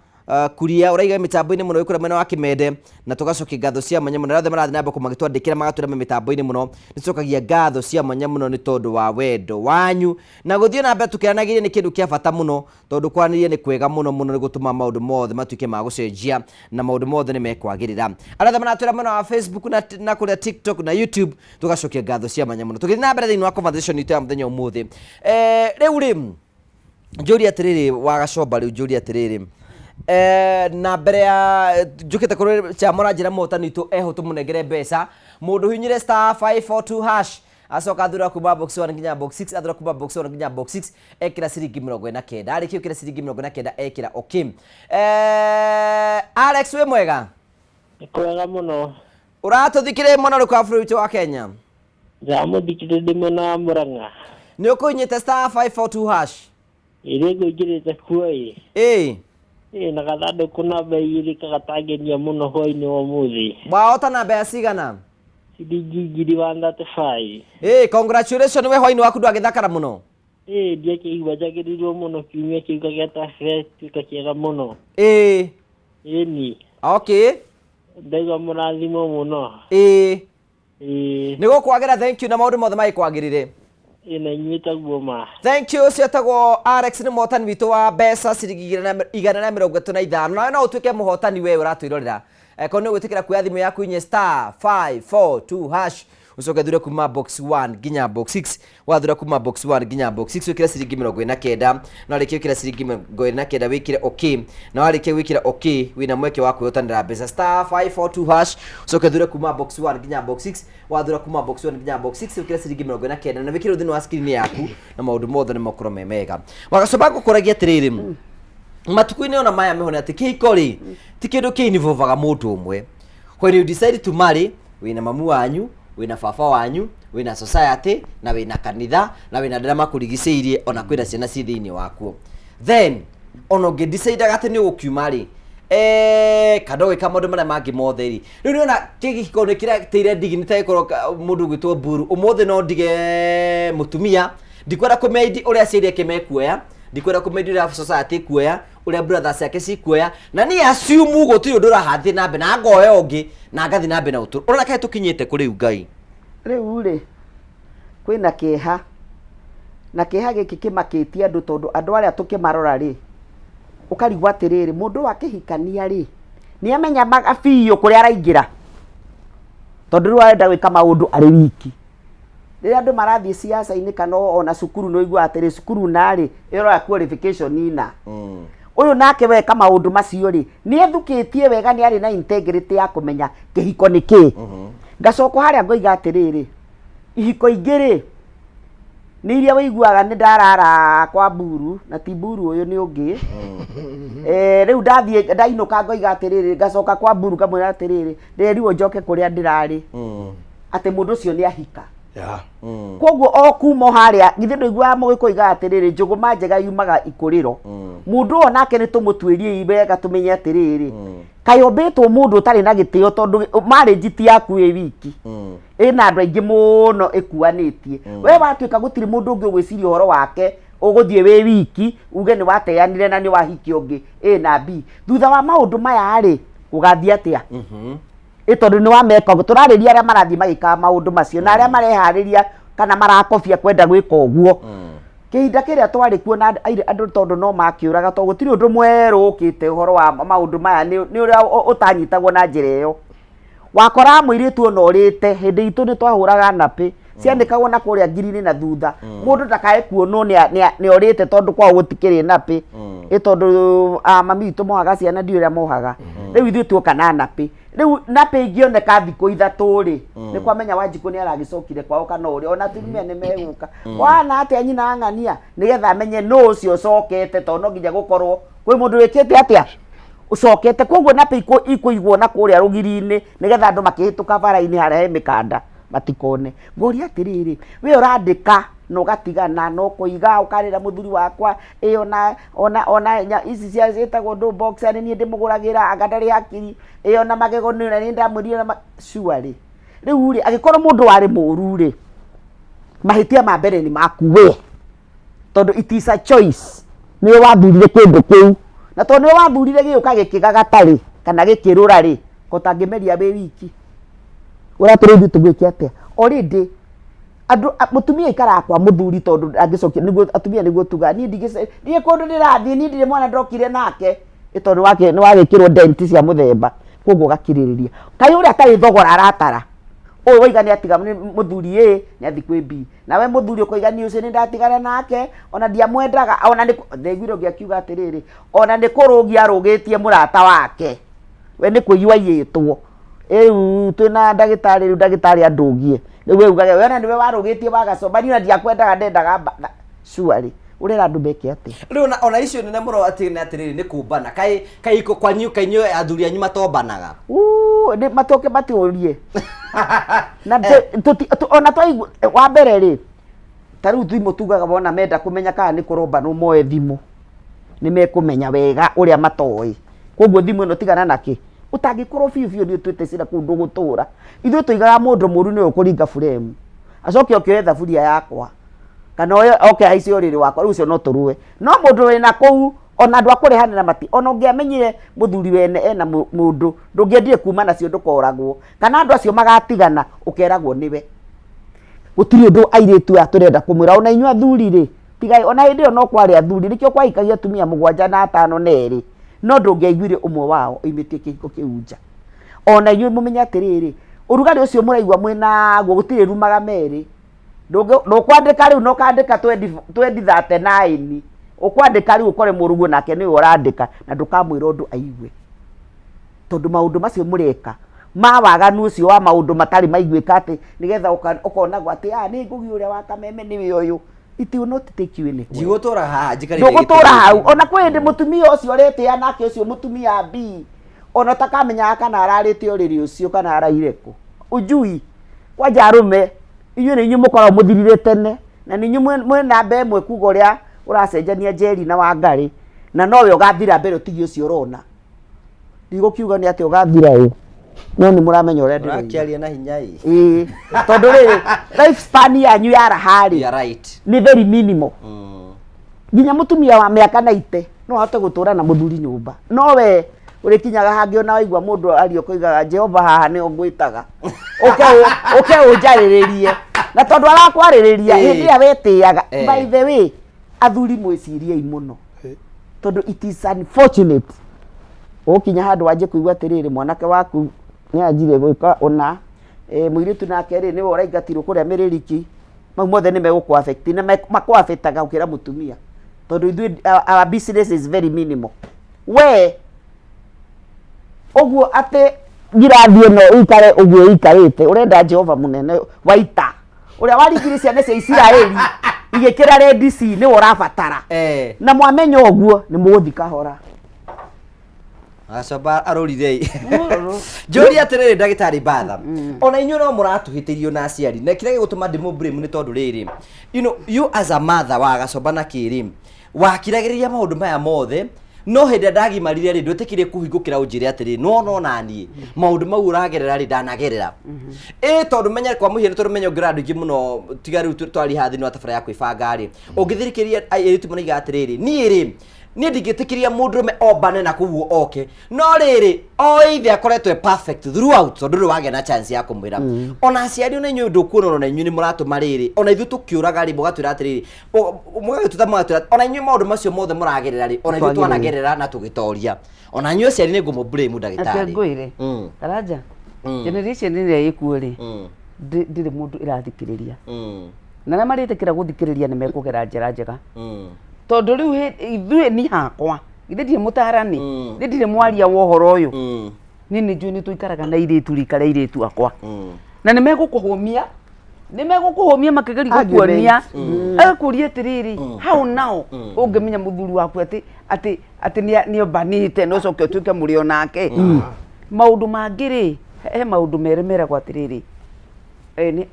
Kuria ũraiga mĩtambo-inĩ mũno wĩ kũrĩa mwena wa Kĩmende, na tũgacokia ngatho cia mwanya mũno. Arĩa othe marathiĩ na mbere magĩtwandĩkĩra magatwĩra me mĩtambo-inĩ mũno, nĩ tũcokagia ngatho cia mwanya mũno nĩ tondũ wa wendo wanyu, na gũthiĩ na mbere tũkĩaranagĩria nĩ kĩndũ kĩa bata mũno, tondũ kwaranĩria nĩ kwega mũno mũno, nĩ gũtũma maũndũ mothe matuĩke ma gũcenjia na maũndũ mothe nĩ mekwagĩrĩra. Arĩa othe maratwĩra mwena wa Facebook na kũrĩa TikTok na YouTube, tũgacokia ngatho cia mwanya mũno. Tũgĩthiĩ na mbere thĩinĩ wa conversation itũ ya mũthenya ũmũthĩ, rĩu rĩ njũrie atĩrĩrĩ, Wagacomba, rĩu njũrie atĩrĩrĩ, na mbere ya njũkĩte kũrĩ Chamora, njĩra mũhotani witũ eho tũmũnengere mbeca. Mũndũ hinyire star 542 hash, acoka athura kuma box 1 nginya box 6, athura kuma box 1 nginya box 6, ekĩra ciringi 49. Arĩkia gwĩkĩra ciringi 49, ekĩra okay. Alex, wĩ mwega? Nĩ kwega mũno. Ũratũthikĩrĩria mwena ũrĩkũ wa bũrũri witũ wa Kenya? Ndĩramũthikĩrĩria ndĩ mwena wa Mũrang'a. Nĩ ũkũhinyĩte star 542 hash? Ĩrĩ ngũingĩrĩte kuo ĩ. Ĩ. Ĩ na gathandũkũ namba 2 kagatangenia mũno hwainĩ wa ũmũthĩ. Wahota na mbeca cigana? Ciringi 1,035. Ĩ, congratulations, we hwainĩ waku ndwagĩthakara mũno. Ĩ ndiakĩigua njagĩrĩirwo mũno, kiumia kĩu gĩatuĩka kĩega mũno. Ĩ. Ĩni. Okay. Ndaigua mũrathimo mũno. Ĩ. Ĩ. Nĩ gũkwagĩra, thank you, na maũndũ mothe magĩkwagĩrĩre. Ĩ na inyuĩ taguo ma. Thank you. Ũcio etagwo Alex, nĩ mũhotani witũ wa mbeca ciringi 135. Nawe no ũtuĩke mũhotani, we ũratwĩrorera, korwo nĩ ũgwĩtĩkĩra kuoya thimũ yaku inye star 542 hash, ũcoke thure kuma box 1 nginya box 6. Wathura kuma box 1 nginya box 6, wĩkĩre ciringi 49, na warĩkia gwĩkĩra ciringi 49, wĩkĩre okay, na warĩkia gwĩkĩra okay, wĩna mweke wa kwĩhotanĩra mbeca. Star 542 hash, ũcoke thure kuma box 1 nginya box 6. Wathura kuma box 1 nginya box 6, wĩkĩre ciringi 49 na wĩkĩre thĩinĩ wa screen yaku, na maũndũ mothe nĩ makorwo me mega. Wagacoba, ngũkũragia atĩrĩrĩ, matukũ-inĩ ona maya meho nĩ atĩ kĩhiko rĩ ti kĩndũ kĩ-involvaga mũndũ ũmwe. When you decide to marry, wĩna mamu wanyu, wĩna baba wanyu, wĩna society, na wĩna kanitha, na wĩna andũ arĩa makũrigicĩirie, ona kwĩna ciana ci thĩinĩ wakuo. Then ona ũngĩ decide atĩ nĩ ũgũkiuma rĩ, Eh, kana ũgĩka maũndũ marĩa mangĩ mothe rĩ rĩu nĩona kĩgĩko nĩ kĩrateire dignity gĩkorwo mũndũ ũgwĩtwo mburu ũmũthĩ no ndige mũtumia ndikwenda kũmendi ũrĩa aciari ake mekuoya ndikwenda kũmendi ũrĩa society ĩkuoya ũrĩa brothers ciake cikuoya na niĩ assume gũtirĩ ũndũ ũrahathiĩ na mbere na ngoya ũngĩ na ngathiĩ na mbere na ũtũro ũrona kaĩ tũkinyĩte kũ rĩu ngai Rĩu rĩ, kwĩna kĩeha, na kĩeha gĩkĩ kĩmakĩtie andũ tondũ andũ arĩa tũkĩmarora rĩ, ũkarigwo atĩrĩrĩ, mũndũ ũyũ akĩhikania rĩ, nĩ amenya biũ kũrĩa araingĩra? Tondũ rĩu arenda gwĩka maũndũ arĩ wiki. Rĩrĩa andũ marathiĩ ciaca-inĩ kana ona cukuru nĩ ũiguaga atĩrĩ, cukuru na rĩ, ĩroya qualification na. Ũyũ nake weka maũndũ macio rĩ, nĩ ethukĩtie wega nĩ arĩ na integrity ya kũmenya kĩhiko nĩ kĩĩ. Ngacoka harĩa ngoiga atĩrĩrĩ, ihiko ingĩ rĩ, nĩ iria wĩiguaga nĩ ndarara kwa mburu na ti mburu ũyũ nĩ ũngĩ. Eh, rĩu ndathiĩ ndainũka ngoiga atĩrĩrĩ, ngacoka kwa mburu ngamwĩra atĩrĩrĩ, ndĩrerirwo njoke kũrĩa ndĩrarĩ, atĩ mũndũ ũcio nĩ ahika. Koguo o kuma o harĩa githĩ ndũiguaga mũgĩkũyũ oigaga atĩrĩrĩ, njũgũma njega yumaga ikũrĩro. Mũndũ ũyũ nake nĩ tũmũtuĩriei wega tũmenye atĩrĩrĩ, kaĩ ũmbĩtwo mũndũ ũtarĩ na gĩtĩo tondũ marriage ti yaku ĩ wiki ĩna andũ aingĩ mũno ĩkuanĩtie. We watuĩka gũtirĩ mũndũ ũngĩ ũgwĩciria ũhoro wake, ũgũthiĩ wĩ wiki uge nĩ wateanire na nĩ wahikia ũngĩ A na B. Thutha wa maũndũ maya rĩ, gũgathiĩ atĩa? Ĩ tondũ nĩ wameka ũguo, tũrarĩria arĩa marathiĩ magĩkaga maũndũ macio na arĩa mareharĩria kana marakobia kwenda gwĩka ũguo. Kĩhinda kĩrĩa twarĩ kuo na andũ tondũ no makĩũraga tondũ gũtirĩ ũndũ mwerũ ũkĩte ũhoro wa maũndũ maya nĩ ũrĩa ũtanyitagwo na njĩra ĩyo. Wakoraga mũirĩtu ona ũrĩte, hĩndĩ itũ nĩ twahũraga napĩ, cianĩkagwo na kũrĩa ngiri-inĩ na thutha, mũndũ ndakae kuonwo nĩ orĩte tondũ kwao gũtikĩrĩ napĩ, ĩ tondũ mami witũ mohaga ciana ndiũĩ ũrĩa mohaga. Rĩu ithuĩ tuoka na napĩ, rĩu napĩ ingĩoneka thikũ ithatũ rĩ, nĩ kwamenya Wanjikũ nĩ aragĩcokire kwao kana ũrĩa, ona atumia nĩ megũka. Wana atĩa nyina wa ng'ania, nĩgetha amenye nũ ũcio ũcokete tondũ no nginya gũkorwo kwĩ mũndũ wĩkĩte atĩa ũcokete. Koguo napĩ ikũigwo na kũrĩa rũgiri-inĩ nĩgetha andũ makĩhĩtũka bara-inĩ harĩa he mĩkanda matikone. Ngoria atĩrĩrĩ, we ũrandĩka na ũgatigana na ũkoiga ũkarĩra mũthuri wakwa ĩ ona ona ona ici cia ciĩtagwo ndũ boxer nĩ niĩ ndĩmũgũragĩra anga ndarĩ hakiri, ĩ ona magego nĩ niĩ ndamwĩrire na surely. Rĩu rĩ, angĩkorwo mũndũ warĩ mũru rĩ, mahĩtia ma mbere nĩ maku we, tondũ it is a choice, nĩwe wathurire kĩndũ kĩu, na tondũ nĩwe wathurire gĩũka gĩkĩgagata rĩ, kana gĩkĩrũra rĩ, ko ũtangĩmeria wĩ wiki, ũratũra ithuĩ tũgwĩke atĩa? Already andũ mũtumia aikaraga kwa mũthuri tondũ ndangĩcokia, nĩguo atumia nĩguo tugaga, niĩ ndingĩce, niĩ kũndũ ndĩrathiĩ, niĩ ndirĩ mwana ndokire nake, ĩ tondũ nĩ wagĩkĩrwo dent cia mũthemba, koguo ũgakirĩrĩria. Kaĩ ũrĩa atarĩ thogora aratara, ũyũ waiga nĩ atiga mũthuri A, nĩ athiĩ kwĩ B, nawe mũthuri ũkoiga niĩ ũcio nĩ ndatigana nake, ona ndiamwendaga, ona nĩ ndaiguire ũngĩ akiuga atĩrĩrĩ, ona nĩ kũrũgia arũgĩtie mũrata wake, we nĩ kũiywo aiyĩtwo. Rĩu twĩna ndagĩtarĩ, rĩu ndagĩtarĩ andũgie, rĩu we ugage we ona nĩwe warũgĩtie wagacomba, niĩ ona ndiakwendaga ndendaga surely ũrera andũ meke atĩa? Rĩu ona icio nene mũno atĩ nĩ atĩrĩrĩ nĩ kũmbana, kaĩ kaĩ iko kwanyu kaĩ inyuĩ athuri anyu matombanaga? Uu, nĩ matoke matũrie. Na ona twaigua wa mbere rĩ, ta rĩu thimũ tugaga wona menda kũmenya kana nĩ kũrombanwo moe thimũ, nĩ mekũmenya wega ũrĩa matoĩ. Koguo thimũ ĩno tigana na kĩ, ũtangĩkorwo biũ biũ nĩ ũtuĩte cira kũu ndũgũtũra. Ithuĩ tũigaga mũndũ mũru nĩwe ũkũringa buremu, acoke oke oe thaburia yakwa, kana oe oke ahaice ũrĩrĩ wakwa, rĩu ũcio no tũrũe. No mũndũ wĩna kũu, ona andũ a kũrehanĩra mati, ona ũngĩamenyire mũthuri wene ena mũndũ, ndũngĩendire kuma nacio ndũkoragwo. Kana andũ acio magatigana, ũkeragwo nĩwe. Gũtirĩ ũndũ airĩtu aya tũrenda kũmwĩra, ona inyuĩ athuri rĩ, tigai, ona hĩndĩ ĩyo no kwarĩ athuri, nĩkĩo kwahikagia atumia mũgwanja na atano na erĩ, no ndũngĩaiguire ũmwe wao oimĩtie kĩhiko kĩu nja. Ona inyuĩ mũmenye atĩrĩrĩ, ũrugarĩ ũcio mũraigua mwĩnaguo gũtirĩ rumaga merĩ. Ndũkwandĩka rĩu na ũkandĩka 2039, ũkwandĩka rĩu ũkore mũrũguo nake nĩwe ũrandĩka na ndũkamwĩra ũndũ aigue. Tondũ maũndũ macio mũreka ma waganu ũcio wa maũndũ matarĩ maiguĩka atĩ nĩgetha ũkonagwo atĩ nĩ Ngũgĩ ũrĩa wa Kameme nĩwe ũyũ. It will not take you anywhere. Ndigũtũra haha njikarĩte Ndũgũtũra gĩtĩ hau. gĩkĩ. Ona kwĩ hĩndĩ mũtumia ũcio ũretĩa nake ũcio mũtumia B, ona ũtakamenyaga kana ararĩte ũrĩrĩ ũcio kana araire kũ. Ujui. Kwanja arũme, inyuĩ nĩ inyuĩ mũkoragwo mũthirire tene, na nĩ inyuĩ mwĩ namba ĩmwe kuga ũrĩa ũracenjania Njeri na Wangarĩ, na nowe ũgathira mbere ũtigie ũcio ũrona. Ndigũkiuga nĩ atĩ ũgathira ĩ, no nĩ mũramenya ũrĩa ndĩroiga. Ũrakĩaria na hinya ĩ. Ĩĩ, tondũ rĩrĩ, life span yanyu ya raha rĩ, You are right. nĩ very minimal. Nginya mũtumia wa mĩaka 90 no ahote gũtũra na mũthuri nyũmba, no we ũrĩkinyaga hangĩ ona waigua mũndũ aria ũkoigaga Jehova haha nĩho ngwĩtaga, ũke ũke ũnjarĩrĩrie, na tondũ arakwarĩrĩria hĩndĩ ĩrĩa wetĩaga. By the way, athuri mwĩciriei mũno, tondũ it is unfortunate ũgũkinya handũ wanjie kũigua atĩrĩrĩ, mwanake waku nĩ anjirie gwĩka ũna, mũirĩtu nake rĩ, nĩwe ũraingatirwo kũrĩa mĩrĩriki. Mau mothe nĩ megũkũ affect na makũ affectaga gũkĩra mũtumia, tondũ ithuĩ our business is very minimal. We ũguo atĩ ngirathi ĩno ĩikare ũguo ĩikarĩte, ũrenda Jehova mũnene wa ita ũrĩa waringire ciana cia Isiraeli igĩkĩra Red Sea nĩwe ũrabatara. Na mwamenya ũguo nĩ mũgũthiĩ kahora. Acoba arũrire njũria atĩrĩrĩ, ndagĩtarĩ Batha, ona inyuĩ no mũratũhĩtĩrio na aciari, na kĩrĩa gĩgũtũma ndĩmũ blame nĩ tondũ rĩrĩ, you as a mother wa Gacoba na kĩrĩ wakiragĩrĩria maũndũ maya mothe, no hĩndĩ ĩrĩa ndagimarire rĩ, ndwĩtĩkire kũhingũkĩra ũnjĩre atĩrĩ, no nona niĩ maũndũ mau ũragerera rĩ, ndanagerera ĩ, tondũ menya kwa mũhiano, tondũ menya ũngĩra andũ aingĩ mũno tiga rĩu twari haha thĩinĩ wa tabara ya kwĩbanga rĩ, ũngĩthirikĩria airĩtu manoiga atĩrĩrĩ, niĩ rĩ, niĩ ndingĩtĩkĩria mũndũrũme ombane na kũguo oke, no rĩrĩ, o ithe akoretwo e perfect throughout, tondũ ndũrĩ wagĩa na chance ya kũmwĩra. Ona aciari, ona inyuĩ ndũkuona, ona inyuĩ nĩ mũratũma rĩrĩ, ona ithuĩ tũkĩũraga rĩ, mũgatwĩra atĩrĩrĩ, mũgagĩtũta mũgatwĩra ona inyuĩ maũndũ macio mothe mũragerera rĩ, ona ithuĩ Twagĩrĩire. twanagerera na tũgĩtoria. Ona inyuĩ aciari nĩ ngũmũ blame. Reke ndagĩtarĩ. Ngwĩre, Karanja, generation ĩrĩa ĩkuo rĩ, ndĩrĩ mũndũ ĩrathikĩrĩria, na arĩa marĩtĩkĩra gũthikĩrĩria nĩ mekũgera njĩra njega, tondũ rĩu ithuĩ ni hakwa ithe ndirĩ mũtarani, nĩ ndirĩ mwaria wa ũhoro ũyũ. Niĩ nĩ njũĩ nĩ tũikaraga na irĩtu rika rĩa irĩtu akwa, na nĩ megũkũhũmia, nĩ megũkũhũmia makĩgeria gũkuonia. Agakũria atĩrĩrĩ, how now ũngĩmenya mũthuri waku atĩ nĩombanĩte na ũcoke ũtuĩke mũrĩ onake? Maũndũ mangĩ rĩ, he maũndũ merĩ meragwo atĩrĩrĩ,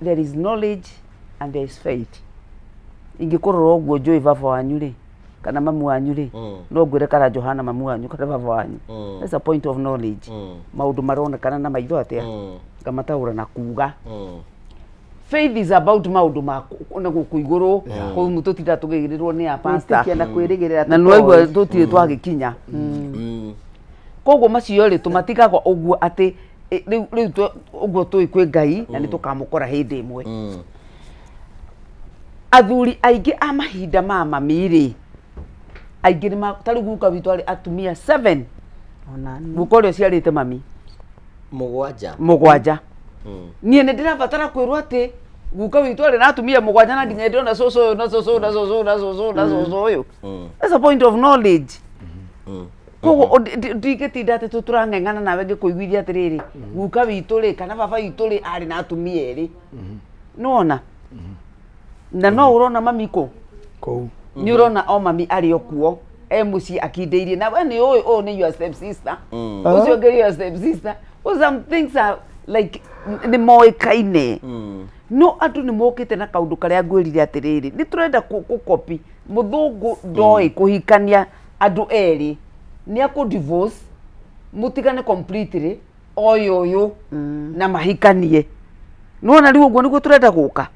there is knowledge and there is faith. Ingĩkũrora ũguo njũĩ baba wanyu rĩ, kana mamu wanyu rĩ, no ngwĩre kana Johana mamu wanyu kana baba wanyu. That's a point of knowledge. Maũndũ maronekana na maitho atĩa, ngamataũra na kuga. Faith is about maũndũ ma na gũkũ igũrũ kũu tũtinda tũgĩrĩrwo nĩ a pastor. Gwĩtĩkia na kwĩrĩgĩrĩra. Na nĩwaigua tũtirĩ twagĩkinya. Koguo macio rĩ, tũmatigaga ũguo atĩ rĩu ũguo tũĩ kwĩ Ngai na nĩ tũkamũkora hĩndĩ ĩmwe. Athuri aingĩ a mahinda ma mami rĩ, aingĩ nĩ ta rĩu guka witũ arĩ atumia 7. Guka ũrĩa ũciarĩte mami. 7. 7. Niĩ nĩ ndĩrabatara kwĩrwo atĩ guka witũ arĩ na atumia 7 na nginya ndĩrona cũcũ ũyũ na cũcũ ũyũ na cũcũ ũyũ na cũcũ ũyũ na cũcũ ũyũ? That's a point of knowledge. Koguo ndingĩtinda atĩ tũrang'eng'ana nawe ngĩkũiguithia atĩrĩrĩ, guka witũ rĩ kana baba witũ rĩ arĩ na atumia 2. Nĩwona na no ũrona mami kũ kũu. Nĩ ũrona o mami arĩ o kuo e mũciĩ akindĩirie, na we nĩ ũĩ ũyũ nĩ your step sister, ũcio ũngĩ nĩ your step sister. Well, some things are like nĩ moĩkaine, no andũ nĩ mokĩte na kaũndũ karĩa ngwĩrire atĩrĩrĩ, nĩ tũrenda gũkopi mũthũngũ. Ndoĩ kũhikania andũ erĩ nĩ akũ divorce mũtigane completely oyo ũyũ na mahikanie. Nĩwona rĩu ũguo nĩguo tũrenda gũka.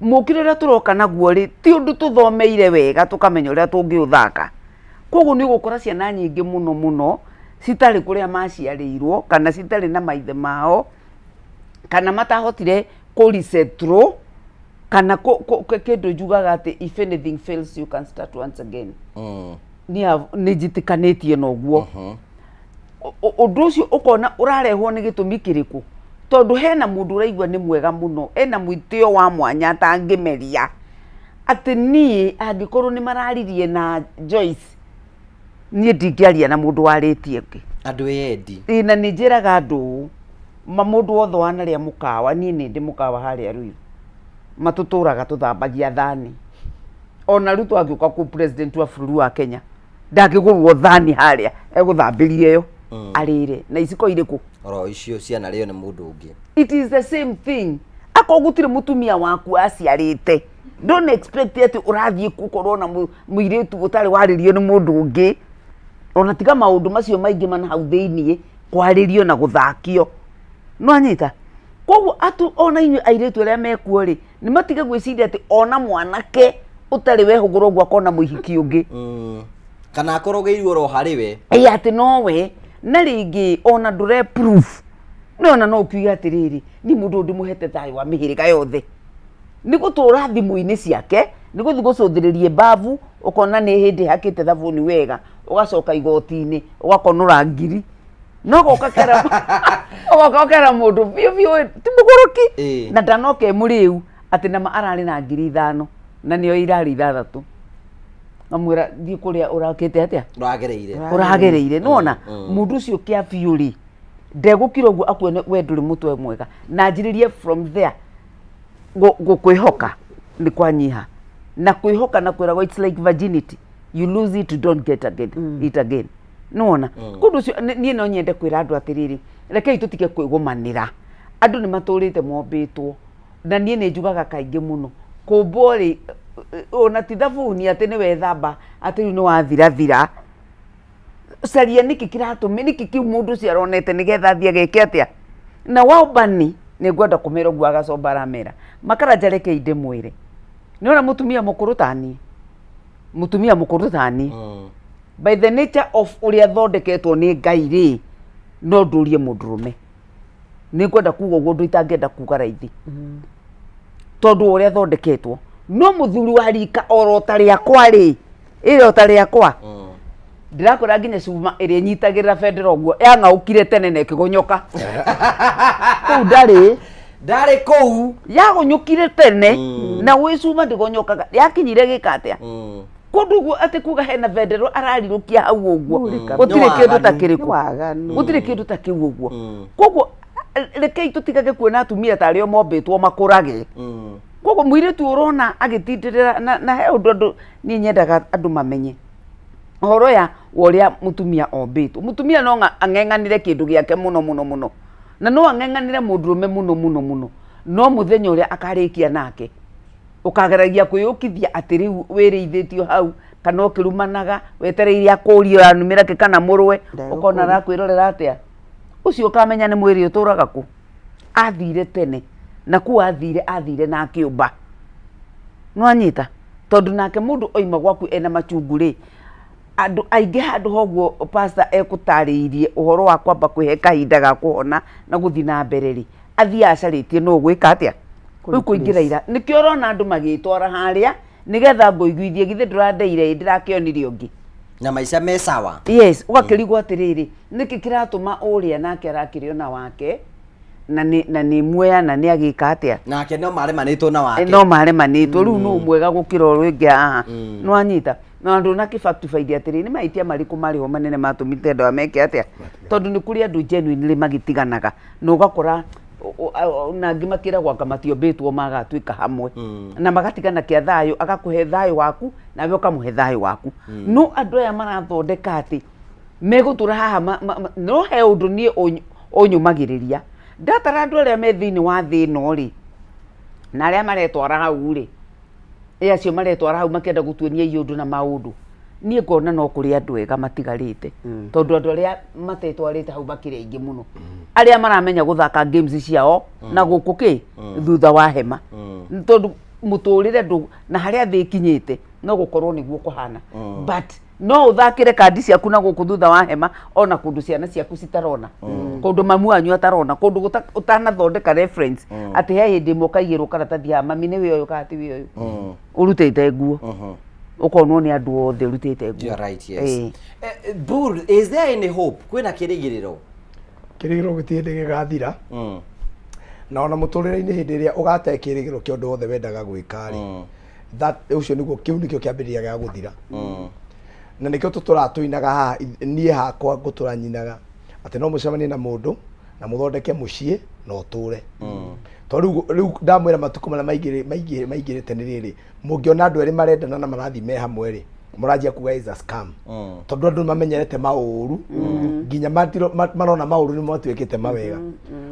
Mũkĩra ũrĩa tũroka naguo rĩ, ti ũndũ tũthomeire wega tũkamenya ũrĩa tũngĩũthaka. Koguo nĩ ũgũkora ciana nyingĩ mũno mũno citarĩ kũrĩa maciarĩirwo, kana citarĩ na maithe mao, kana matahotire kũ resettle, kana kĩndũ njugaga atĩ if anything fails, you can start once again. Niĩ nĩ njĩtĩkanĩtie na ũguo. Ũndũ ũcio ũkona ũrarehwo nĩ gĩtũmi kĩrĩkũ? Tondũ hena mũndũ ũraigua nĩ mwega mũno, ena mwĩtĩo wa mwanya atangĩmeria, atĩ niĩ angĩkorwo nĩ mararirie na Joyce, niĩ ndingĩaria na mũndũ warĩtie ũngĩ. Andũ eyendi. Ĩ, na nĩ njĩraga andũ ũũ, ma mũndũ wothe wanarĩa mũkawa, niĩ nĩ ndĩ mũkawa harĩa Ruiru, matũtũraga tũthambagia thani. Ona Ruto angĩũka kũ president wa bũrũri wa Kenya, ndangĩgũrwo thani harĩa egũthambĩria ĩyo arĩre na iciko irĩkũ? Oro icio cianarĩo nĩ mũndũ ũngĩ. It is the same thing. Akorwo gũtirĩ mũtumia waku aciarĩte, don't expect atĩ ũrathiĩ gũkorwo na mũirĩtu ũtarĩ warĩrio nĩ mũndũ ũngĩ. Ona tiga maũndũ macio maingĩ mana hau thĩiniĩ kwarĩrio na gũthakio. Nĩwanyita? Koguo atu ona inyuĩ airĩtu arĩa mekuo rĩ, nĩ matige gwĩciria atĩ ona mwanake ũtarĩ wehũgũra ũguo akona mũhiki ũngĩ. Kana akorogeirwo oro harĩ we. Ĩ atĩ nowe na rĩngĩ ona ndũre proof no ona no ũkiuge atĩrĩrĩ niĩ mũndũ ũyũ ndĩmũhete thayũ wa mĩhĩrĩga yothe nĩ gũtũra thimũ-inĩ ciake nĩ gũthiĩ gũcũthĩrĩria mbabu ũkona nĩ hĩndĩ hakĩte thabuni wega ũgacoka igoti-inĩ ũgakonora ngiri no goka kera ũgoka ũkera mũndũ biũ biũ ti mũgũrũki na ndanoka e mũrĩu atĩ nama ararĩ na 5000 na nĩo irarĩ 6 ngamwĩra thiĩ kũrĩa ũrakĩte atĩa Ũragereire. Ũragereire nĩwona mũndũ ũcio kĩa biũ rĩ ndegũkira ũguo akuone we ndũrĩ mũtwe mwega na anjĩrĩrie from there gũkwĩhoka nĩ kwanyiha na kwĩhoka na kwĩragwo it's like virginity, you lose it, you don't get again, it again nĩwona. Kũndũ ũcio niĩ no nyende kwĩra andũ atĩrĩrĩ, rekei tũtige kwĩgũmanĩra. Andũ nĩ matũrĩte mombĩtwo na niĩ nĩ njugaga kaingĩ mũno kũmbwo rĩ ona ti thabuni atĩ nĩ wethamba atĩ rĩu nĩ wathirathira. Caria nĩkĩ kĩratũmĩ nĩkĩ kĩu mũndũ ũcio aronete nĩgetha athiĩ ageke atĩa na waũmbani. Nĩ ngwenda kũmera ũguo agacomba aramera makaranja. Rekei ndĩmwĩre, nĩona mũtumia mũkũrũ taniĩ, mũtumia mũkũrũ taniĩ by the nature of ũrĩa thondeketwo nĩ Ngai rĩ, no ndũrie mũndũrũme. Nĩ ngwenda kuga ũguo ũndũ itangĩenda kuga raithi tondũ wa ũrĩa thondeketwo. No mũthuri wa rika oro ta rĩakwa rĩ, ĩrĩ ta rĩakwa, ndĩrakwĩra nginya cuma ĩrĩa ĩnyitagĩrĩra bendera ũguo yang'aũkire tene na ĩkĩgonyoka kũu ndarĩ. Ndarĩ kũu. Yagonyokire tene na gwĩ cuma ndĩgonyokaga yakinyire gĩka atĩa kũndũ ũguo atĩ kuga hena bendera ararirũkia hau ũguo gũtirĩ kĩndũ ta kĩrĩkũ, gũtirĩ kĩndũ ta kĩu ũguo. Koguo rekei tũtigage kuona atumia tarĩ o mombĩtwo makũrage. Koguo mũirĩtu ũrona agĩtindĩrĩra na he ũndũ andũ niĩ nyendaga andũ mamenye ũhoro ya wa ũrĩa mũtumia ombĩtwo. Mũtumia no ang'eng'anĩre kĩndũ gĩake mũno mũno mũno na no ang'eng'anĩre mũndũrũme mũno mũno mũno, no mũthenya ũrĩa akarĩkia nake ũkageragia kwĩyũkithia atĩ rĩu wĩrĩithĩtio hau kana ũkĩrumanaga wetereire akũrie ũranumĩra kĩ kana mũrũe ũkona arakwĩrorera atĩa ũcio ũkamenya nĩ mwĩrĩ ũtũraga kũ athire tene na kũu athire athire na akĩũmba nĩwanyita tondũ nake mũndũ oima gwaku ena machungu rĩ andũ aingĩ handũ hoguo pastor ekũtarĩirie ũhoro wa kwamba kwĩhe kahinda ga kũhona na gũthiĩ na mbere rĩ athiaga acarĩtie nũ ũgwĩka atĩa rĩu kũingĩra ira nĩkĩo ũrona andũ magĩtwara harĩa nĩgetha ngũiguithie githĩ ndũrandeire ĩ ndĩrakĩonire ũngĩ na maica me sawa. Yes, ũgakĩrigwo atĩrĩrĩ nĩkĩ kĩratũma ũrĩa nake arakĩrĩ ona wake na nĩ muoya na nĩ agĩka atĩa. Nake no maremanĩtwo na wake. No maremanĩtwo rĩu nũ mwega gũkĩra ũrĩa ũngĩ haha nĩwanyita na andũ na kĩbaktibaidi atĩrĩ nĩ mahĩtia marĩkũ marĩ ho manene matũmĩte andũ aya meke atĩa tondũ nĩ kũrĩ andũ genuinely magĩtiganaga na ũgakora na angĩ makĩragwo anga matiombĩtwo magatuĩka hamwe na magatigana kĩa thayũ agakũhe thayũ waku nawe ũkamũhe thayũ waku. No andũ aya marathondeka atĩ megũtũra haha no he ũndũ niĩ ũnyũmagĩrĩria ndatara andũ arĩa me thĩinĩ wa thĩ ĩno rĩ na arĩa maretwara hau rĩ ĩ acio maretwara hau makĩenda gũtuonia iũndũ na maũndũ niĩ ngona no kũrĩ andũ ega matigarĩte tondũ andũ arĩa matetwarĩte hau makĩrĩ aingĩ mũno arĩa maramenya gũthaka games ciao na gũkũ kĩ thutha wa hema tondũ mũtũrĩre ndũ na harĩa thĩ ĩkinyĩte no gũkorwo nĩguo kũhana but no ũthakĩre kandi ciaku na gũkũ thutha wa hema ona kũndũ ciana ciaku citarona kũndũ mamu wanyu atarona kũndũ ũtanathondeka reference atĩ he hĩndĩ ĩmwe ũkaigĩrwo karatathi haha mami nĩ wĩ ũyũ kana ti wĩ ũyũ ũrutĩte nguo ũkonwo nĩ andũ othe ũrutĩte nguo. You're right, yes. Ĩĩ. Bull, is there any hope? Kwĩna kĩrĩgĩrĩro? Kĩrĩgĩrĩro gĩtirĩ hĩndĩ gĩgathira na ona mũtũrĩre-inĩ hĩndĩ ĩrĩa ũgate kĩrĩgĩrĩro kĩa ũndũ wothe wendaga gwĩka rĩ that ũcio nĩguo kĩu nĩkĩo kĩambĩrĩria gĩa gũthira na nĩkĩo tũtũraga tũinaga haha niĩ hakwa ngũtũra nyinaga atĩ no mũcemanie na mũndũ na mũthondeke mũciĩ na ũtũre tondũ rĩu ndamwĩra matukũ marĩa maingĩrĩte nĩ rĩrĩ mũngĩona andũ erĩ marendana na marathiĩ me hamwe rĩ mũranjia kuga is a scam tondũ andũ mamenyerete maũru nginya marona maũru nĩ matuĩkĩte mawega.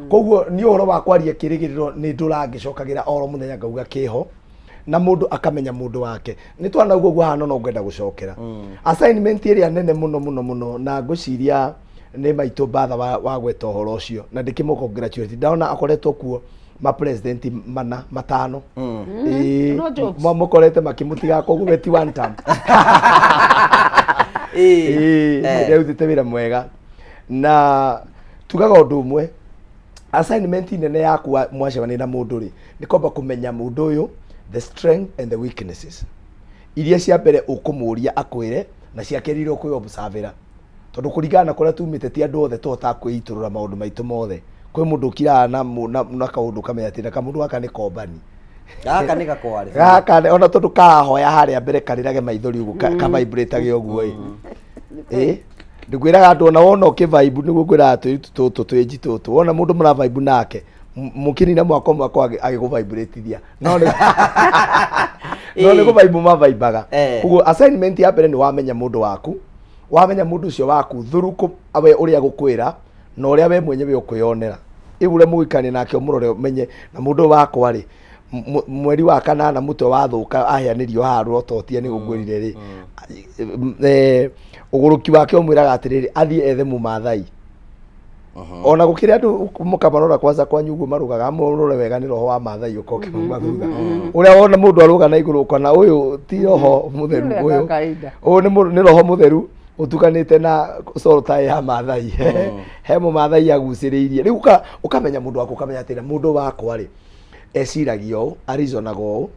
Koguo niĩ ũhoro wa kwaria kĩrĩgĩrĩro nĩ ndũrangĩcokagĩra oro mũthenya ngauga kĩho. Na mũndũ akamenya mũndũ wake. Nĩ twanauga ũguo haha, no ngwenda gũcokera assignment ĩrĩa nene mũno mũno mũno, na ngwĩciria nĩ maitũ Mbatha wa gweta ũhoro ũcio, na ndĩkĩmũ congratulate, ndona akoretwo kuo ma president mana matano. Ĩĩ, No jokes. Mũkorete makĩmũtiga, koguo we ti one term. Ĩĩ, nĩarutĩte wĩra mwega, na tugaga ũndũ ũmwe, assignment nene yaku mwacemania na mũndũ rĩ, nĩ kwamba kũmenya mũndũ ũyũ, the strength and the weaknesses iria cia mbere ũkũmũria akwĩre, na cia kerĩ iria ũkwĩ-observĩra, tondũ kũringana na kũrĩa tumĩte, ti andũ othe tũhotaga kwĩitũrũra maũndũ maitũ mothe. Kwĩ mũndũ ũkiraga na kaũndũ ũkamenya atĩ na kamũndũ gaka nĩ kombani. Gaka nĩ gakware. Gaka ona tondũ karahoya harĩa mbere karĩrage maithori ũguo, ka vibrate ũguo ĩ. Ĩ ndĩkwĩraga andũ, ona wona ũkĩ vibe, nĩguo ngwĩraga tũirĩtu tũtũ twĩnji tũtũ, wona mũndũ mũra vibe nake, mũkĩnina mwaka ũmwe akorwo agĩkũ vibratithia, no nĩ kũ vibe mavaibaga. Koguo assignment ya mbere nĩ wamenya mũndũ waku, wamenya mũndũ ũcio waku through we ũrĩa gũkwĩra na ũrĩa we mwenyewe ũkwĩyonera. Rĩu ũrĩa mũgũikarania nake, ũmũrore, ũmenye na mũndũ ũyũ wakwa rĩ, mweri wa kanana mũtwe wathũka aheanĩrio haha rũrototia nĩ gũkwĩrire rĩ, ũgũrũki wake ũmwĩraga atĩrĩrĩ, athiĩ ethe mũmathai. Ona gũkĩrĩ andũ mũkamarora kwanza kwanyu ũguo marũgaga, amũrore wega, nĩ roho wa mathai ũka ũkĩmauma thutha. Ũrĩa wona mũndũ arũga na igũrũ ũkona ũyũ ti roho mũtheru. Ũrĩa ũyũ kawaida. Ũyũ nĩ roho mũtheru ũtukanĩte na corotaĩ ya mathai, he mũmathai agucĩrĩirie. Rĩu ũkamenya mũndũ waku, ũkamenya atĩrĩ, mũndũ wakwa rĩ, eciragia ũũ, arizonaga ũũ,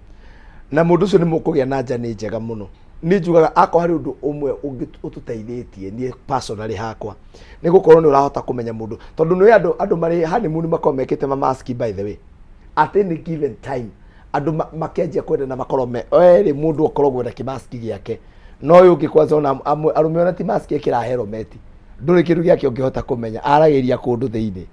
na mũndũ ũcio nĩ mũkũgĩa na njani njega mũno. Niĩ njugaga akorwo harĩ ũndũ ũmwe ũtũteithĩtie, niĩ personally hakwa, nĩ gũkorwo nĩ ũrahota kũmenya mũndũ, tondũ nĩ andũ marĩ honeymoon makorwo mekĩte mamaski, by the way, at any given time andũ makĩanjia kwendana makorwo me erĩ, mũndũ akoragwo na kĩmaski gĩake, no ũyũ ũngĩ kwanza ona amwe arũme ona ti maski ekĩraga helmet, ndũrĩ kĩndũ gĩake ũngĩhota kũmenya, aragĩria kũndũ thĩinĩ.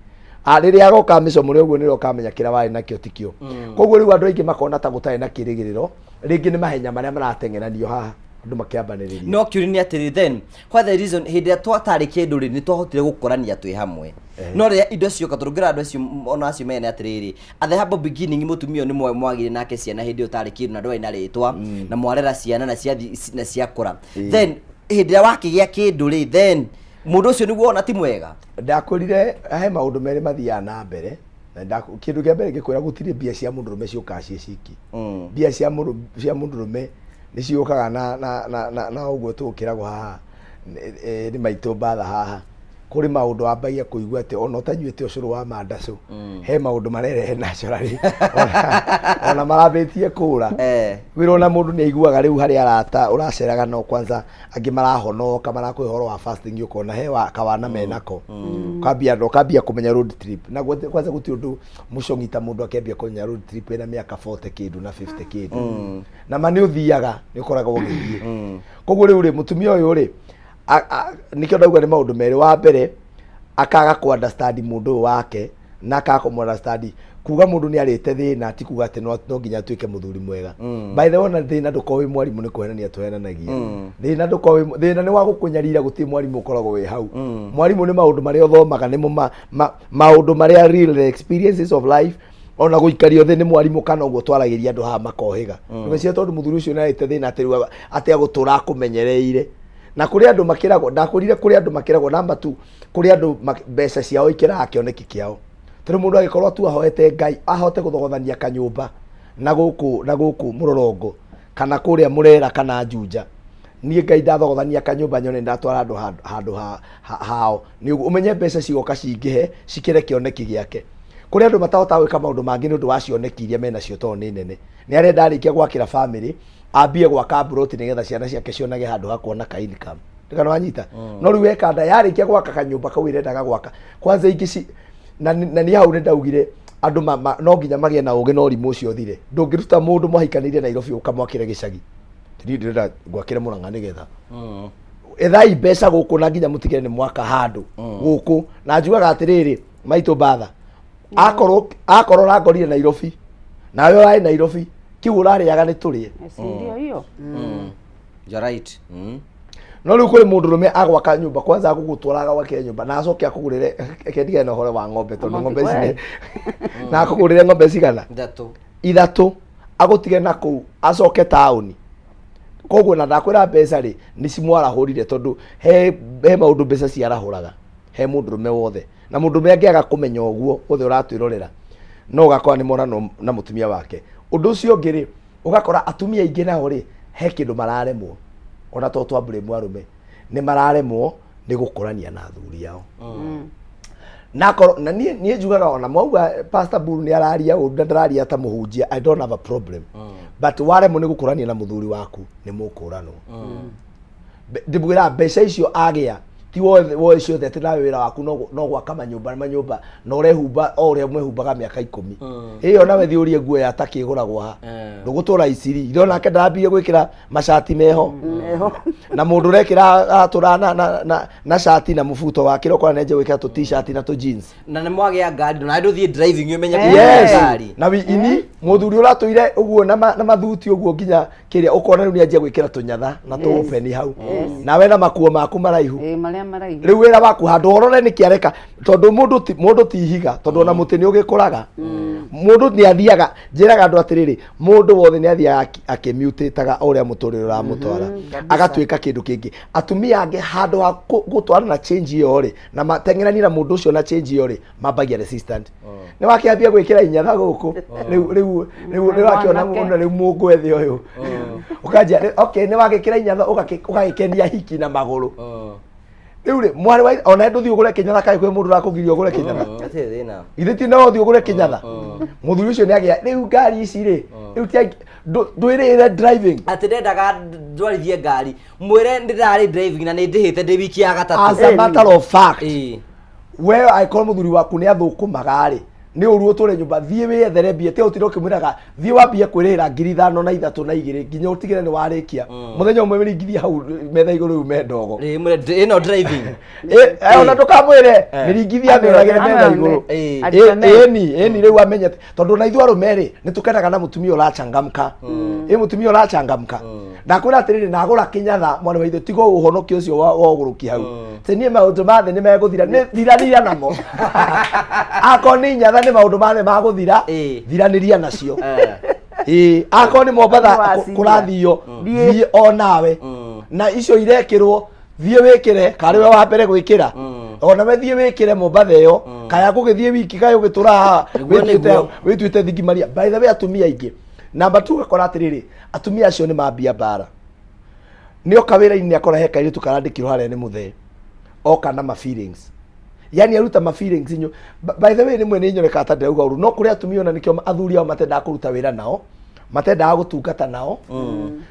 Rĩrĩa agoka mĩcomore ũguo nĩrĩo ũkamenya kĩrĩa warĩ nakĩo tikĩo. Koguo rĩu andũ aingĩ makona ta gũtarĩ na kĩrĩgĩrĩro, rĩngĩ nĩ mahenya marĩa marateng'eranio haha andũ makĩambanĩrĩria. No kĩũria nĩ atĩrĩ, then what the reason hĩndĩ ĩrĩa twatarĩ kĩndũ rĩ, nĩ twahotire gũkorania twĩ hamwe, no rĩrĩa indo cioka, tondũ ngĩra andũ acio, ona acio mene atĩrĩrĩ, at the humble beginning mũtumia ũyũ nĩ mwagire nake ciana hĩndĩ ĩyo ũtarĩ kĩndũ na ndwarĩ na rĩtwa, na mwarera ciana na ciathi na ciakũra. Then hĩndĩ ĩrĩa wakĩgĩa kĩndũ rĩ, then mũndũ ũcio nĩguo ona ti mwega. Ndakwĩrire he maũndũ merĩ mathiaga na mbere, na kĩndũ kĩa mbere ngĩkwĩra, gũtirĩ mbia cia mũndũrũme ciũkaga ciĩ ciki. Mbia cia mũndũrũme nĩ ciũkaga na ũguo tũkĩragwo haha nĩ maitũ mbatha haha, kũrĩ maũndũ wambagia kũigua atĩ ona ũtanyuĩte ũcũrũ wa mandacũ, he maũndũ marerehe naturally ona marambĩtie kũra wĩra, ona mũndũ nĩ aiguaga rĩu harĩ arata ũraceraga no kwanza angĩ marahonoka, marakũhe ũhoro wa fasting, ũkona he wa kawana menako, ũkambia kũmenya road trip na kwanza gũtirĩ ũndũ mũcong'i ta mũndũ akĩambia kũmenya road trip ena mĩaka 40 kĩndũ na 50 kĩndũ, na ma nĩ ũthiaga, nĩ ũkoragwo ũgĩthiĩ. Koguo rĩu rĩ, mũtumia ũyũ rĩ, nĩkĩo ndauga nĩ maũndũ merĩ. Wa mbere, akaga kũ understand mũndũ ũyũ wake, na akaga kũ understand kuga mũndũ nĩ arĩte thĩna ti kuga atĩ no nginya atuĩke mũthuri mwega. By the way, ona thĩna ndũkorwo wĩ mwarimũ, nĩ kũhenania tũhenanagia. Thĩna ndũkorwo wĩ thĩna nĩ wa gũkũnyarira, gũtirĩ mwarimũ ũkoragwo wĩ hau. Mwarimũ nĩ maũndũ marĩa ũthomaga, nĩmo maũndũ marĩa real experiences of life, ona gũikario thĩ nĩ mwarimũ, kana ũguo twaragĩria andũ haha makohĩga. Ndũgeciria tondũ mũthuri ũcio nĩ arĩte thĩna atĩ rĩu atĩ agũtũra akũmenyereire. Na kũrĩ andũ makĩragwo, ndakwĩrire kũrĩ andũ makĩragwo namba tu, kũrĩ andũ mbeca ciao ikĩraga kĩoneki kĩao, tondũ mũndũ agĩkorwo tu ahoete Ngai ahote gũthogothania kanyũmba na gũkũ mũrorongo kana kũrĩa mũrera kana Juja, niĩ Ngai ndathogothania kanyũmba nyone ndatwara andũ handũ hao, nĩ ũguo ũmenye mbeca cigoka cingĩhe cikĩre kĩoneki gĩake. Kũrĩ andũ matahotaga gwĩka maũndũ mangĩ nĩ ũndũ wa cioneki iria menacio, tondũ nĩ nene, nĩ arenda arĩkia gwakĩra family ambie gwaka mburoti nĩgetha ciana ciake cionage handũ ha kuona ka income, ndikana wanyita. No rĩu wekanda yarĩkia gwaka kanyũmba kau ĩrendaga gwaka kwanza ingĩ ci na nĩ hau nĩ ndaugire andũ no nginya magĩe na ũgĩ na ũrimũ ũcio ũthire. Ndũngĩruta mũndũ mwahikanĩire Nairobi ũkamwakĩre gĩcagi, niĩ ndĩrenda ngwakĩre Mũrang'a nĩgetha ethai mbeca gũkũ, na nginya mũtigĩre nĩ mwaka handũ gũkũ. Na njugaga atĩrĩrĩ, maitũ mbatha, akorwo ũrangorire Nairobi nawe ũrarĩ Nairobi, kiu ũrarĩaga nĩ tũrĩe. Si ndio hiyo? You're right. No rĩu kũrĩ mũndũrũme agwaka nyũmba kwanza agũgũtwara agwakĩre nyũmba na acoke akũgũrĩre, reke ndigane na ũhoro wa ng'ombe tondũ ng'ombe ici na akũgũrĩre ng'ombe cigana? Ithatũ. Ithatũ. Agũtige na kũu acoke taũni. Koguo na ndakwĩra mbeca rĩ, nĩ cimwarahũrire tondũ he maũndũ mbeca ciarahũraga he mũndũrũme wothe. Na mũndũrũme angĩaga kũmenya ũguo wothe ũratwĩrorera, no ũgakora nĩ monanwo na mũtumia wake. Ũndũ ũcio ũngĩ rĩ, ũgakora atumia aingĩ nao rĩ, he kĩndũ mararemwo, ona to twa blame arũme, nĩ mararemwo nĩ gũkũrania na athuri ao. Na akorwo na niĩ njugaga ona mwauga Pastor Buru nĩ araria ũru na ndararia ta mũhunjia, I don't have a problem. But waremwo nĩ gũkũrania na mũthuri waku nĩ mũkũranwo. Ndĩmwĩraga mbeca icio agĩa ti woe ciothe atĩ nawe wĩra waku no gwaka manyũmba manyũmba na ũrehumba o ũrĩa mwehumbaga mĩaka 10. Ĩyo nawe thiĩ ũrie nguo ya takĩ ĩgũragwo ha, ndũgũtũra iciri ithe onake ndarambire gwĩkĩra macati meho na mũndũ ũrekĩra aratũra na cati na mũbuto wa kĩroko na nĩanjia gwĩkĩra tũ t-shirt na tũ jeans. Na nĩ mwagĩa ngari na ndũthiĩ driving ũmenye Yes. ngari. Na ini mũthuri ũratũire ũguo na mathuti ũguo nginya kĩrĩa ũkona rĩu nĩanjia gwĩkĩra tũnyatha na tũũpeni hau. Nawe na makuo maku maraihu. Ĩĩ, marĩa maraihu. Rĩu wĩra waku handũ ũrore nĩkĩ areka tondũ mũndũ ti ihiga tondũ ona mũtĩ nĩ ũgĩkũraga. Mũndũ nĩ athiaga, njĩraga andũ atĩrĩrĩ, mũndũ wothe nĩ athiaga akĩmutĩtaga o ũrĩa mũtũrĩre ũramũtwara. Agatuĩka kĩndũ kĩngĩ. Atumia angĩ handũ ha gũtwarana na change ĩyo rĩ, na mateng'eranie na mũndũ ũcio na change ĩyo rĩ, mambagia resistant. Nĩ wakĩambia gwĩkĩra inyatha gũkũ. Rĩu nĩ wakĩona Mwanake. mũno rĩu mũngwethe ũyũ. Ũkanjia, okay, nĩ wagĩkĩra inyatha ũgagĩkenia hiki na magũrũ. Rĩu rĩ, mwarĩ wa ona ndũthiĩ ũgũre kĩnyatha kaĩ kwĩ mũndũ ũrakũgiria ũgũre kĩnyatha. Hatirĩ thĩna. Githĩ ti no ũthiĩ ũgũre kĩnyatha? Mũthuri ũcio nĩ agĩa rĩu ngari ici rĩ, rĩu ti ndwĩrĩre driving. Atĩ ndendaga ndwarithie ngari, mwĩre ndĩrarĩ driving na nĩ ndĩhĩte ndĩ wiki ya gatatũ. As a matter of fact, we angĩkorwo mũthuri waku nĩ athũkũmaga rĩ, nĩ ũru ũtũre nyũmba, thiĩ wĩyethere mbia, tiga gũtinda ũkĩmwĩraga thiĩ wambie kwĩrĩhĩra ngiri ithano na ithatũ na igĩrĩ nginya ũtigĩre nĩ warĩkia. Mũthenya ũmwe mĩringithie hau metha igũrũ yume ndogo. Rĩ, mwĩre ĩno driving. Ona ndũkamwĩre mĩringithia thĩ ũragĩre metha igũrũ. Ĩni rĩu amenye atĩ- tondũ na ithuĩ arũme rĩ nĩ tũkenaga na mũtumia ũrachangamka. Ĩ mũtumia ũrachangamka. Ndakwĩra atĩrĩrĩ, nagũra kĩnyatha mwana wa ithe tiga ũhonokio ũcio wa ũgũrũki hau. Atĩ niĩ maũndũ ma thĩ nĩ megũthira, nĩ thiranĩria namo. Akorwo nĩ inyatha nĩ maũndũ ma thĩ magũthira, thiranĩria nacio. Ĩĩ, akorwo nĩ Mombatha Nĩ waciria. kũrathio, thiĩ o nawe. Na icio irekĩrwo, thiĩ wĩkĩre, karĩ we wa mbere gwĩkĩra. Ona we thiĩ wĩkĩre Mombatha ĩyo, kaya gũgĩthiĩ wiki, kaya ũgĩtũra haha, Nĩguo, nĩguo. wĩtuĩte thingi Maria. By the way, atumia aingĩ. Namba 2 ũgakora atĩrĩrĩ, atumia acio nĩ mambia mbara. Nĩ oka wĩra-inĩ akora he kairĩtu karandĩkirwo harĩa nĩ mũthee. Oka na ma feelings. Yani aruta ma feelings inyu. By the way, rĩmwe nĩ nyonekaga ta ndĩrauga ũru, no kũrĩ atumia ona nĩkĩo athuri ao matendaga kũruta wĩra nao, matendaga gũtungata nao.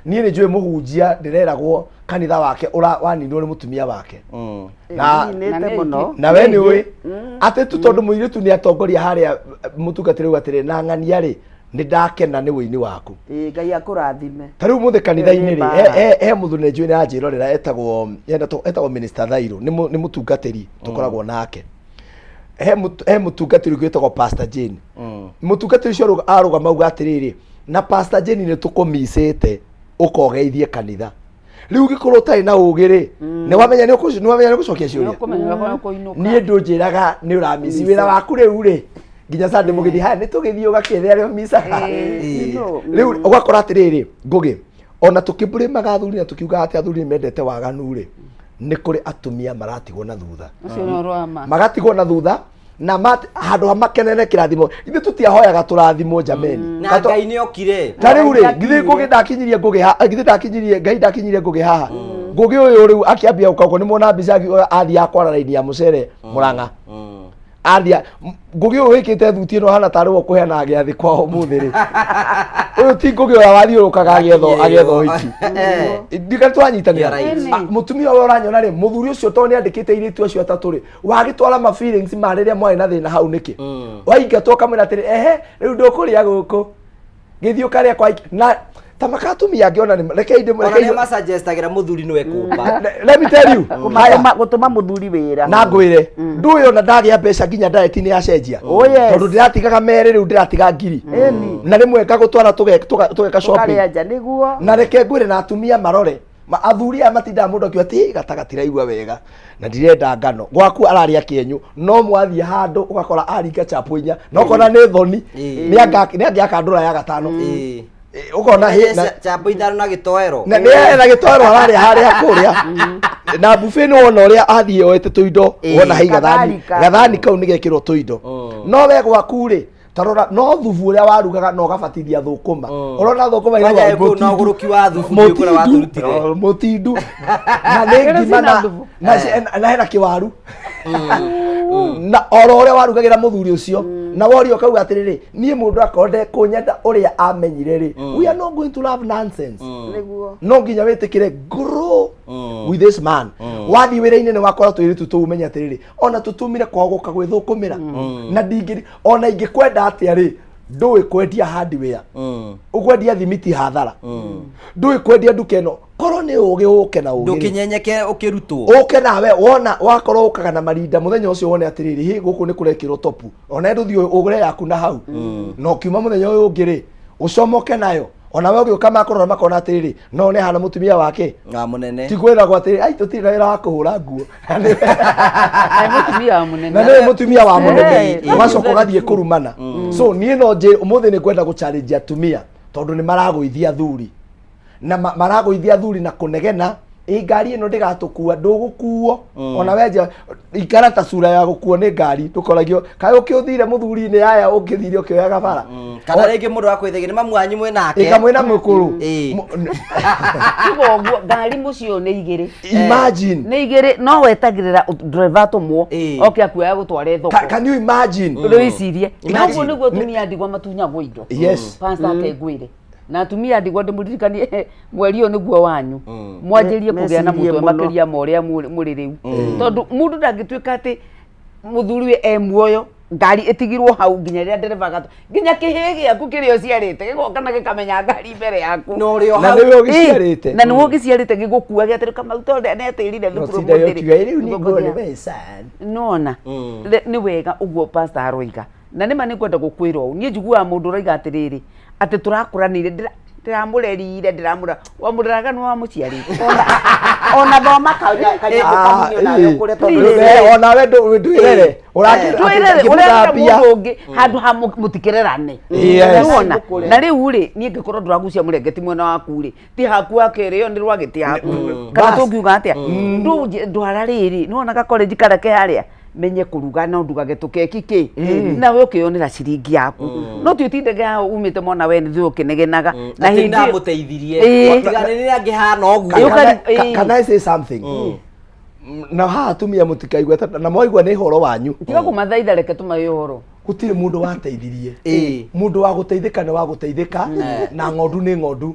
Niĩ nĩ njũĩ mũhunjia ndĩreragwo kanitha wake ũra waninwo nĩ mũtumia wake. Nĩ mũno. Na we nĩ ũĩ atĩ tu tondũ mũirĩtu nĩ atongoria harĩa mũtungatĩri auga atĩrĩ na ng'ania rĩ nĩ ndakena nĩ wũini waku. Ĩĩ, Ngai akũrathime. Ta rĩu mũthĩ kanitha-inĩ rĩ, Ĩyo nĩ mbara. he mũthuri nĩ njũĩ nĩ aranjĩrorera etagwo Minister Thairũ, nĩ mũtungatĩri tũkoragwo nake. He mũtungatĩri ũngĩ wĩtagwo Pastor Jane. Mũtungatĩri ũcio arũgama auga atĩrĩrĩ, na Pastor Jane nĩ tũkũmicĩte ũkogeithie kanitha. Rĩu ũngĩkorwo ũtarĩ na ũgĩ rĩ, nĩ wamenya nĩ ũgũcokia ciũria. Nĩũkũmenya ũrĩa ũkũinũka. Niĩ ndũnjĩraga nĩ ũramici wĩra waku rĩu rĩ, nginya Sunday mũgĩthiĩ haya nĩ tũgĩthiĩ ũgakĩrĩa arĩa ũmicaga. Rĩu ũgakora atĩrĩrĩ, Ngũgĩ, ona tũkĩmbũrĩmaga athuri na tũkiugaga atĩ athuri nĩ mendete waganu rĩ, nĩ kũrĩ atumia maratigwo na thutha. Ũcio nĩ ũhoro wa ma. Magatigwo na thutha na handũ ha makenere kĩrathimo. Ithuĩ tũtiahoyaga tũrathimwo jameni. Na Ngai nĩ okire. Ta rĩu rĩ, githĩ Ngũgĩ ndakinyirie Ngũgĩ ha, githĩ ndakinyirie Ngai ndakinyirie Ngũgĩ haha. Ngũgĩ ũyũ rĩu akĩambia gũka ũguo nĩ muona mbica athiĩ akwara raini ya mũcere Mũrang'a. Athiĩ Ngũgĩ ũyũ wĩkĩte thuti ĩno hana tarĩ we ũkũheanaga gĩathĩ kwao ũmũthĩ rĩ. Ũyũ ti Ngũgĩ ũrĩa wathiũrũrũkaga agĩetha ũhiki. Ndika twanyitanĩra. You're right. Mũtumia ũyũ ũranyona rĩ, mũthuri ũcio tondũ nĩ andĩkĩte airĩtu acio atatũ rĩ, wagĩtwara ma feelings ma rĩrĩa mwarĩ na thĩna hau nĩkĩ? Waingatwo ũkamwĩra atĩrĩ, ehe, rĩu ndũkũrĩa gũkũ. Gĩthiĩ ũkarĩa kwa na ta makatumia angĩ ona nĩ rekei ndĩ Ona rekei nĩ macagestagira mũthuri nĩwe kũmba. Let me tell you. Haya. Gũtũma mũthuri wĩra. Na ngwĩre ndũĩ ona ndagĩa mbeca nginya diet nĩ yacenjia. Oh, yes. Tondũ ndĩratigaga merĩ rĩu ndĩratiga ngiri. Ĩni. Na rĩmwe ngagũtwara tũgeka shopping. Ũkarĩa nja nĩguo. Na reke ngwĩre na atumia marore. Athuri aya matindaga mũndũ akiuga atĩ gata gatiraigua wega na ndirenda ngano gwaku ararĩa kĩenyũ no mwathiĩ handũ ũgakora aringa chapo inya na ũkona nĩ thoni nĩ angĩaka ndũra ya gatano. Ũkona na Chapo ithano na gĩtoero. Na nĩ na gĩtoero hararĩa harĩa kũrĩa na buffet, nĩ wona ũrĩa athiĩ oete tũindo. Wona hei gathani. Gathani. Gathani kau nĩ gekĩrwo tũindo, no we gwaku rĩ, tarora no thubu ũrĩa warugaga na ũgabatithia thũkũma, ũrona thũkũma. Kwanja kũu na ũgũrũki wa thubu ndiũĩ kũrĩa watũrutire. Mũtindu na nĩ Ĩrĩ ngima cina na thubu. na hena kĩwaru na oro ũrĩa warugagĩra mũthuri ũcio, na woria ũkauga atĩrĩrĩ, niĩ mũndũ akorwo ndekũnyenda ũrĩa amenyire rĩ, we are not going to love nonsense. Nĩguo. No nginya wĩtĩkĩre grow with this man. Wathiĩ wĩra-inĩ nĩ wakora tũirĩtu tũu, ũmenye atĩrĩrĩ, ona tũtumire kwao gũka gwĩthũkũmĩra na ndingĩ ona ingĩkwenda atĩa rĩ, ndũĩ kwendia hardware, ũkwendia thimiti hathara, ndũĩ kwendia nduka ĩno, korwo nĩ ũgĩ ũke na ũgĩ rĩ. Ndũkĩnyenyeke ũkĩrutwo. Ũke nawe wona wakorwo ũkaga na marinda mũthenya ũcio, wone atĩrĩrĩ, hĩ, gũkũ nĩ kũrekĩrwo topu, ona ndũthiĩ ũgũre yaku na hau, na ũkiuma mũthenya ũyũ ũngĩ rĩ, ũcomoke nayo, ona we ũgĩũka makũrora makona atĩrĩrĩ, no nĩ hana mũtumia wake wa mũnene. Ti kwĩragwo atĩrĩ, ai, tũtirĩ na wĩra wa kũhũra nguo. Nĩ mũtumia wa mũnene. Na nĩwe mũtumia wa mũnene. Ũgacoka ũgacoka ũgathiĩ kũrumana. So niĩ no njĩ ũmũthĩ nĩ ngwenda gũ-challenge atumia, tondũ nĩ maragũithia athuri na maragũithia athuri na kũnegena, ĩ ngari ĩno ndĩgatũkua, ndũgũkuo. Ona wenja ikara ta cura ya gũkuo nĩ ngari, ndũkoragio kaĩ ũkĩũthire mũthuri-inĩ aya ũkĩthire ũkĩoyaga bara. Kana rĩngĩ mũndũ akwĩthĩgĩ nĩ mamu wanyu mwĩ nake. Ĩka mwĩna mũkũrũ. Tiga ũguo, ngari mũciĩ ũyũ nĩ igĩrĩ. Imagine. Nĩ igĩrĩ, no wetagĩrĩra driver atũmwo oke akuoya gũtware thoko. Can you imagine? Rĩcirie Imagine. ũguo nĩguo atumia a ndigwa matunyagwo indo. Pastor, akengwĩre na atumia a ndigwa ndĩmũririkanie, mweri ũyũ nĩguo wanyu mwanjĩrie kũgĩa na Mecirie mũtwe mũno. makĩria ma ũrĩa mũrĩ rĩu, tondũ mũndũ ndangĩtuĩka atĩ mũthuri we e muoyo, ngari ĩtigirwo hau nginya rĩrĩa ndereba agatũ, nginya kĩhĩĩ gĩaku kĩrĩa ũciarĩte gĩgoka na gĩkamenya ngari mbere yaku. Na ũrĩ o Na hau. nĩwe ũgĩciarĩte. Na nĩwe ũgĩciarĩte, gĩgũkua gĩatĩrĩ kamau tondũ nĩatĩrire No thukuru tinda ũmũthĩ rĩ. ũkiuga, "Rĩu nĩ nguo nĩ Gũgũthiĩ." mbeca." Nona nĩ wega ũguo pastor aroiga, na nĩma nĩ ngwenda gũkwĩra ũũ, niĩ njiguaga mũndũ ũroiga atĩrĩrĩ, atĩ tũrakũranire, ndĩramũrerire, ndĩramũrera, wamũreraga nĩ wamũciarĩte. Ona thoma kanyamũ kanini onawe ũkũre tondũ Eh, onawe ndwĩrere. Twĩrere ũrerera mũndũ ũngĩ handũ ha mũtikĩrerane. Yes. Nĩwona na rĩu rĩ, niĩ ngĩkorwo ndũragucia mũrengeti mwena waku rĩ, ti haku wa kerĩ, ĩyo nĩ rwagĩ, ti haku, kana Bas. tũngiuga atĩa? Ndwara rĩrĩ, nĩwona gakorenji karĩa ke harĩa, menye kũruga no ndugage tũkeki kĩ, nawe ũkĩyonera ciringi yaku, no ti ũtindage haha umĩte mwana we nĩ ũkĩnegenaga na Atĩ hĩndĩ ĩyo- ndamũteithirie. Ĩĩ. Tiga nĩ rĩrĩa angĩhana ũguo. Ĩĩ, Can I say something? Na haha atumia mũtikaigua na mwaigua nĩ ũhoro wanyu. Tiga kũmathaitha, reke tũmahe ũhoro. Gũtirĩ mũndũ wateithirie. Mũndũ wa gũteithĩka nĩ wa gũteithĩka, na ng'ondu nĩ ng'ondu.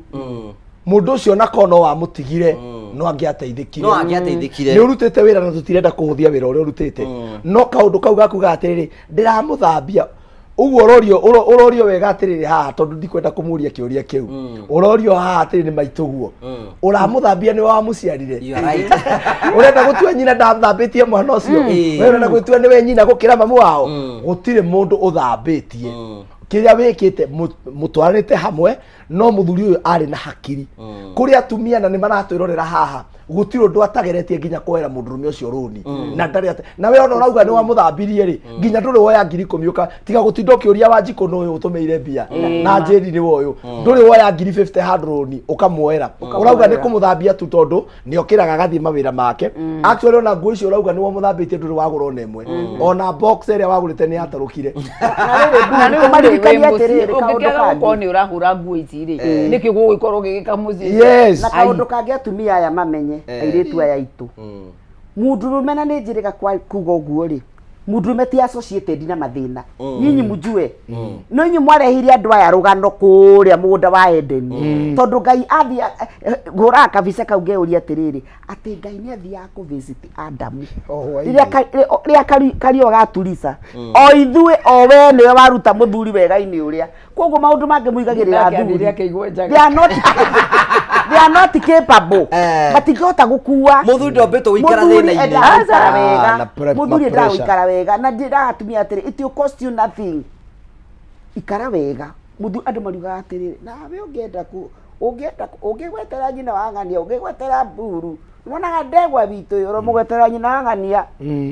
Mũndũ ũcio na korwo no wamũtigire, no angĩateithĩkire. No angĩateithĩkire. Nĩ ũrutĩte wĩra, na tũtirenda kũhũthia wĩra ũrĩa ũrutĩte, no kaũndũ kau gakuga atĩrĩrĩ, ndĩramũthambia ũguo, ũrorio ũrorio wega atĩrĩrĩ haha, tondũ ndikwenda kũmũria kĩũria kĩu, ũrorio haha atĩrĩ, nĩ maitũguo ũramũthambia, nĩ wamũciarire. You are right. Ũrenda gũtua nyina ndathambĩtie mwana ũcio? We ũrenda gwĩtua nĩwe nyina gũkĩra mamu wao? Gũtirĩ mũndũ ũthambĩtie. Kĩrĩa wĩkĩte, mũtwaranĩte hamwe, no mũthuri ũyũ arĩ na hakiri kũrĩ atumia na nĩ maratwĩrorera haha, gũtirĩ ũndũ atageretie nginya kuoera mũndũrũme ũcio rũni, na ndarĩ na we ona ũrauga nĩ wamũthambirie rĩ, nginya ndũrĩ woya 10,000 ũka tiga gũtinda ũkĩũria Wanjikũ nũ ũyũ ũtũmĩire mbia na njĩri nĩ ũyũ, ndũrĩ woya ngiri 50 handũ rũni ũkamuoera, ũrauga nĩ kũmũthambia tu, tondũ nĩ okĩraga agathiĩ mawĩra make. Actually, ona nguo icio ũrauga nĩ wamũthambĩtie, ndũrĩ wagũra ona ĩmwe, ona box ĩrĩa wagũrĩte nĩ yatarũkire. Na rĩu rĩ, Tũmaririkanie wĩ mũciĩ, atĩrĩrĩ, kaũndũ ũngĩkĩaga kangĩ. gũkorwo nĩ ũrahũra nguo ici rĩ, nĩkĩ gũgĩkorwo ũgĩgĩka mũciĩ? Yes. Na kaũndũ kangĩ atumia aya mamenye, airĩtu aya aitũ, mũndũrũme, na nĩ njĩrĩga kuga ũguo rĩ, mũndũrũme ti associated na mathĩna. Nyinyi mjue no inyuĩ mwarehire andũ aya rũgano kũrĩa mũgũnda wa Edeni, tondũ Ngai athiĩ hũraga kabica kau, ngeyũria atĩrĩrĩ, atĩ Ngai nĩ athiaga kũ visit Adamu rĩrĩa rĩrĩa kario gaturisa o ithuĩ, o we nĩwe waruta mũthuri wega-inĩ ũrĩa, koguo maũndũ mangĩ mũigagĩrĩra Nake athuri. athire akĩigua njaga. They are not capable. Matingĩhota gũkua. Mũthuri ndombĩtwo gũikara Mũthuri thĩna-inĩ. endaga gũikara Ah, wega. na Mũthuri ma endaga pressure. gũikara wega, na ndĩraga atumia atĩrĩ, it will cost you nothing, ikara wega. Mũthuri, andũ mariugaga atĩrĩrĩ, nawe ũngĩenda ku ũngĩenda ũngĩgwetera nyina wa ng'ania, ũngĩgwetera mburu, wonaga ndegwa witũ ũyũ ũramũgwetera nyina wa ng'ania,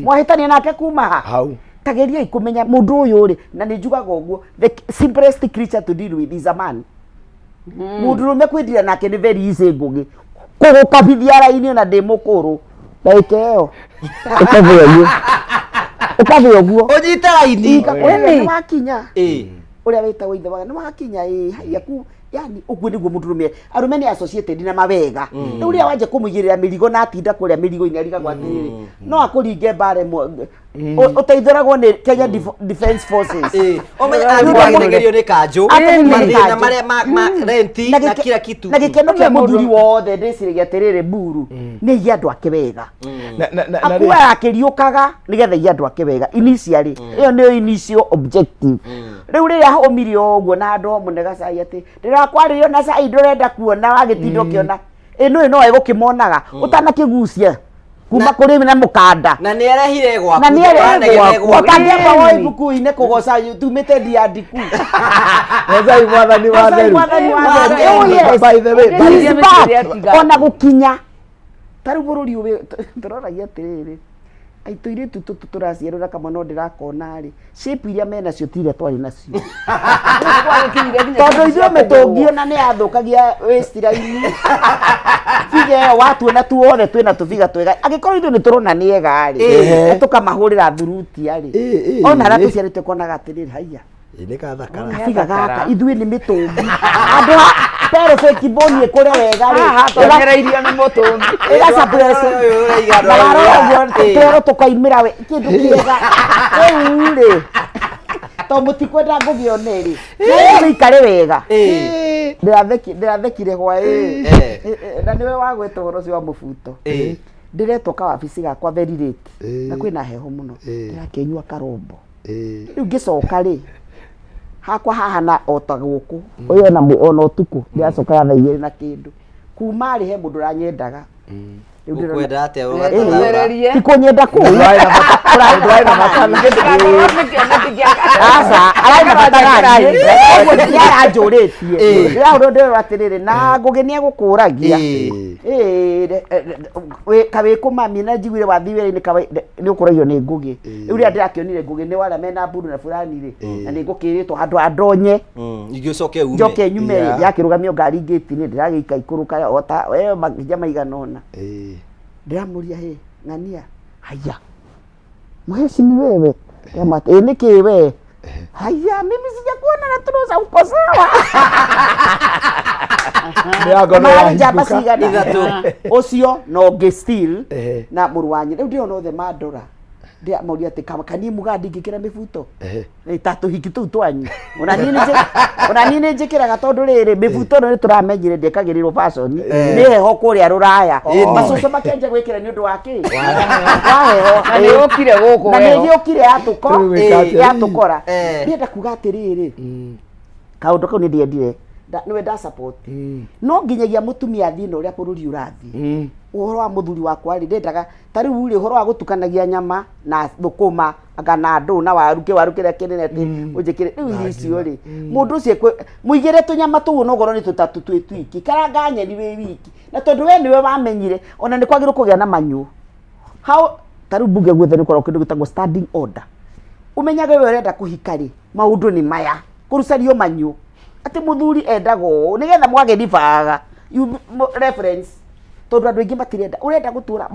mwahĩtania nake kuma ha hau. Tageriai kũmenya mũndũ ũyũ rĩ, na nĩ njugaga ũguo, the simplest creature to deal with is a man. Mũndũrũme kwĩndira nake nĩ very easy. Ngũgĩ kũgũkabithia raini ona ndĩ mũkũrũ ndagĩka ĩyo ũkathĩa ũguo, ũkathĩa ũguo. Ũnyite raini. Ĩĩ, wakinya. Ĩĩ. Ũrĩa wĩtagwo ithe wa nĩ wakinya. Ĩĩ, haiya ku yani ũguo nĩguo mũndũrũme, arũme nĩ associated na mawega. Rĩu rĩrĩa wanja kũmũigĩrĩra mĩrigo na atinda kũrĩa mĩrigo-inĩ, arigagwo atĩrĩrĩ, no akũringe mbara ĩmwe ũteithũragwo nĩ Kenya Defence Forces. Ĩĩ. Ũmenye Nĩ ũndũ andũ agĩteng'erio nĩ kanjũ. Ateng'erio nĩ Mathĩna kanjũ. marĩa ma renti Na na kila kitu. Na gĩkeno kĩa mũthuri wothe ndĩciragia atĩrĩrĩ, mburu nĩ aige andũ ake wega. Na Akuaga akĩriũkaga nĩgetha aige andũ ake wega initially. Ĩyo nĩyo initial objective. Rĩu rĩrĩa homire ũguo na andũ hamwe gacai atĩ ndĩrakwarĩrio na cai ndũrenda kuona, wagĩtinda ũkĩona ĩno ĩno ĩgũkĩmonaga ũtanakĩgucia kuma kũrĩ na mũkanda. Na nĩ arehire gwaku. Na nĩ Ndũkanegere arehe gwaku. ũtangĩamba woe ibuku-inĩ kũgoca tumĩte ndiandiku. Gocai Mwathani wa Gocai theru. Mwathani wa theru. Oh, yes. By the way, by He's back. Ona gũkinya ta rĩu bũrũri ũyũ tũroragia atĩrĩrĩ, ai tũirĩtu tũtũ tũraciarwo na kamwe no ndĩrakona rĩ, shape iria menacio ti iria twarĩ nacio, tondũ ithuĩ mĩtũngi ona nĩ yathũkagia waistline. Biga ĩyo watuona tuothe twĩna tũbiga twega, angĩkorwo ithuĩ nĩ tũrona nĩ ega rĩ, na tũkamahũrĩra thurutia rĩ, ona arĩa tũciarĩtwo konaga atĩrĩrĩ, haiya, Nĩ gathakara. Kabiga gaka ithuĩ nĩ mĩtũngi andũ a perfect boni ĩkũre wega rĩ. Haha tonyereirio nĩ mũtũngi. Ĩgacapress na warora ũguo twero tũkaimĩra we kĩndũ kĩega rĩu rĩ, to mũtikwenda ngũgĩone rĩ, rĩu ikare wega. Ndĩrathekire hwaĩ na nĩwe wagweta ũhoro ũcio wa mũbuto. Ndĩretwo kawabici gakwa very late na kwĩna heho mũno, ndĩrakĩnyua karombo. Rĩu ngĩcoka rĩ, hakwa hahana o ta gũkũ ũyũ, ona ona ũtukũ ndĩracokaga thaa 2 na kĩndũ kuma rĩ, he mũndũ ũranyendaga. Rĩu ndĩrona- Ũkwenda atĩa ũgathathaũra? Ti kũnyenda kũu. Ndwarĩ na bata. Aca, ararĩ na bata naniĩ ũguo nĩ aranjũrĩtie. Ndĩrahũrwo ndĩrerwo atĩrĩrĩ, na Ngũgĩ nĩ egũkũragia kawĩkũmamia na njiguire wathiĩ wĩra-inĩ nĩ ũkũragio nĩ Ngũgĩ. Rĩu rĩrĩa ndĩrakĩonire Ngũgĩ nĩ warĩa mena mburu na fulani rĩ, na nĩ ngũkĩrĩtwo handũ ha ndonye Ingĩ ũcoke ume. Njoke nyume rĩ, ndĩrakĩrũgamio ngari ngĩti-inĩ, ndĩragĩika ikũrũka o ta we makinya maigana ũna. Ndĩramũria, "Hĩ ng'ania, haya mheshimi wewe?" Ndĩramwĩra, "Ĩ nĩkĩ we?" "Haya, mimi sijakuona na turusa, uko sawa?" Mĩrango nĩ Mararĩ njamba yahingũka. cigana? Ithatũ. Ũcio na ũngĩ still na mũrũ wa nyina. Rĩu ndĩrona othe mandora, ndĩramoria atĩ kaniĩ muga ndingĩkĩra mĩbuto. Ĩ, ta tũhiki tũu twanyu, ona niĩ nĩ njĩkĩraga, tondũ rĩrĩ mĩbuto ĩno nĩ tũramenyire ndĩkagĩrĩrwo fashion nĩ heho kũrĩa rũraya. Macũcũ makĩanjia gwĩkĩra nĩ ũndũ wa kĩ? Wa heho. Na nĩ yũkire gũkũ Na nĩ heho. gĩũkire yatũko Rĩu gwĩka atĩa? yatũkora. Ndĩrenda kuga atĩrĩrĩ, kaũndũ kau nĩ ndĩendire. Nĩwe nda support no nginyagia mũtumia athiĩ na ũrĩa bũrũri ũrathiĩ. Ũhoro wa mũthuri wakwa rĩ, ndendaga ta rĩu rĩ, ũhoro wa gũtukanagia nyama na thũkũma anga na ndũ na waru, kĩwaru kĩrĩa kĩnene atĩ ũnjĩkĩre rĩu irio icio rĩ, mũndũ ũcio mũigĩre tũnyama tũu onogorwo nĩ tũtatũ twĩ twiki, karanga nyeni wĩ wiki, na tondũ we nĩwe wamenyire ona nĩ kwagĩrĩirwo kũgĩa na manyũ how. Ta rĩu mbunge guothe nĩ koragwo kĩndũ gĩtagwo standing order. Ũmenyage we ũrenda kũhika rĩ, maũndũ nĩ maya, kũrucario manyũ atĩ mũthuri endaga ũũ nĩgetha mwage ribaga you reference, tondũ andũ aingĩ matirenda ũrenda gũtũra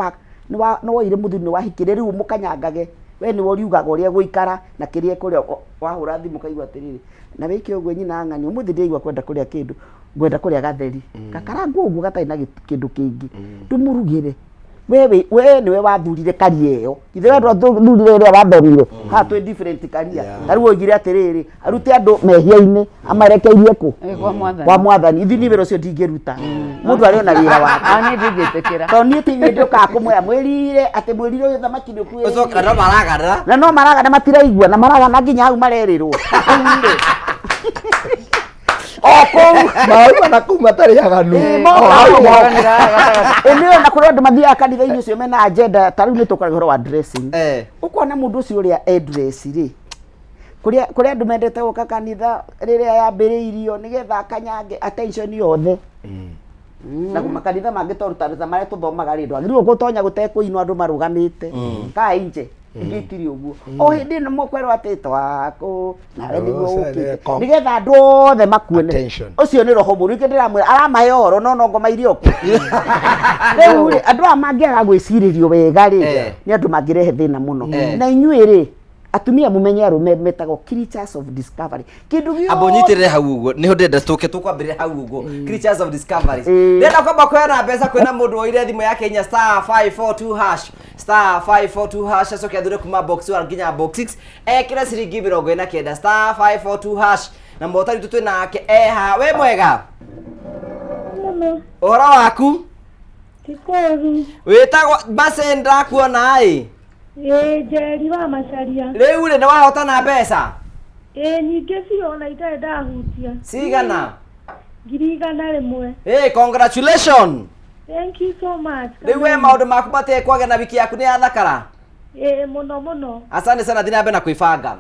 nĩ woire mũthuri, nĩ wahikire, rĩu mũkanyangage we nĩwe ũriugaga ũrĩa gũikara na kĩrĩa kũrĩa. Wahũra thimũ kaigua atĩrĩrĩ, na wĩke ũguo nyina ng'ani, ũmũthĩ ndĩraigua kwenda kũrĩa kĩndũ, ngwenda kũrĩa gatheri gakarangwo ũguo gatarĩ na kĩndũ kĩngĩ, ndũmũrugĩre. We nĩwe wathurire karia ĩyo, ithe we ndwathurire ĩrĩa wathomire haha twĩ different karia. Ta rĩu oigire atĩrĩrĩ, arute andũ mehia-inĩ amarekeirie kũ? Kwa Mwathani. Kwa Mwathani. Ithi niĩ wĩra ũcio ndingĩruta, mũndũ arĩ ona wĩra wake. Ah, niĩ ndingĩtĩkĩra. Tondũ niĩ ti niĩ ndĩũkaga kũmwĩra mwĩrire atĩ mwĩrire ũyũ thamaki nĩ ũkuĩrĩire. Ũcoka no maragana. Na no maragana, matiraigua na maragana nginya hau marerĩrwo. Rĩu rĩ, o kũu Mauma na kũu matarĩ aganu. Ĩ, O hau moka. Ĩ, nĩyo na kũrĩ andũ mathiaga kanitha-inĩ ũcio mena agenda. Ta rĩu nĩ tũkaragia ũhoro wa dressing. Ũkona mũndũ ũcio ũrĩa e dress rĩ, kũrĩa kũrĩa andũ mendete gũka kanitha rĩrĩa yambĩrĩirio nĩgetha akanyange attention yothe. Na makanitha mangĩ, tondũ ta marĩa tũthomaga rĩ, ndwagĩrĩirwo gũtonya gũtekũinwo andũ marũgamĩte kaa inje. Ĩngĩ itirĩ ũguo. O hĩndĩ ĩno mũkwerwo atĩ twakũ nawe nĩguo Oh, ũkĩte. kom- Nĩgetha andũ othe makuone. Attention. Ũcio nĩ roho mũru. Nĩkĩo ndĩramwĩra aramahe ũhoro no no ngoma iria okuo. Rĩu rĩ andũ aya mangĩaga gwĩcirĩrio wega rĩ nĩ andũ mangĩrehe thĩna mũno. Na inyuĩ rĩ atumia mumenye arũme metagwo creatures of discovery. Kĩndũ gĩothe amba ũnyitĩrĩre hau ũguo nĩho ndĩrenda tũke tũkwambĩrĩra hau ũguo creatures of discoveries ndĩrenda kwamba kwĩna mbeca kwĩna mũndũ woire thimũ yake inya star 542 hash star 542 hash acoke athure kuma box 1 nginya box 6 ekĩre ciringi 49 star 542 hash na mũhotani witũ twĩ nake eha we mwega Mũno. ũhoro waku Ti kũũru. wĩtagwo Mercy ndakuona ĩ Ĩĩ Njeri wa Macaria. rĩu rĩ nĩ wahotana mbeca Ĩĩ nyingĩ biũ ona itarĩ ndahutia. cigana 100,000. Hey, congratulations Thank you so much. rĩu we maũndũ maku matekwagĩa na wiki yaku nĩ yathakara Ĩĩ mũno mũno. asante sana thiĩ na mbere na kwĩbanga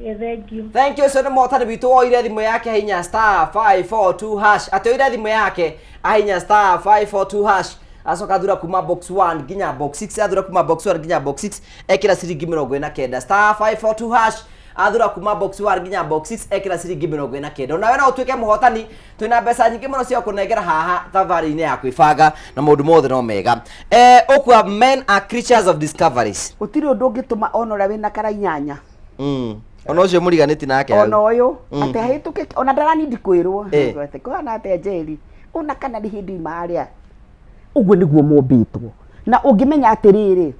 Ĩĩ thank you. thank you ũcio nĩ mũhotani witũ woire thimũ yake hinya star 542 hash atĩ oire thimũ yake ahinya star 542 hash acoka athura kuma box 1 nginya box 6 athura kuma box 1 nginya box 6 ekĩra ciringi 49 star 542 hash athura kuma box 1 nginya box 6 ekĩra ciringi 49 onawe no ũtuĩke mũhotani twĩna mbeca nyingĩ mũno cia kũnengera haha thabarĩ-inĩ ya kwĩbanga na maũndũ mothe no mega eh, ũkua men are creatures of discoveries Gũtirĩ ũndũ ũngĩtũma ona ũrĩa wĩna kara inyanya ona ũcio mũriganĩti nake hau. ona ũyũ atĩ ahĩtũke ona ndaranindi kwĩrwo Eh. atĩ kũhana atĩa Njeri ona kana nĩ hĩndĩ ima harĩa ũguo nĩguo mombĩtwo na ũngĩmenya atĩrĩrĩ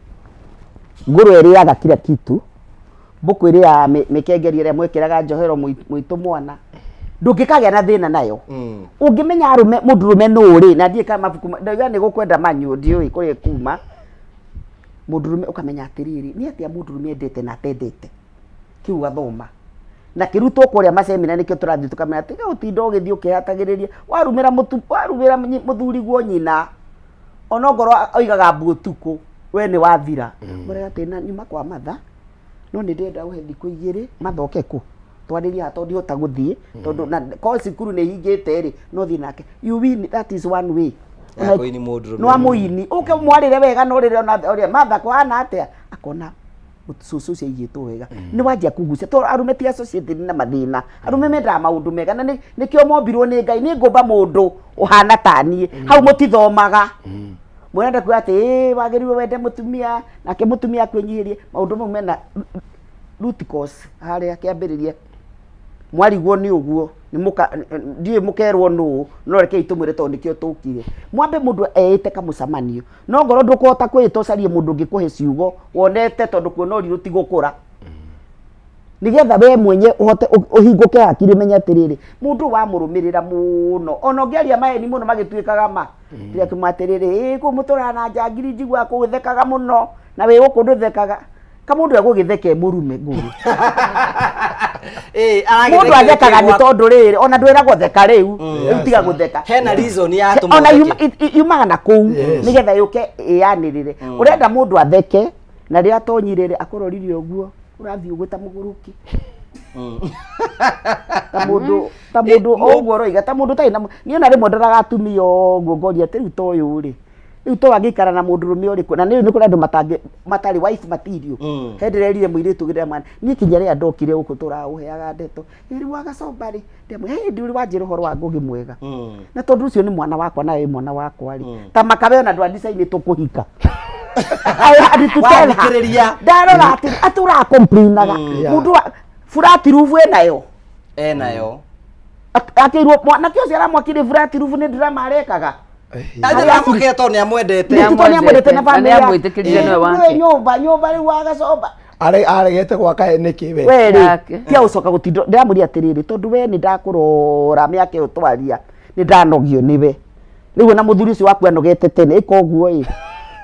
ngũrwe ĩrĩaga kila kitu mbũkũ ĩrĩaga mĩkengeri ĩrĩa mwĩkĩraga njohero mũitũ mwana ndũngĩkagĩa na thĩna nayo ũngĩmenya arũme mũndũrũme nũ rĩ na ndiĩ kana mabuku ndauga nĩ gũkwenda manyũ ndiũĩ kũrĩa kuma mũndũrũme ũkamenya atĩrĩrĩ nĩ atĩa mũndũrũme endete na atendete kĩu gathoma na kĩrutwo kũrĩa macemina nĩkĩo tũrathiĩ tũkamenya tiga gũtinda ũgĩthiĩ ũkĩhatagĩrĩria warumĩra mũtu warumĩra mũthuri guo nyina onongorwo oigaga mbu ũtukũ we nĩ wathira mũrega atĩ na nyuma kwa matha no nĩ ndĩrenda ũhe thikũ igĩrĩ mathoke kũ twarĩrie haha tondũ ndihota gũthiĩ tondũ na korwo cukuru nĩ hingĩte rĩ no thiĩ nake you win that is one way Ya kũini mũndũrũme. no amũini ũke mwarĩre wega no rĩrĩa ona ũrĩa matha kũhana atĩa akona cũcũ ũcio aigĩtwo wega nĩ wanjia kũgucia tondũ arũme ti associated na mathĩna arũme mendaga maũndũ mega na nĩkĩo mombirwo nĩ Ngai nĩ ngũmba mũndũ ũhana ta niĩ hau mũtithomaga mũrenda kuga atĩ ĩĩ wagĩrĩirwo wende mũtumia nake mũtumia akwĩnyihĩrie maũndũ mau mena root cause harĩa kĩambĩrĩria mwarigwo nĩ ũguo nĩ mũka ndiũĩ mũkerwo nũ no rekei tũmwĩre tondũ nĩkĩo tũkire mwambe mũndũ eĩte kamũcemanio no ngorwo ndũkũhota kwĩĩta ũcarie mũndũ ũngĩ kũhe ciugo wonete tondũ kuona ũrirũ ti gũkũra nigetha we mwenye ũhote ũhingũke hakiri ũmenye atĩrĩrĩ mũndũ wamũrũmĩrĩra mũno ona ũngĩaria maheni mũno magĩtuĩkaga ma rĩrĩa kuma atĩrĩrĩ ĩ kũu mũtũraga na njangiri njiguaga kũu ũthekaga mũno na wĩ gũkũ ndũthekaga kamũndũ egũgĩtheka e mũrume ngũrũ mũndũ athekaga nĩ tondũ rĩrĩ ona ndwĩragwo theka rĩu rĩu tiga gũtheka Hena reason yatũma ona ũtheke. yumaga na kũu Yes. nĩgetha yũke ĩyanĩrĩre ũrenda mũndũ atheke na rĩrĩa atonyire rĩ akũrorire ũguo ũrathiĩ ũguo ta mũgũrũki ta mũndũ ta mũndũ o ũguo ũroiga ta mũndũ ũtarĩ na niĩ ona rĩmwe ndoraga atumia ũguo ngoria atĩ rĩu ta ũyũ rĩ rĩu to angĩikara na mũndũrũme ũrĩkũ na nĩ kũrĩ andũ matangĩ matarĩ wife material he ndĩrerire mũirĩtu ũngĩ ndĩramwĩra niĩ kinya rĩrĩa ndokire gũkũ tũraũheaga ndeto "Ĩ, rĩu wagacomba rĩ ndĩramwĩra hĩndĩ ũrĩ wanjĩra ũhoro wa ngũgĩ mwega na tondũ ũcio nĩ mwana wakwa nawe wĩ mwana wakwa rĩ ta makabe ona ndwandicainĩ tũkũhika I had to tell her. Wathikĩrĩria. ndarora atĩ atĩ ũracomplainaga mũndũ wa flat roof ĩnayo enayo akĩirwo mwanake ũcio aramwakire flat roof nĩ drama arekaga aramũkĩra tondũ nĩ amwendete Nĩ tondũ nĩ amwendete na family yake. nĩamwĩtĩkĩrire nĩwe wake. Nĩwe nyũmba nyũmba rĩu wagacomba Aregete gwaka nĩkĩ we we rĩ tia gũcoka gũtinda ndĩramwĩria atĩrĩrĩ tondũ we nĩ ndakũrora mĩaka ĩyo twaria nĩ ndanogio nĩwe rĩu ona mũthuri ũcio waku anogete tene ĩka ũguo ĩ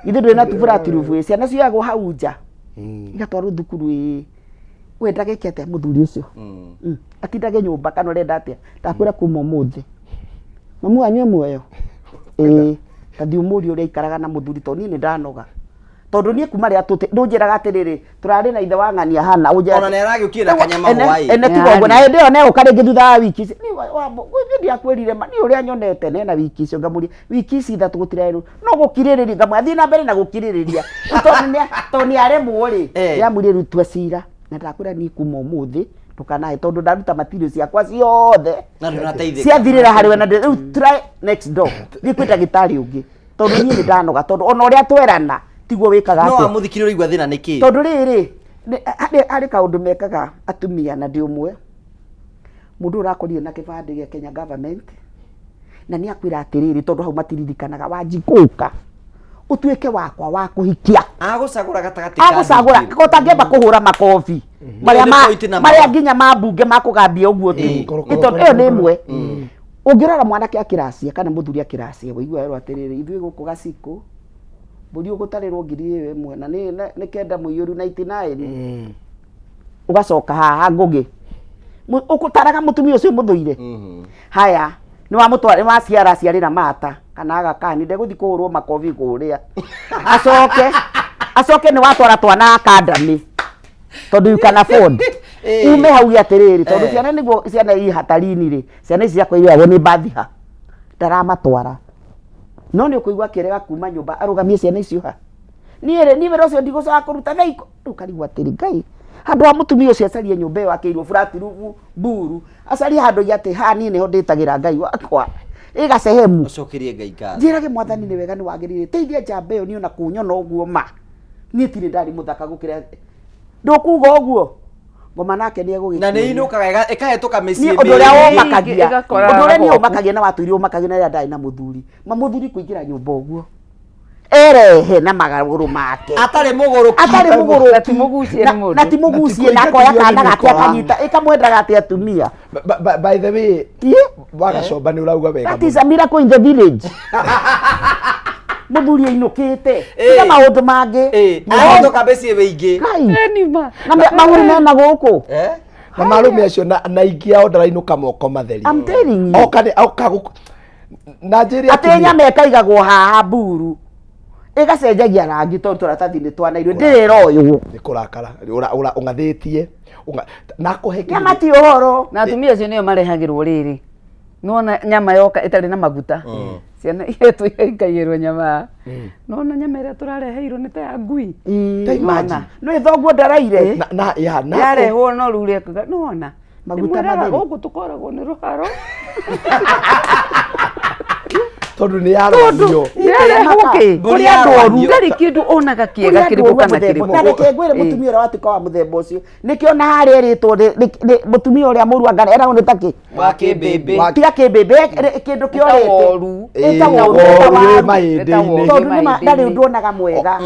ithuĩ ndũrĩ na tubura rubu ĩ ciana cioyagwo hau nja igatwarwo thukuru ĩ we ndageke atĩa mũthuri ũcio atindage nyũmba kana ũrenda atĩa ndakwĩra kuma ũmũthĩ mamu anyue muoyo ĩĩ tathiĩ ũmũrie ũrĩa aikaraga na mũthuri tondũ niĩ nĩ ndanoga Tondũ niĩ kuma rĩrĩa tũte ndũnjĩraga atĩrĩrĩ, tũrarĩ na ithe wa ng'ania hana ũnjĩra Ona nĩ aragĩũkire na kanyama hwaĩ. Ene tiga ũguo na hĩndĩ ĩyo negũka rĩngĩ thutha wa wiki ici. Niĩ wa- wa- niĩ ndiakwĩrire ma niĩ ũrĩa nyonete nena wiki icio ngamũria wiki ici ithatũ gũtirarĩ no gũkirĩrĩria ngamwĩra thiĩ na mbere na gũkirĩrĩria tondũ nĩ tondũ nĩ aremwo rĩ ndĩramwĩrire rĩu tua cira na ndakwĩra niĩ kuma ũmũthĩ ndũkanahe tondũ ndaruta material ciakwa ciothe Na ndũnateithĩka. ciathirĩra harĩ we na rĩu try next door thiĩ kwĩ ndagĩtarĩ ũngĩ tondũ niĩ nĩ ndanoga tondũ ona ũrĩa twerana tiguo wĩkaga No atĩa. amũthikire ũraigua thĩna nĩ kĩ? Tondũ rĩrĩ harĩ kaũndũ mekaga atumia na ndĩ ũmwe mũndũ ũyũ ũrakorire na kĩbandĩ gĩa Kenya government na nĩ akwĩra atĩrĩrĩ tondũ hau matiririkanaga wanjikũka ũtuĩke wakwa wa kũhikia. Agũcagũra gatagatĩ ka Agũcagũra ndũrĩrĩ. ko ũtangĩamba kũhũra makobi marĩa Nĩ ma point na marĩa ma. nginya ma mbunge makũgambia ũguo tu. Nĩ tondũ ĩyo nĩ ĩmwe. Ũngĩrora mwanake akĩracia kana mũthuri akĩracia ũigua erwo atĩrĩrĩ ithuĩ gũkũ gacikũ mbũri ũgũtarĩrwo ngiri ĩyo ĩmwe na nĩ kenda mũiyũru 99 ũgacoka haha ngũgĩ ũgũtaraga mũtumia ũcio mũthũire. Haya nĩ wamũtwara nĩ waciara aciarĩra mata kana agakani ndegũthiĩ kũhũrwo makobi kũrĩa acoke acoke nĩ watwara twana academy tondũ you can afford ume hau atĩrĩrĩ tondũ ciana nĩguo ciana i hatarini rĩ ciana ici ciakwa irĩagwo nĩ bathiha ndaramatwara no nĩ ũkũigua akĩrega kuma nyũmba arũgamie ciana icio ha niĩ rĩ niĩ wĩra ũcio ndigũcoka kũruta thaa ikũ rĩu karigwo atĩrĩ ngai handũ ha mũtumia ũcio acarie nyũmba ĩyo akĩirwo flat roof mburu acarie handũ oige atĩ haha niĩ nĩho ndĩtagĩra ngai wakwa ĩ gacehemu Ũcokerie Ngai ngatho. Njĩrage mwathani nĩ wega nĩ wagĩrĩire teithia njamba ĩyo niĩ ona kũnyona ũguo ma niĩ tirĩ ndarĩ mũthaka gũkĩra ndũkuga ũguo ngoma nake nĩ egũgĩkuonia. Na nĩ inũkaga ĩkahĩtũka mĩciĩ Niĩ ũndũ ũrĩa mĩingĩ. ũmakagia ũndũ ũrĩa niĩ ũmakagia na watũire ũmakagia na rĩrĩa ndarĩ na mũthuri ma mũthuri kũingĩra nyũmba ũguo erehe na magũrũ make atarĩ mũgũrũki atarĩ mũgũrũki Na ti mũgucie nĩ mũndũ. na ti mũgucie na akoya kana gake akanyita ĩkamwendaga atĩ atumia. By the way, wagacomba nĩ ũrauga wega That is a miracle in the village. Mũthuri ainũkĩte tiga maũndũ mangĩ. Ahĩtũka mĩciĩ mĩingĩ. Ngai. Na mahũri mena gũkũ. Na marũme acio na aingĩ ao ndarainũka moko matheri. I'm telling you. Oka nĩ oka gũkũ na njĩre Atĩ nyama ĩkaigagwo haha mburu ĩgacenjagia rangi tondũ tũratathi nĩ twanairwo ndĩrĩ ĩroywo. Nĩ kũrakara ũng'athĩtie na akũhe Nyama ti ũhoro. Na atumia acio nĩo marehagĩrwo rĩrĩ nona nyama yoka ĩtarĩ na maguta ciana iretwo ikaigĩrwo nyama nona nyama ĩrĩa tũrareheirwo nĩ ta ya ngui. Ta imagine. No ĩthonguo ndaraire. Na ya na yarehwo no rĩu rĩekuga nona Maguta Ndĩmwĩraga matheri. gũkũ tũkoragwo nĩ rũharo. Tondũ nĩ yarwanio. Yarehwo kĩ Kũrĩ andũ oru. Ndarĩ kĩndũ onaga kĩega kĩrĩkũ kana kĩrĩkũ. Na reke ngwĩre mũtumia ũrĩa watuĩka wa mũthemba ũcio nĩkĩo na harĩa erĩtwo mũtumia ũrĩa mũru anga eragwo nĩ takĩ Wa kĩmbĩmbĩ. Tiga kĩmbĩmbĩ kĩndũ kĩorĩte. Woru. Ĩta Ĩĩ, woru, woru ĩta wĩ waru. mahĩndĩ-inĩ. Tondũ nĩma ndarĩ ũndũ onaga mwega.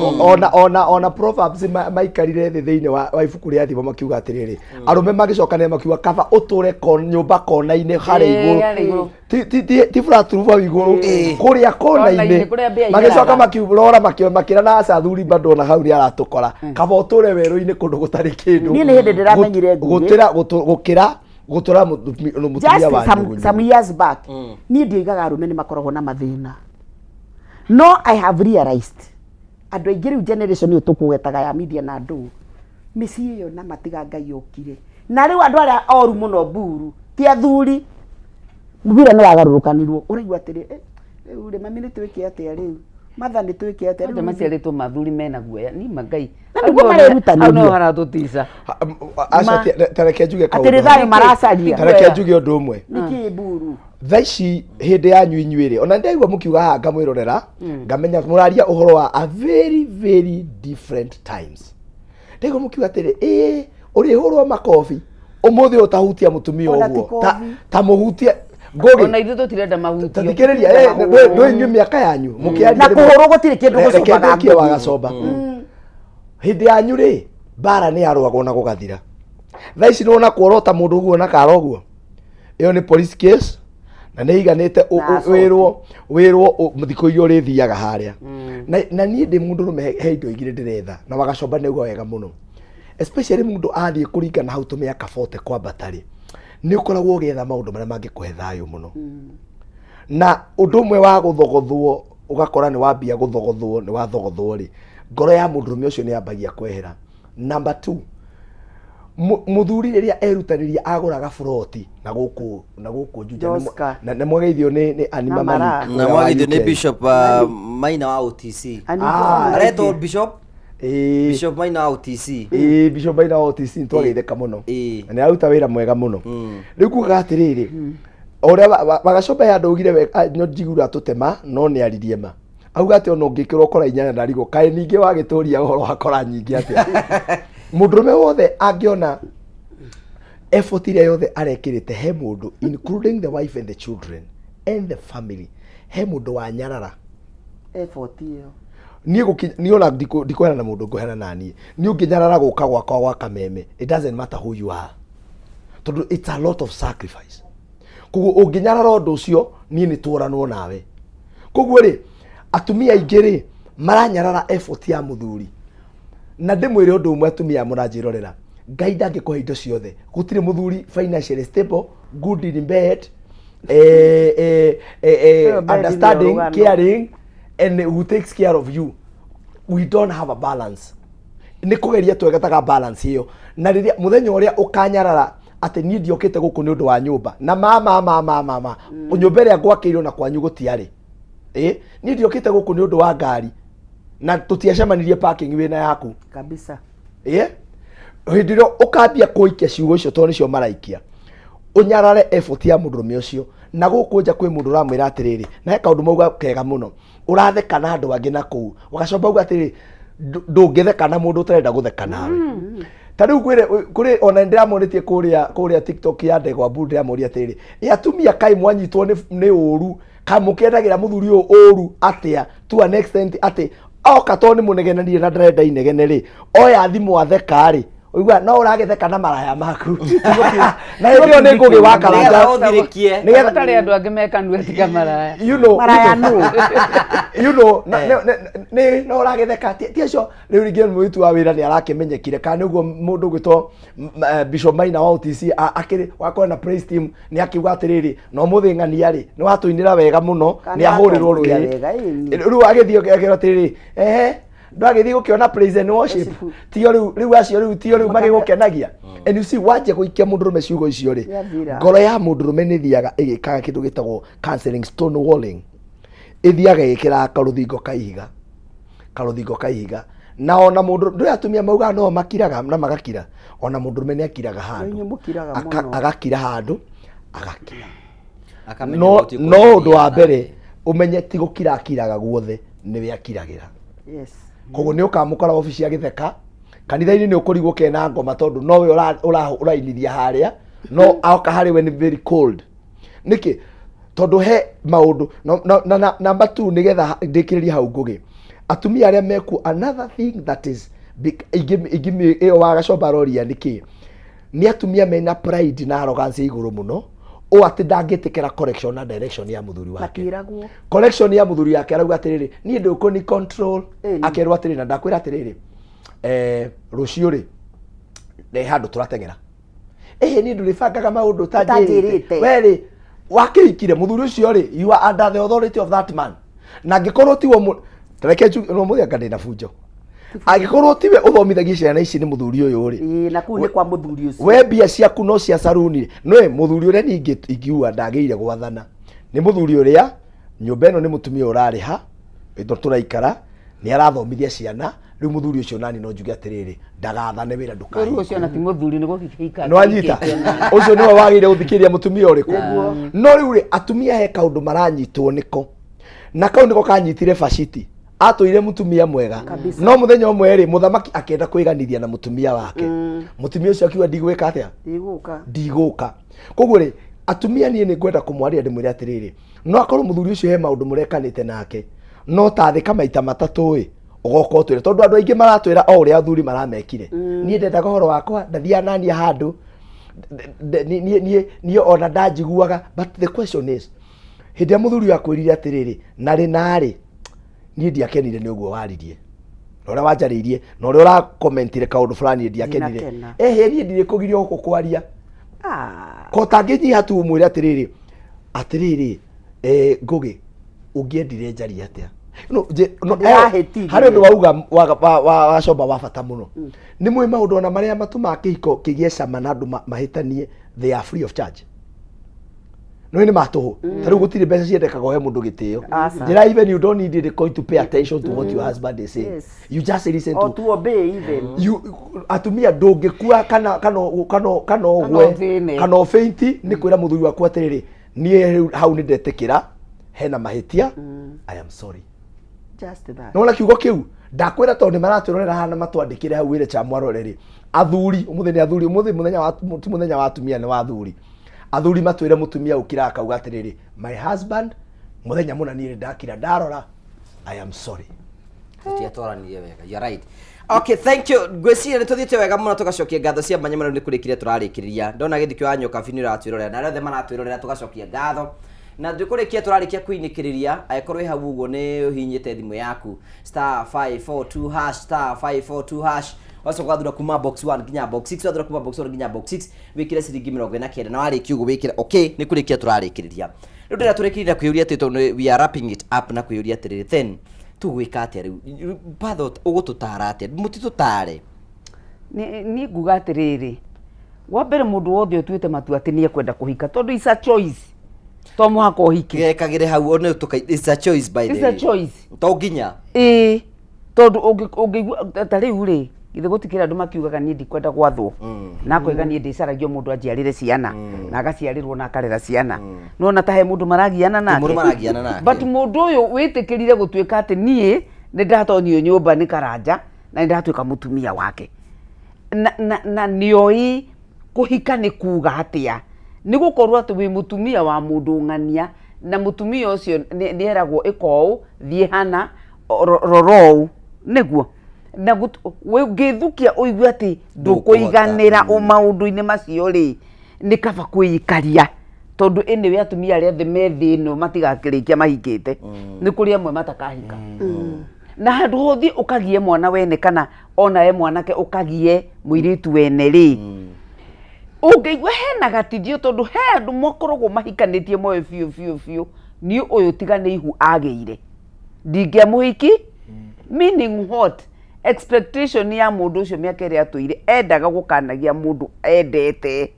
Ona Proverbs maikarire thĩ thĩinĩ wa ibuku rĩa Thimo makiuga atĩrĩrĩ arũme magĩcokanĩra makiuga kaba ũtũre nyũmba kona-inĩ harĩa Ĩĩ, harĩa igũrũ igũrũ. Ti flat roof hau igũrũ kũrĩa Kona-inĩ, kona-inĩ kũrĩa mbĩa magĩcoka igeraga. makĩrora makĩra na aca athuri bado ona hau nĩ aratũkora kaba ũtũre werũ-inĩ kũndũ gũtarĩ kĩndũ. Niĩ nĩ hĩndĩ ndĩramenyire Ngũgĩ. Gũtĩra gũkĩra gũtũra mũtumia Just wa some, some years back niĩ ndioigaga arũme nĩ makoragwo na mathĩna no I have realized andũ aingĩ rĩu generation ĩyo tũkũgwetaga ya media na andũ mĩciĩ ĩyo na matiga Ngai okire na rĩu andũ arĩa oru mũno mburu ti athuri mũbira nĩ wagarũrũkanirwo ũraigua atĩrĩ rĩu rĩ mami nĩ twĩke atĩa rĩu matha nĩ twĩke atĩa Kwanja rĩu maciarĩtwo mathuri mena guoya ni magai. Na nĩguo marerutanĩria. Hau no haratũtica. Aca tareke njuge kaũndũ Atĩrĩ thayũ maracaria. Tareke njuge ũndũ ũmwe. Nĩkĩ mburu? Thaa ici hĩndĩ yanyu inyuĩ rĩ ona ndaigua mũkiuga haha ngamwĩrorera ngamenya mũraria ũhoro wa a very very different times. Ndaigua mũkiuga atĩrĩ ĩĩ ũrĩhũrwo makobi ũmũthĩ ũtahutia mũtumia Ona ti ũguo kobi. ta mũhutie Ngũgĩ. Ona ithuĩ tũtirenda mahutio. Tathikĩrĩria ndũ inyuĩ mĩaka yanyu mũkĩaria Na kũhũrwo gũtirĩ kĩndũ Reke gũcũmbaga ndĩkie ngũgĩ. wagacomba hĩndĩ yanyu rĩ mbara nĩ yarũagwo na gũgathira. Thaa ici nĩwona kuorota mũndũ ũguo na kara ũguo ĩyo nĩ police case na nĩ iganĩte Na assault. wĩrwo wĩrwo thikũ iria ũrĩthiaga harĩa na niĩ ndĩ mũndũ rũme he indo igĩrĩ ndĩretha na wagacomba nĩ uga wega mũno especially mũndũ athiĩ kũringana hau tũmĩaka 40 kwambata rĩ nĩ ũkoragwo ũgĩetha maũndũ marĩa mangĩkũhe thayũ mũno na ũndũ ũmwe wa gũthogothwo ũgakora nĩ wambia gũthogothwo nĩ wathogothwo rĩ Ngoro ya mũndũrũme ũcio nĩ yambagia kwehera. Number two, mũthuri rĩrĩa erutanĩria agũraga buroti na gũkũ na gũkũ Juja, nĩ Joska. na mwageithio nĩ Annie Na Mama Mara. Nick Na ũrĩa wa mwageithio nĩ UK. Bishop Maina wa OTC. Annie Ah, Aretwo Bishop Ĩĩ. Bishop Maina wa OTC. Ĩĩ, Bishop Maina wa OTC nĩ twageithĩka mũno Ĩĩ. na nĩ aruta wĩra mwega mũno. Rĩu kugaga atĩrĩrĩ, o ũrĩa Wagacoba yandaugire wega, no njiguaga tũtema no nĩ aririe ma. Auga atĩ ona ũngĩkĩrwo kora inyanya ndarigwo kaĩ ningĩ wagĩtũria ũhoro wa kora nyingĩ atĩa. Mũndũrũme wothe angĩona effort ĩrĩa yothe arekĩrĩte he mũndũ, including the wife and the children and the family, he mũndũ wa nyarara Effort ĩyo. Niĩ niĩ ona ndikũheana na mũndũ ngũheana na niĩ niĩ ũngĩnyarara gũka gwakwa gwa kameme, it doesn't matter who you are, tondũ it's a lot of sacrifice. Koguo ũngĩnyarara ũndũ ũcio, niĩ nĩ tũranwo nawe. Koguo rĩ, atumia aingĩ rĩ maranyarara effort ya mũthuri. Na ndĩmwĩre ũndũ ũmwe, atumia mũranjĩrorera, Ngai ndangĩkũhe indo ciothe. Gũtirĩ mũthuri financially stable, good in bed, Ĩyo bed nĩ understanding, rũgano. caring and who takes care of you. We don't have a balance. Nĩ kũgeria twegetaga balance ĩyo. Na rĩrĩa mũthenya ũrĩa ũkanyarara atĩ niĩ ndiokĩte gũkũ nĩ ũndũ wa nyũmba na ma ma ma ma ma ma nyũmba ĩrĩa ngwakĩirwo na kwanyu gũtiarĩ, ĩ niĩ ndiokĩte gũkũ nĩ ũndũ wa ngari na tũtiacemanirie parking wĩna yaku. Kabisa. Ĩ hĩndĩ ĩrĩa ũkambia kũikia ciugo icio, tondũ nĩcio maraikia, ũnyarare effort ya mũndũrũme ũcio. Na gũkũ nja kwĩ mũndũ ũramwĩra atĩrĩrĩ, na he kaũndũ mauga kega mũno, ũratheka na andũ angĩ na kũu ũgacoka uga atĩrĩrĩ, ndũngĩtheka na mũndũ ũtarenda gũtheka nawe. Ta rĩu kwĩre kũrĩ ona ndĩramonĩtie kũrĩa TikTok ya Ndegwa Mbu, ndĩramoria atĩrĩrĩ, ĩ atumia kaĩ mwanyitwo nĩ ũru, kaĩ mũkĩendagĩra mũthuri ũyũ ũru atĩa to an extent atĩ oka tondũ nĩ mũnegenanire na ndarenda inegene rĩ, oya thimũ atheka rĩ, ũigua no ũragĩtheka na maraya maku, na hĩndĩ ĩyo nĩ ngũgĩ wa karanja. Nĩgetha ũthirĩkie. Nĩgetha Gũtarĩ andũ angĩ mekanua tiga maraya. Maraya nũ? Nĩ no ũragĩtheka ti acio. Rĩu rĩngĩ mũruti wa wĩra nĩ arakĩmenyekire kana nĩguo mũndũ ũgwĩtwo Bishop Maina wa OTC akĩrĩ wakorwo na praise team nĩ akiuga atĩrĩrĩ, no mũthĩ ng'ania rĩ nĩ watũinĩra wega mũno. Kana nĩ ahũrĩrwo atongoria rũĩ. wega, ĩni. Rĩu agĩthiĩ akĩrwo atĩrĩrĩ, ehe, ndwagĩthiĩ gũkĩona praise and worship, tio rĩu rĩu acio rĩu tio rĩu magĩgũkenagia. And you see, wanjia gũikia mũndũrũme ciugo icio rĩ, Yathira. ngoro ya mũndũrũme nĩ ĩthiaga ĩgĩkaga kĩndũ gĩtagwo canceling, stone walling, ĩthiaga ĩgĩkĩraga karũthingo ka ihiga, karũthingo ka ihiga. Na ona mũndũ ndũĩ atumia maugaga no makiraga na magakira, ona mũndũrũme nĩ akiraga handũ. Inyuĩ mũkiraga mũno. Agakira handũ, agakira. Akamenya No gũtirĩ no ũndũ wa kũrĩa. mbere ũmenye ti gũkira akiraga guothe, nĩwe akiragĩra. Koguo nĩ ũkamũkora obici agĩtheka, kanitha-inĩ nĩ ũkũrigwo kena ngoma tondũ nowe ũrainithia harĩa, no oka harĩ we nĩ very cold. Nĩkĩ? Tondũ he maũndũ na number two, nĩgetha ndĩkĩrĩrie hau ngũgĩ, atumia arĩa mekuo, another thing that is big, ingĩ ĩyo wagacomba roria nĩkĩ, nĩ atumia mena pride na arrogance igũrũ mũno o atĩ ndangĩtĩkĩra correction na direction ya mũthuri wake. Matiragwo. Correction ya mũthuri wake, arauga atĩrĩrĩ, niĩ ndũkũni control. Ĩni. Akerwo atĩrĩrĩ, na ndakwĩra atĩrĩrĩ, rũciũ rĩ nĩ handũ tũrateng'era. Ĩhĩ, niĩ ndũrĩbangaga maũndũ ũtanjĩrĩte. Ũtanjĩrĩte. We rĩ wakĩhikire mũthuri ũcio rĩ, you are under the authority of that man. Na angĩkorwo tiwe reke njuge no mũthĩ anga ndĩna bunjo, angĩkorwo tiwe ũthomithagia ciana ici nĩ mũthuri ũyũ rĩ. Ĩĩ, na kũu nĩ kwa mũthuri ũcio. We mbia ciaku no cia saruni nĩ mũthuri ũrĩa ningĩ ingiuga ndagĩire gwathana nĩ mũthuri ũrĩa nyũmba ĩno nĩ mũtumia ũrarĩha ĩno tũraikara, nĩ arathomithia ciana. Rĩu mũthuri ũcio nani no njuge atĩrĩrĩ, ndagathane wĩra. Rĩu Ndũkahinge. Ũcio ona ti mũthuri nĩ gũkĩhika. Nĩ wanyita ũcio nĩwe wagĩrĩire gũthikĩrĩria mũtumia ũrĩkũ. No rĩu rĩ, atumia he kaũndũ maranyitwo nĩko, na kau nĩko kanyitire Baciti. Atũire mũtumia mwega, no mũthenya ũmwe rĩ, mũthamaki akĩenda kwĩganithia na mũtumia wake. Mũtumia ũcio akiuga, ndigwĩka atĩa? Ndigũka. Ndigũka. Koguo rĩ, atumia, niĩ nĩ ngwenda kũmwarĩria ndĩmwĩre atĩrĩrĩ, no akorwo mũthuri ũcio he maũndũ mũrekanĩte nake, no tathĩka maita matatũ ĩ ũgoka ũtwĩre, tondũ andũ aingĩ maratwĩra o ũrĩa athuri maramekire. Niĩ ndendaga ũhoro wakwa, ndathiaga nania handũ, niĩ ona ndanjiguaga. But the question is, hĩndĩ ĩrĩa mũthuri ũyũ akwĩrire atĩrĩrĩ, narĩ narĩ niĩ ndiakenire nĩ ũguo waririe na ũrĩa wanjarĩirie na ũrĩa ũrakomentire kaũndũ fulani, ndiakenire. Ndinakena. Ehe, niĩ ndirĩ kũgirio gũkũ kwaria ko tangĩnyiha tu ũmwĩre atĩrĩrĩ, atĩrĩrĩ, ngũgĩ, ũngĩendire njarie atĩa? No, no, Ndĩrahĩtirie. harĩ ũndũ wauga wacomba wa bata mũno. Nĩ mwĩ maũndũ ona marĩa matũmaga kĩhiko kĩgĩe cama na andũ mahĩtanie, they are free of charge. No nĩ matũhũ. Ta rĩu gũtirĩ mbeca ciendekaga ũhe mũndũ gĩtĩo. Aca. Njĩra, even you don't need the coin to pay attention to what your husband is saying. Yes. You just listen Or to to obey even. You atumia ndũngĩkua kana ũgwe ũthĩne. kana ũbĩnti nĩ kwĩra mũthuri waku atĩrĩrĩ, niĩ rĩu hau nĩ ndetĩkĩra hena mahĩtia, I am sorry. Just that. Nona kiugo kĩu ndakwĩra tondũ nĩ maratwĩrorera haha na matwandĩkĩre hau wĩre cha mwaroreri athuri ũmũthĩ nĩ athuri ũmũthĩ mũthenya wa ti mũthenya wa atumia nĩ wa athuri. Athuri matwĩre mũtumia ũkira akauga atĩrĩrĩ, my husband, mũthenya mũna niĩ nĩ ndakira ndarora, I am sorry. Tũtiatwaranirie wega. You are right. Okay, thank you. Ngwĩciria nĩ tũthiĩte wega mũno, tũgacokia ngatho cia mwanya mũno. Nĩ kũrĩkire tũrarĩkĩrĩria ndona gĩthikio wa nyoka bi nĩ ũratwĩrorera na arĩa othe maratwĩrorera tũgacokia ngatho na twĩkũrĩkia tũrarĩkia kũinĩkĩrĩria. Angĩkorwo wĩ hau ũguo nĩ ũhihinyĩte thimũ yaku *542 hash, *542 hash, wacoka ũgathura kuma box 1 nginya box 6, wathura kuma box 1 nginya box 6, wĩkĩre ciringi 49 na warĩkia ũguo wĩkĩre okay. Nĩ kũrĩkia tũrarĩkĩrĩria rĩu ndĩrĩa tũrĩkĩrĩria kwĩyũria atĩ tondũ we are wrapping it up na kwĩyũria atĩrĩrĩ, then tũgwĩka atĩa rĩu? Patho ũgũtũtara atĩa? Mũtitũtare. Niĩ nguga atĩrĩrĩ, wa mbere mũndũ wothe ũtuĩte matua atĩ nĩ ekwenda kũhika, tondũ is a choice, to mũhaka ũhike. Gekagĩre hau one tũka, it's a choice, by the It's a way. choice. To nginya. Ĩĩ, tondũ ũngĩigua ta rĩu rĩ, githĩ gũtikĩrĩ andũ makiugaga niĩ ndikwenda gwathwo, na akoiga niĩ ndĩcaragio mũndũ anjiarĩre ciana, na agaciarĩrwo na akarera ciana. Nona ta he mũndũ maragiana nake. Mũndũ maragiana nake. But mũndũ ũyũ wĩtĩkĩrire gũtuĩka atĩ niĩ nĩ ndatonyio nyũmba nĩ Karanja na nĩ ndatuĩka mũtumia wake, na nĩoĩ kũhika nĩ kuga atĩa, nĩ gũkorwo atĩ wĩ mũtumia wa mũndũ ng'ania, na mũtumia ũcio nĩ eragwo ĩka ũũ, thiĩ hana, rora ũũ nĩguo na ũngĩthukia ũigue atĩ ndũkũiganĩra maũndũ-inĩ macio rĩ, nĩ kaba kwĩikaria, tondũ anyway atumia arĩa othe me thĩ ĩno matigakĩrĩkia mahikĩte, nĩ kũrĩ amwe matakahika. Na handũ hothiĩ ũkagie mwana wene kana ona we mwanake ũkagie mũirĩtu wene rĩ, ũngĩigua hena gatithio, tondũ he andũ makoragwo mahikanĩtie moĩ biũ biũ biũ niĩ ũyũ tiga nĩ ihu agĩire ndingĩamũhiki. Meaning what? Expectation ya mũndũ ũcio mĩaka ĩrĩa atũire endaga gũkanagia mũndũ endete.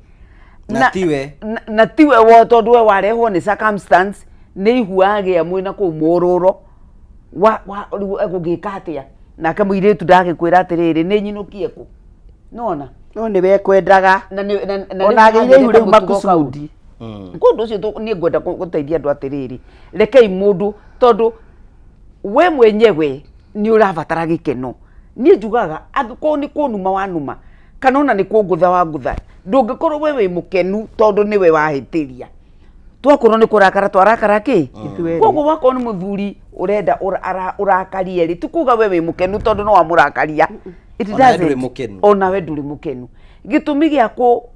Na tiwe. Na tiwe wo, tondũ we warehwo nĩ circumstance, nĩ ihu agĩa mwĩna kũu mũrũro wa rĩu egũgĩka atĩa nake mũirĩtu ndagĩkwĩra atĩrĩrĩ nĩ nyinũkie kũ nona. No nĩ wekwendaga. Na na Ona rĩu agĩire ihu hagĩte rĩu kamũtugo kau. makusudi. Kũndũ ũcio niĩ ngwenda gũteithia andũ atĩrĩrĩ, rekei mũndũ, tondũ we mwenyewe nĩ ũrabatara gĩkeno. Niĩ njugaga angĩkorwo nĩ kũnuma wanuma kana ona nĩ kũngũtha wangũtha, ndũngĩkorwo we wĩ mũkenu tondũ nĩwe wahĩtĩria. Twakorwo nĩ kũrakara twarakara kĩ. Ithuerĩ. Koguo wakorwo nĩ mũthuri ũrenda ũrakarie rĩ, ti kuga we wĩ mũkenu tondũ no wamũrakaria. It Ona we ndũrĩ doesn't. mũkenu. Ona we ndũrĩ mũkenu. Gĩtũmi gĩa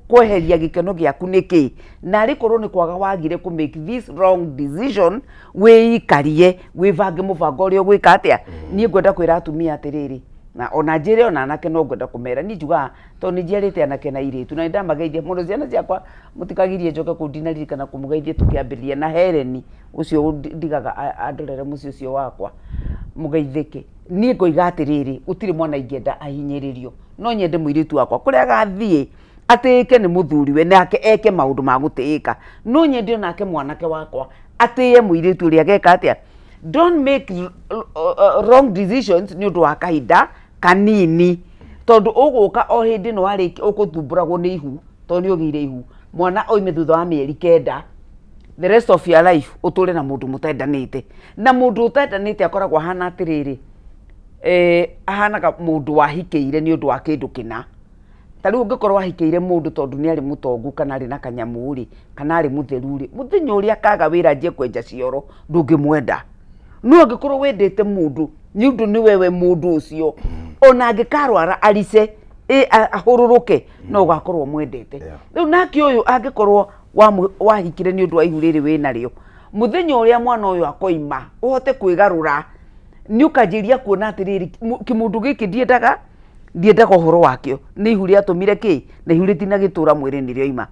kweheria gĩkeno gĩaku nĩ kĩ? Na arĩ korwo nĩ kwaga wagire kũ make this wrong decision, wĩikarie wĩbange mũbango ũrĩa ũgwĩka atĩa. Niĩ ngwenda kwĩra atumia atĩrĩrĩ, na ona njĩre ona anake no ngwenda kũmera, niĩ njugaga tondũ nĩ njiarĩte anake na airĩtu na nĩ ndamageithia mũno. Ciana ciakwa mũtikagirie njoke kũu, ndinaririkana kũmũgeithia tũkĩambĩrĩria, na Hereni ũcio ndigaga andorere mũciĩ ũcio wakwa, mũgeithĩke. Niĩ ngoiga atĩrĩrĩ, gũtirĩ mwana ingĩenda ahinyĩrĩrio. No nyende mũirĩtu wakwa kũrĩa agathiĩ atĩĩke nĩ mũthuriwe nake eke maũndũ ma gũtĩĩka. No nyende onake mwanake wakwa atĩe mũirĩtu ũrĩa ageka atĩa. Don't make wrong decisions nĩ ũndũ wa kahinda kanini, tondũ ũgũka o hĩndĩ ĩno warĩkia ũgũthumbũragwo nĩ ihu, tondũ nĩ ũgĩire ihu mwana oime thutha wa mĩeri 9, the rest of your life ũtũre na mũndũ mũtendanĩte. Na mũndũ ũtendanĩte akoragwo ahana atĩrĩrĩ, ahanaga mũndũ wahikĩire nĩ ũndũ wa kĩndũ kĩna. Ta rĩu ũngĩkorwo wahikĩire mũndũ tondũ nĩ arĩ mũtongu kana arĩ na kanyamũ rĩ, kana arĩ mũtheru rĩ, mũthenya ũrĩa akaga wĩra anjie kwenja cioro, ndũngĩmwenda. No angĩkorwo wendete mũndũ nĩ ũndũ nĩ wewe mũndũ ũcio, ona angĩkarwara arice ahũrũrũke, no ũgakorwo ũmwendete. Rĩu nake ũyũ angĩkorwo wahikire nĩ ũndũ wa ihu rĩrĩ wĩnarĩo, mũthenya ũrĩa mwana ũyũ akoima ũhote kwĩgarũra, nĩ ũkanjĩria kuona atĩrĩrĩ, kĩmũndũ gĩkĩ ndiendaga ũhoro wakĩo, nĩ ihu rĩatũmire kĩ, na ihu rĩtinagĩtũra mwĩrĩ nĩ rĩoima.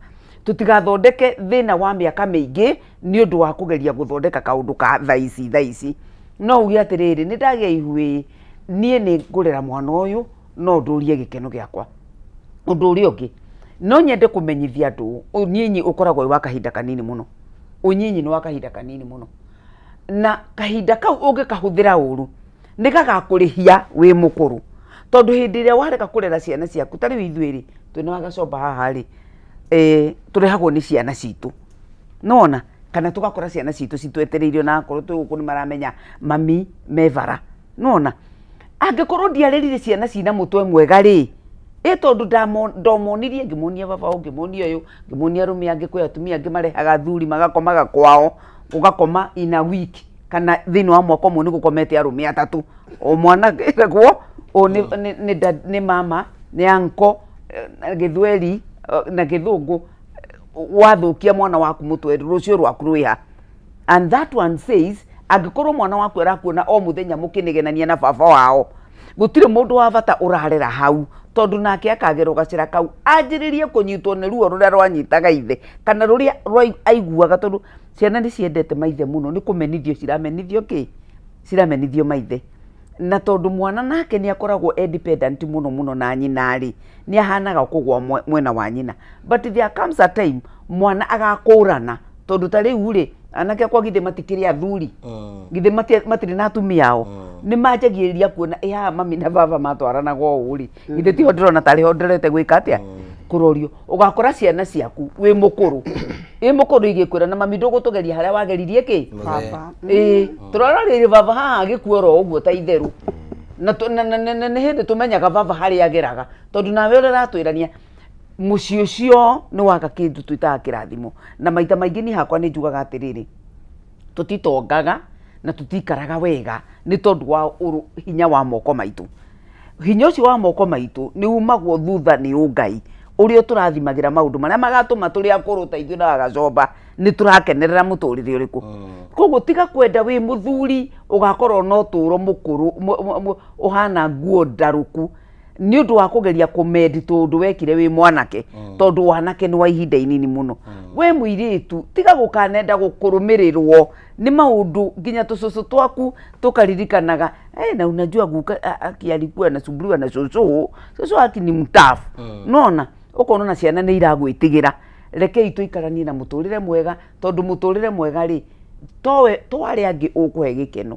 Tũtigathondeke thĩna wa mĩaka mĩingĩ nĩ ũndũ wa kũgeria gũthondeka kaũndũ ka thaa ici thaa ici. No uge atĩrĩrĩ, nĩ ndagĩa ihu ĩĩ, niĩ nĩ ngũrera mwana ũyũ no ndũrie gĩkeno gĩakwa. Ũndũ ũrĩa ũngĩ, no nyende kũmenyithia andũ ũnyinyi ũkoragwo wĩ wa kahinda kanini mũno. Ũnyinyi nĩ wa kahinda kanini mũno. Na kahinda kau ũngĩkahũthĩra ũru, nĩ gagakũrĩhia wĩ mũkũrũ. Tondũ hĩndĩ ĩrĩa warega kũrera ciana ciaku, ta rĩu ithuĩ rĩ, twĩna Wagacomba haha rĩ, tũrehagwo nĩ ciana citũ. Nĩwona? Kana tũgakora ciana citũ citwetereire ona akorwo twĩ gũkũ nĩ maramenya mami me bara. Nĩwona? Angĩkorwo ndiarerire ciana cina mũtwe mwega rĩ, ĩ tondũ ndomonirie ngĩmonia baba ũyũ, ngĩmonia ũyũ, ngĩmonia arũme angĩ, kwĩ atumia angĩ marehaga athuri magakomaga kwao, ũgakoma in a week kana thĩinĩ wa mwaka ũmwe nĩ gũkomete arũme atatũ. O mwana eragwo ũyũ nĩ mama, nĩ uncle, gĩthweri na gĩthũngũ. Wathũkia mwana waku mũtwe rũciũ rwaku rwĩha. And that one says angĩkorwo mwana waku arakuona o mũthenya mũkĩnegenania na baba wao, gũtirĩ mũndũ wa bata ũrarera hau, tondũ nake akagerwo gacĩra kau anjĩrĩrie kũnyitwo nĩ ruo rũrĩa rwanyitaga ithe kana rũrĩa aiguaga, tondũ ciana nĩ ciendete maithe mũno, nĩ kũmenithio ciramenithio kĩ? Ciramenithio maithe. Na tondũ mwana nake nĩ akoragwo e dependent mũno mũno na nyina rĩ, nĩ ahanaga kũgwa mwena wa nyina. But there comes a time mwana agakũrana, tondũ ta rĩu rĩ, anake akwa githĩ matikĩrĩ athuri? Githĩ matirĩ na atumia ao? Nĩ manjagĩrĩria kuona ĩ haha mami na baba matwaranaga ũũ rĩ, githĩ tiho ndĩrona tarĩ ho ndorete gwĩka atĩa? Kũrorio. Ũgakora ciana ciaku wĩ mũkũrũ, wĩ mũkũrũ igĩkwĩra na mami ndũgũtũgeria harĩa wageririe kĩ? Baba. Ĩĩ, tũrarorire baba haha agĩkua oro ũguo ta itherũ. Na nĩ hĩndĩ tũmenyaga baba harĩa ageraga, tondũ nawe ũrĩa ũratwĩrania mũciĩ ũcio nĩ waga kĩndũ twĩtaga kĩrathimo. Na maita maingĩ niĩ hakwa nĩ njugaga atĩrĩrĩ, tũtitongaga na tũtikaraga wega nĩ tondũ wa hinya wa moko maitũ. Hinya ũcio wa moko maitũ nĩ umagwo thutha nĩ ũngai ũrĩa ũtũrathimagĩra maũndũ marĩa magatũma tũrĩ akũrũ ta ithuĩ na Wagacomba nĩ tũrakenerera mũtũrĩre ũrĩkũ. Koguo tiga kwenda wĩ mũthuri ũgakorwo na ũtũro mũkũrũ ũhana nguo ndarũku nĩ ũndũ wa kũgeria kũmendi tũũndũ wekire wĩ mwanake, tondũ wanake nĩ wa ihinda inini mũno. We mũirĩtu tiga gũkanenda gũkũrũmĩrĩrwo nĩ maũndũ nginya tũcũcũ twaku tũkaririkanaga, na unajua guka aki alikuwa anasumbuliwa na cũcũ, cũcũ aki ni mtafu. Nona ũkona ona ciana nĩ iragwĩtigĩra. Rekei tũikaranie na mũtũrĩre mwega, tondũ mũtũrĩre mwega rĩ, to arĩa angĩ ũkũhe gĩkeno,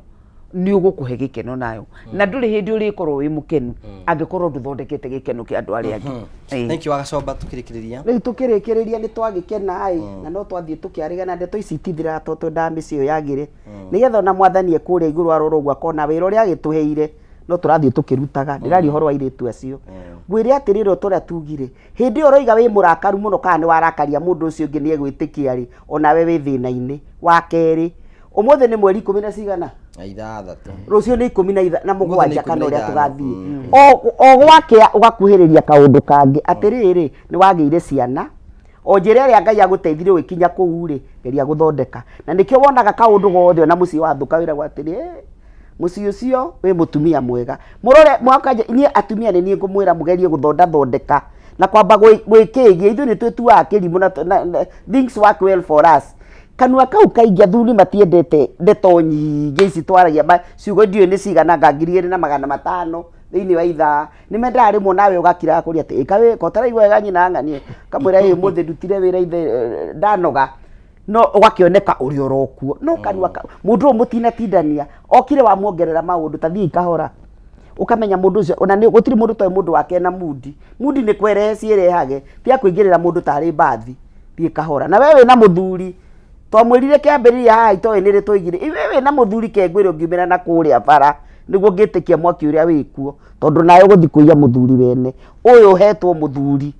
nĩ ũgũkũhe gĩkeno nayo. Na ndũrĩ hĩndĩ ũrĩkorwo wĩ mũkenu angĩkorwo ndũthondekete gĩkeno kĩa andũ arĩa angĩ. Thank you Wagacomba, tũkĩrĩkĩrĩria. Rĩu tũkĩrĩkĩrĩria nĩ twagĩkena ĩ, na no twathiĩ tũkĩarĩga na ndeto ici itithiraga tondũ twendaga mĩciĩ ĩyo yagĩre. Nĩgetha ona mwathani e kũrĩa igũrũ arora ũguo akona wĩra ũrĩa agĩtũheire no tũrathiĩ tũkĩrutaga. Ndĩraria ũhoro wa airĩtu acio. Ngwĩre atĩrĩrĩ o ta ũrĩa tugire, hĩndĩ ĩyo ũroiga wĩ mũrakaru mũno kana nĩ warakaria mũndũ ũcio ũngĩ nĩ egwĩtĩkia rĩ, onawe wĩ thĩna-inĩ. Wa kerĩ, ũmũthĩ nĩ mweri ikũmi na cigana? Na ithathatũ. Rũciũ nĩ ikũmi na Ũmũthĩ nĩ mũgwanja ikũmi kana na ũrĩa ithano. tũgathiĩ. O gwakĩa ũgakuhĩrĩria kaũndũ kangĩ atĩrĩrĩ, nĩ wagĩire ciana, o njĩra ĩrĩa Ngai agũteithirie ũgĩkinya kũu rĩ, geria gũthondeka. Na nĩkĩo wonaga kaũndũ gothe ona mũciĩ wathũka wĩragwo atĩrĩ, mũciĩ ũcio wĩ mũtumia mwega. Mũrore mwakanja, inyuĩ atumia nĩ niĩ ngũmwĩra mũgerie gũthondathondeka na kwamba gwĩkĩgia. Ithuĩ nĩ twĩtuaga kĩrimũ na things work well for us. Kanua kau kaingĩ athuri matiendete ndeto nyingĩ ici twaragia, ciugo ndiũĩ nĩ cigana anga 2500 thĩinĩ wa ithaa. Nĩ mendaga rĩmwe nawe ũgakira kũria atĩ ĩka wĩ ko ũtaraigua wega nyina ng'anie, ũkamwĩra ĩ ũmũthĩ ndutire wĩra ithe ndanoga, no ũgakĩoneka ũrĩ oro kuo. No kanua kau mũndũ ũyũ mũtinatindania okire wamuongerera maũndũ ta thiĩ kahora, ũkamenya mũndũ ũcio ona nĩ gũtirĩ mũndũ ũtoĩ mũndũ wake na mundi. Mundi nĩ kwerehe ciĩrehage, ti ya kũingĩrĩra mũndũ tarĩ mbathi, thiĩ kahora. Na we wĩna mũthuri, twamwĩrire kĩambĩrĩria haha itoĩ nĩrĩ twaigire, we wĩna mũthuri ke ngwĩre ũngiumĩra na kũrĩa bara nĩguo ngĩtĩkia mwaki ũrĩa wĩkuo, tondũ nawe ũgũthiĩ kũiya mũthuri wene. Ũyũ ũhetwo mũthuri,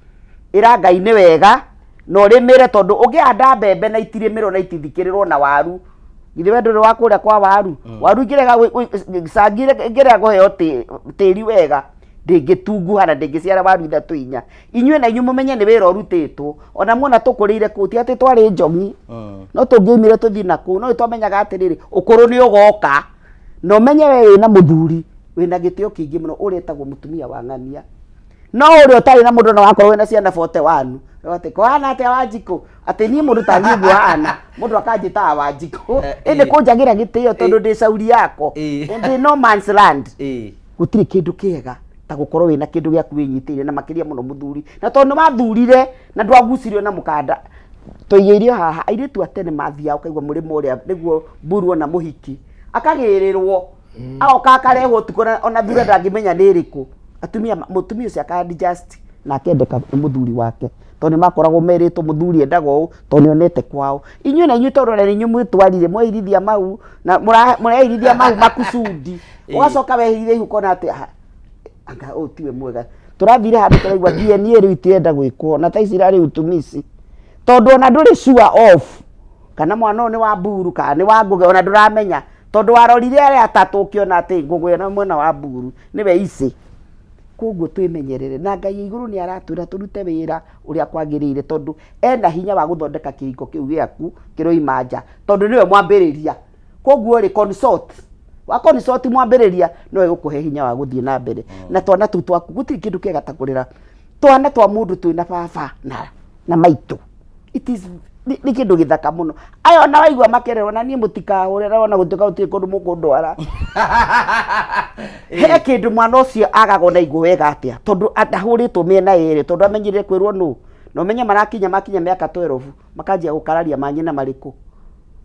ĩra Ngai nĩ wega na ũrĩmĩre, tondũ ũngĩhanda mbembe na itirĩmĩrwo na itithikĩrĩrwo na waru, githĩ we ndũrĩ wa kũrĩa kwa waru? Waru ingĩrega cangi ĩngĩrega kũheo tĩri wega, ndĩngĩtunguha na ndĩngĩciara waru ithatũ inya. Inyuĩ na inyuĩ mũmenye nĩ wĩra ũrutĩtwo. Ona muona tũkũrĩire kũu, ti atĩ twarĩ njong'i, no tũngĩoimire tũthiĩ na kũu, no nĩtwamenyaga atĩrĩrĩ, ũkũrũ nĩ ũgoka. Na ũmenye we wĩna mũthuri wĩna gĩtĩo kĩingĩ mũno, ũrĩa etagwo mũtumia wa ng'ania. No ũrĩa ũtarĩ na mũndũ ona wakorwo wĩna ciana 41, Atĩ kũhana atĩa Wanjikũ? Atĩ niĩ mũndũ ta niĩ ũguo hana, mũndũ akanjĩtaga Wanjikũ. Ĩndĩ kũnjagĩra gĩtĩo tondũ ndĩ cauri yako. Ndĩ no man's land. Gũtirĩ kĩndũ kĩega ta gũkorwo wĩna kĩndũ gĩaku wĩnyitĩrĩire na makĩria mũno mũthuri. Na tondũ nĩ wathurire na ndwagucirio na mũkanda. Tũigĩire o haha, airĩtu a tene mathiaga ũkaigua mũrĩmo ũrĩa nĩguo mburu ona mũhiki. Akagĩrĩrwo, agoka akarehwo ũtukũ ona thura ndangĩmenya nĩ ĩrĩkũ. Atumia, mũtumia ũcio aka adjust na akendeka nĩ mũthuri wake tondũ nĩ makoragwo merĩtwo mũthuri endaga ũũ tondũ nĩ onete kwao. Inyuĩ na inyuĩ tondũ ona nĩ inyuĩ mwĩtwarire mweirithia mau na mũreirithia mau makusudi ũgacoka wehirire ihu ũkona atĩ ah, anga ũyũ tiwe mwega. Tũrathire handũ tũraigua DNA rĩu itirenda gwĩkwo na thaa ici irarĩ utumishi tondũ ona ndũrĩ sure of kana mwana ũyũ nĩ wa Mburu kana nĩ wa Ngũgĩ ona ndũramenya tondũ warorire arĩa atatũ ũkĩona atĩ Ngũgĩ na mwena wa Mburu nĩwe icĩ. Koguo twĩmenyerere na Ngai e igũrũ nĩ aratwĩra tũrute wĩra ũrĩa kwagĩrĩire tondũ ena hinya wa gũthondeka kĩhiko kĩu gĩaku kĩroima nja tondũ nĩwe mwambĩrĩria. Koguo rĩ consult, wa consult mwambĩrĩria no egũkũhe hinya wa gũthiĩ na mbere na twana tũu twaku gũtirĩ kĩndũ kĩega ta kũrera twana twa mũndũ twĩna baba na maitũ. It is nĩ kĩndũ gĩthaka mũno. Aya ona waigua makererwo na niĩ mũtikahũre na ona gũtuĩka gũtirĩ kũndũ mũkũndwara. He kĩndũ mwana ũcio agaga ona igua wega atĩa tondũ ndahũrĩtwo mĩena yerĩ tondũ amenyire kwĩrwo nũ na ũmenye marakinya makinya mĩaka 12 makanjia gũkararia manyina marĩkũ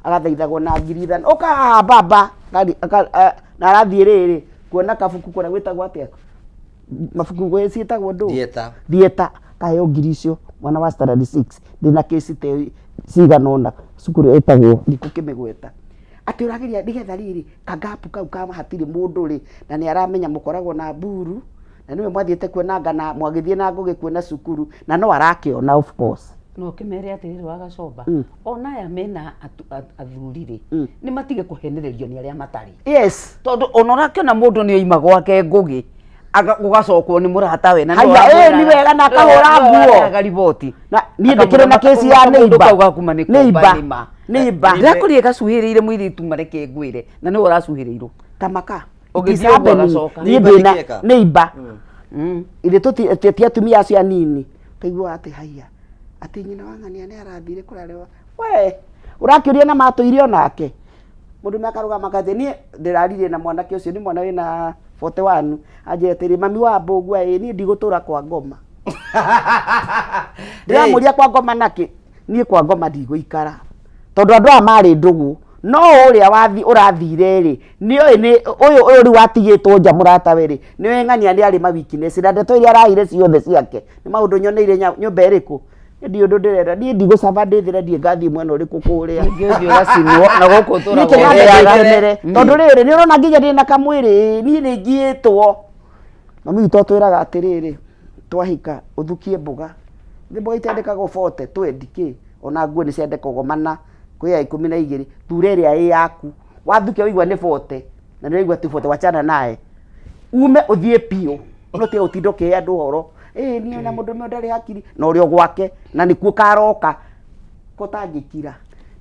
agathaithagwo na ngiri ithano ũka haha baba na arathiĩ rĩrĩ kuona kabuku kũrĩa gwĩtagwo atĩa mabuku gwĩ ciĩtagwo ndũ Theatre. theatre kaheo ngiri icio mwana wa standard 6 ndĩna kesi ta ĩyo cigana ũna cukuru ĩtagwo ndikũkĩmĩgweta atĩ ũrageria nĩgetha rĩrĩ kagapu kau ka hatirĩ mũndũ rĩ na nĩ aramenya mũkoragwo na mburu na nĩwe mwathiĩte kuona ngana mwagĩthiĩ na ngũgĩ kuona cukuru na no arakĩona of course Na ũkĩmere atĩrĩrĩ wagacomba ona aya mena athuri rĩ nĩ matige kũhenererio nĩ arĩa matarĩ. Yes. Tondũ ona ũrakĩona mũndũ nĩ oima gwake ngũgĩ gũgacokwo nĩ mũratawe na Haya, ĩĩ, nĩ wega na akahũra nguo. arehaga riboti. Na niĩ ndĩkĩrĩ na kesi ya neighbor. kau gakuma nĩ Neighbor. nĩma. Neighbor. Ndĩrakũrire gacuhĩrĩire mũirĩtu mareke ngwĩre na nĩwe ũracuhĩrĩirwo. Tamaka. Ũgĩthiĩ It is ũguo happening. agacoka. Niĩ ndĩna neighbor. Ithe tũti ti atumia acio anini. Ũkaigua atĩ haiya atĩ nyina wa ng'ania nĩ arathire kũrarĩwa. We ũrakĩũria na matũire onake. Mũndũ akarũgama akatĩ niĩ ndĩraririe na mwanake ũcio nĩ mwana wĩna 41 anjĩra atĩrĩ mami wa mbũgua ĩ niĩ ndigũtũra kwa ngoma. Ndĩramũria kwa ngoma nakĩ? Niĩ kwa ngoma ndigũikara tondũ andũ aya marĩ ndũgũ no ũrĩa wathi ũrathire rĩ nĩoĩ nĩ ũyũ ũyũ rĩu watigĩtwo nja mũratawe rĩ nĩoĩ ng'ania nĩ arĩ ma weakness na ndeto iria araheire ciothe ciake nĩ maũndũ nyoneire nyũmba ĩrĩkũ niĩ ndiũĩ ũndũ ndĩrenda niĩ ndigũcaba ndĩthĩre ndiĩ ngathiĩ mwena ũrĩkũ kũrĩa Ningĩ ũthiĩ ũgacinwo na gũkũ ũtũragwo Niĩ kĩrĩa ũrĩaga. ngenere tondũ rĩrĩ nĩ ũrona nginya ndĩ na kamwĩrĩ niĩ nĩ ngiĩtwo mami witũ atwĩraga atĩrĩrĩ twahika ũthukie mboga nĩ mboga itendekagwo bote twendi kĩ ona nguo nĩ ciandekagwo mana kwĩ ya ikũmi na igĩrĩ thura ĩrĩa ĩ yaku wathukia waigua nĩ bote na nĩ waigua ti bote wachana naye ume ũthiĩ biũ no tiga gũtinda ũkĩhe andũ ũhoro ĩĩ niĩ ona mũndũ ũmwe ndarĩ hakiri na ũrĩ o gwake na nĩkuo karoka ko tangĩkira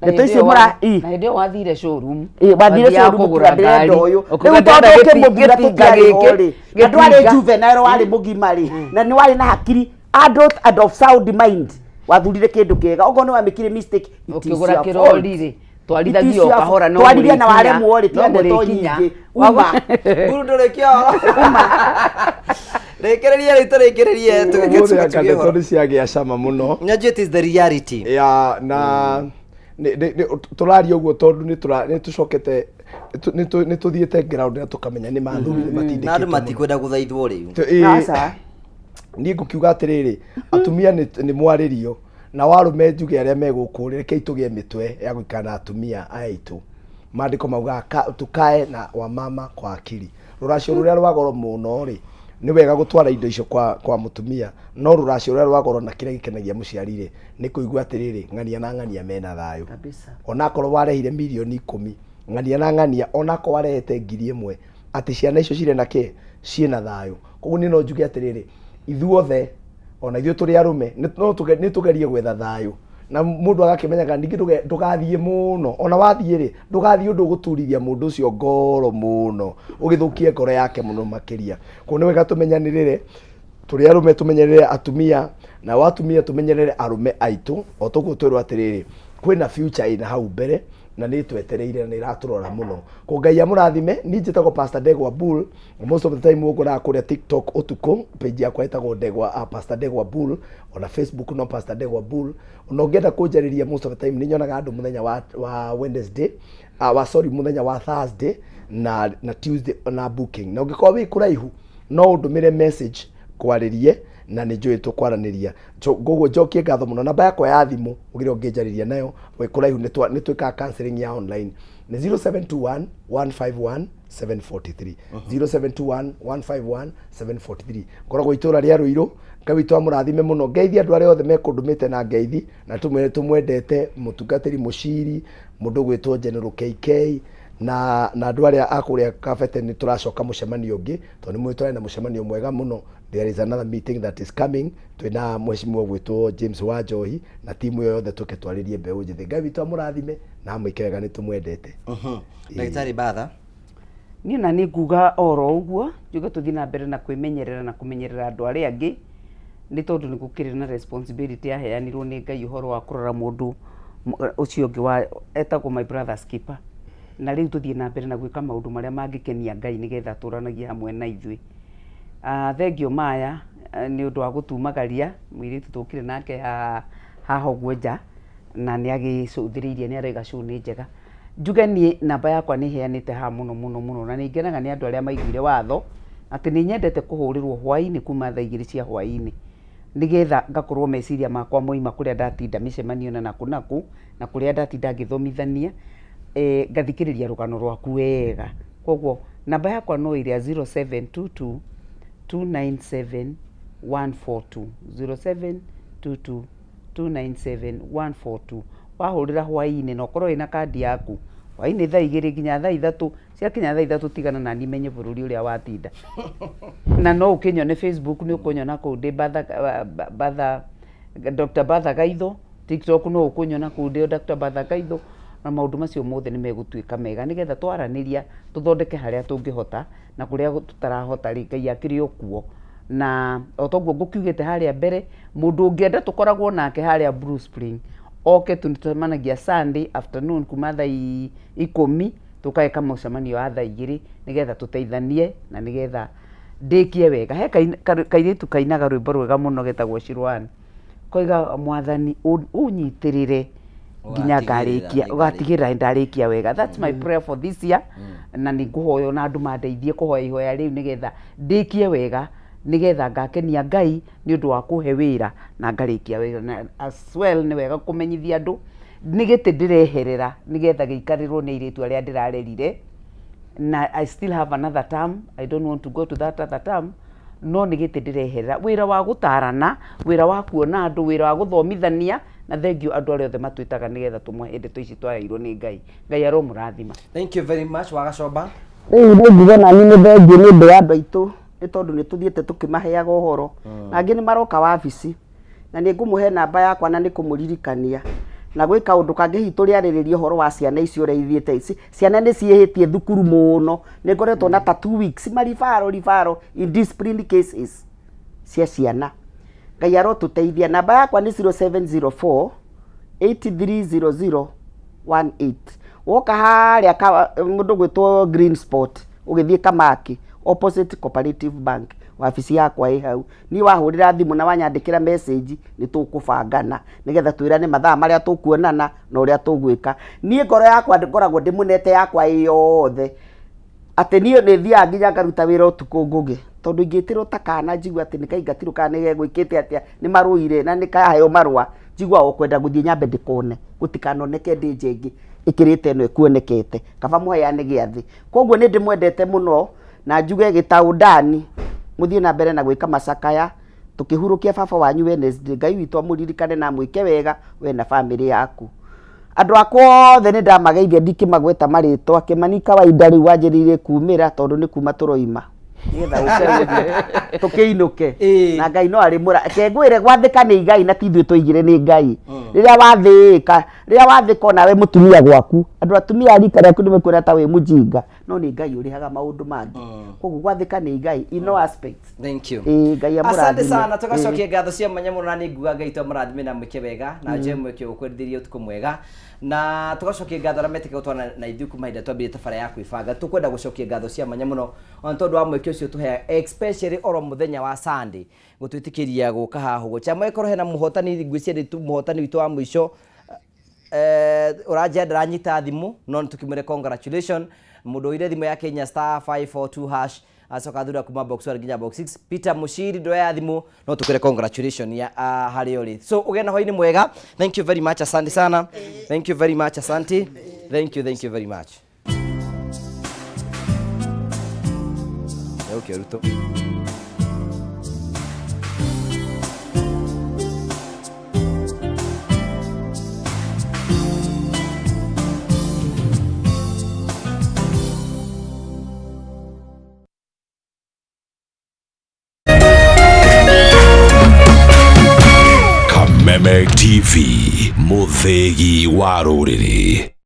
ndeto icio mũra ĩ na hĩndĩ ĩyo wathire showroom Ĩ, wathire wathiaga showroom kũgũra ũkiuga ndĩrenda ngari, ũyũ ũkiuga rĩu tondũ ndĩrenda ũkĩmũthura gĩtinga tũtiarĩ ho gĩkĩ, rĩ na ndwarĩ gĩtinga. juvenile warĩ mũgima rĩ na nĩ warĩ na hakiri adult and of sound mind wathurire kĩndũ kĩega okorwo nĩ wamĩkire mistake it is Ũkĩgũra your kĩrori fault. rĩ It twarithagia is o your kahora fault. no Twarithia na mũrĩkinya, waremwo rĩ no tiga ndeto mũrĩkinya. nyingĩ uma Mburu ndũrĩkia ũhoro rĩkĩrĩria rĩu tũrĩkĩrĩrie Ũmũthĩ anga ndeto nĩ ciagĩa cama mũno Nyajua it is the reality ya na tũraria ũguo tondũ nĩ nĩ tũcokete nĩ tũthiĩte ground na tũkamenya nĩ mathuri nĩ matindĩkĩtwo na andũ mũno. matikwenda gũthaithwo rĩu Aca. Niĩ ngũkiuga atĩrĩrĩ atumia nĩ mwarĩrio na warũme njuge arĩa me gũkũ rekei tũgĩe mĩtwe ya gũikara na atumia aya aitũ maandĩko maugaga tukae na wamama kwa akili rũracio rũrĩa rwa goro mũno rĩ nĩ wega gũtwara indo icio kwa mũtumia no rũracio rũrĩa rwa goro na kĩrĩa gĩkenagia mũciari rĩ nĩ kũigua atĩrĩrĩ ng'ania na ng'ania mena thayũ Kabisa. onakorwo warehire mirioni ikũmi ng'ania na ng'ania onakorwo warehete 1000 atĩ ciana icio cirĩ na kĩ ciĩna thayũ koguo niĩ no njuge atĩrĩrĩ ithuothe ona ithuĩ tũrĩ arũme no nĩ tũgerie gwetha thayũ na mũndũ agakĩmenyaga ningĩ ndũgathiĩ mũno ona wathiĩ rĩ ndũgathiĩ ũndũ ũgũturithia mũndũ ũcio ngoro mũno ũgĩthũkie ngoro yake mũno makĩria koguo nĩ wega tũmenyanĩrĩre tũrĩ arũme tũmenyerere atumia Na watumia tũmenyerere arũme aitũ o toguo twĩrwo atĩrĩrĩ, kwĩna future ĩna hau mbere na nĩ twetereire na nĩ ĩratũrora mũno. Ko Ngai amũrathime. Niĩ njĩtagwo Pastor Ndegwa Bull. Most of the time ũngoraga kũrĩa TikTok ũtukũ, page yakwa ĩtagwo Ndegwa, Pastor Ndegwa Bull, ona Facebook no Pastor Ndegwa Bull. Ona ũngĩenda kũnjarĩria most of the time nĩ nyonaga andũ mũthenya wa Wednesday, wa sorry, mũthenya wa Thursday na Tuesday na booking. Na ũngĩkorwo wĩ kũraihu no ũndũmĩre message kwarĩrie na nĩ njũĩ tũkwaranĩria. Koguo njokie ngatho mũno. Namba yakwa ya thimũ ũgĩrĩa ũngĩnjarĩria nayo wĩ kũraihu, nĩ twĩkaga counseling ya online, nĩ 0721 151 743, 0721 151 743. Ngoragwo itũra rĩa Rũirũ. Ngai witũ amũrathime mũno. Ngeithi andũ arĩa othe mekũndũmĩte na ngeithi na tũmwĩre tũmwendete, mũtungatĩri Mũciri, mũndũ gwĩtwo General KK na andũ arĩa a kũrĩa Kabete. Nĩ tũracoka mũcemanio ũngĩ tondũ nĩ mũĩ tũrarĩ na mũcemanio mwega mũno. There is another meeting that is coming twĩna mheshimiwa gwĩtwo James Wanjohi na timu ĩyo yothe, tũke twarĩrie mbeũ njĩthĩ. Ngai witũ amũrathime na amwĩke wega, nĩ tũmwendete. Ndagĩtarĩ Batha. Niĩ na nĩ nguga oro ũguo, njuge tũthiĩ na mbere na kwĩmenyerera na kũmenyerera andũ arĩa angĩ, nĩ tondũ nĩ gũkĩrĩ na responsibility yaheanirwo nĩ Ngai ũhoro wa kũrora mũndũ ũcio ũngĩ wa etagwo my brother's keeper. Na rĩu tũthiĩ na mbere na gwĩka maũndũ marĩa mangĩkenia Ngai nĩgetha atũranagie hamwe na ithuĩ. Thengio Maya nĩ ũndũ wa gũtumagaria mũirĩtu tũkire nake haha ũguo nja, na nĩ agĩcũthĩrĩirie, nĩ arauga show nĩ njega. Njuge niĩ namba yakwa nĩ heanĩte haha mũno mũno mũno, na nĩ ngenaga nĩ andũ arĩa maiguire watho atĩ nĩ nyendete kũhũrĩrwo hwaĩ-inĩ kuma thaa 2 cia hwaĩ-inĩ, nĩgetha ngakorwo meciria makwa moima kũrĩa ndatinda mĩcemanio na nakũ nakũ na kũrĩa ndatinda ngĩthomithania, ngathikĩrĩria rũgano rwaku wega. Koguo namba yakwa no ĩrĩa 0722 297 142, 0722 297 142. Wahũrĩra hwaĩ-inĩ na ũkorwo wĩna kandi yaku, hwaĩ-inĩ thaa 2 nginya thaa 3, ciakinya thaa 3 tigana nani, menye bũrũri ũrĩa watinda. Na no ũkĩnyone Facebook, nĩ ũkũnyona kũu ndĩ Batha, Batha, Dr. Batha Gaitho. TikTok no ũkũnyona kũu ndĩ o Dr. Batha Gaitho. Na maũndũ macio mothe nĩ megũtuĩka mega nĩgetha twaranĩria tũthondeke harĩa tũngĩhota na kũrĩa tũtarahota rĩ, Ngai akĩrĩ o kuo. Na o toguo ngũkiugĩte harĩa mbere, mũndũ ũngĩenda tũkoragwo nake harĩa Blue Spring, oke, tũcemanagia Sunday afternoon kuma thaa 10, tũgeka mũcemanio wa thaa 2 nĩgetha tũteithanie na nĩgetha ndĩkie wega. He kairĩtu kainaga rwĩmbo rwega mũno getagwo Shirwan, koiga mwathani ũnyitĩrĩre nginya ngarĩkia, ũgatigĩrĩra ndarĩkia wega. That's my prayer for this year, na nĩ ngũhoya ona andũ mandeithie kũhoya ihoya rĩu nĩgetha ndĩkie wega, nĩgetha ngakenia Ngai nĩ ũndũ wa kũhe wĩra na ngarĩkia wĩra. Na as well nĩ wega kũmenyithia andũ nĩ gĩtĩ ndĩreherera nĩgetha gĩikarĩrwo nĩ airĩtu arĩa ndĩrarerire, na I still have another term. I don't want to go to that other term, no nĩ gĩtĩ ndĩreherera, wĩra wa gũtarana, wĩra wa kuona andũ, wĩra wa gũthomithania. Na thengio andũ arĩa othe matwĩtaga nĩgetha tũmahe ndeto ici twaheirwo nĩ Ngai. Ngai aromũrathima. Thank you very much. Wagacomba. Rĩu nĩ njuge nani nĩ thengio nĩ ũndũ wa andũ aitũ, nĩ tondũ nĩ tũthiĩte tũkĩmaheaga ũhoro, na angĩ nĩ maroka wabici, na nĩ ngũmũhe namba yakwa na nĩ kũmũririkania na gwĩ kaũndũ kangĩ hihi tũrĩarĩrĩria ũhoro wa ciana icio ũrĩa ithiĩte ici. Ciana nĩ ciĩhĩtie thukuru mũno, nĩ ngoretwo na ta 2 weeks maribaro ribaro indiscipline cases cia ciana. Ngai arotũteithia. Namba yakwa nĩ 0704 830018. Woka harĩa mũndũ gwĩtwo Green Spot, ũgĩthiĩ Kamaki, opposite Cooperative Bank, wabici yakwa ĩ hau. Niĩ wahũrĩra thimũ na wanyandĩkĩra message, nĩ tũkũbangana nĩgetha twĩrane mathaa marĩa tũkuonana na ũrĩa tũgwĩka. Niĩ ngoro yakwa ngoragwo ndĩmũnete yakwa ĩ yothe, atĩ niĩ nĩ thiaga nginya ngaruta wĩra ũtukũ ngũgĩ, tondũ ingĩtĩrwo ta kana njigue atĩ nĩ kaingatirwo kana nĩ gegwĩkĩte atĩa, nĩ marũire na nĩ kaheo marũa, njiguaga o kwenda gũthiĩ nyambe ndĩkone, gũtikanoneke ndĩ nja ĩngĩ ĩkĩrĩte ĩno ĩkuonekete, kaba mũheane gĩathĩ. Koguo nĩ ndĩmwendete mũno, na njuge gĩtaũ ndani mũthiĩ na mbere na gwĩka macakaya tũkĩhurũkia baba wanyu Wednesday. Ngai witũ amũririkane na amwĩke wega we na bamĩrĩ yaku. Andũ akwa othe nĩ ndamageithia, ndikĩmagweta marĩtwa. Kĩmani kawaida rĩu wanjĩrĩirie kumĩra tondũ nĩ kuma tũroima nĩgetha ũke ũthiĩ tũkĩinũke, na Ngai no arĩmũra. Reke ngwĩre, gwathĩka nĩ igai na ti ithuĩ twaigire, nĩ Ngai. Rĩrĩa wathĩka, rĩrĩa wathĩka onawe mũtumia gwaku, andũ atumia a rika rĩaku nĩ mekuona ta wĩ mũjinga. No nĩ Ngai ũrĩhaga maũndũ mangĩ. Koguo gwathĩka nĩ Ngai in all aspects. Thank you. Ĩĩ, Ngai Asante amũrathime. sana. Tũgacokia Ĩĩ. ngatho cia mwanya mũno, na nĩ nguga Ngai twamũrathime na mwĩke wega na nje mwĩke ũkwendithĩrie ũtukũ mwega, na tũgacokia ngatho arĩa metĩkĩra gũtwarana na ithuĩ kuma hĩndĩ ĩrĩa twambire tabara ya kwĩbanga. Tũkwenda gũcokia ngatho cia mwanya mũno ona tondũ wa mweke ũcio tũheaga, especially oro mũthenya wa Sunday, gũtwĩtĩkĩria gũka haha ũguo. Chama ĩkorwo hena mũhotani, ngwĩciria nĩ mũhotani witũ wa mũico ũranjia ndaranyita thimũ, no nĩtũkĩmwĩre congratulation. Mũndũ ũire thimũ ya Kenya star 542 hash, acoka thura kuma box 1 nginya box 6, Peter Mushiri, ndoya thimũ, no tũkwĩre congratulation ya harĩa ũrĩ. So ũgĩe na hwainĩ mwega. Thank you very much, asante sana. Thank you very much, asante. Thank you, thank you very much. Okay, Ruto. Kameme TV, mũthĩgi wa rũrĩrĩ.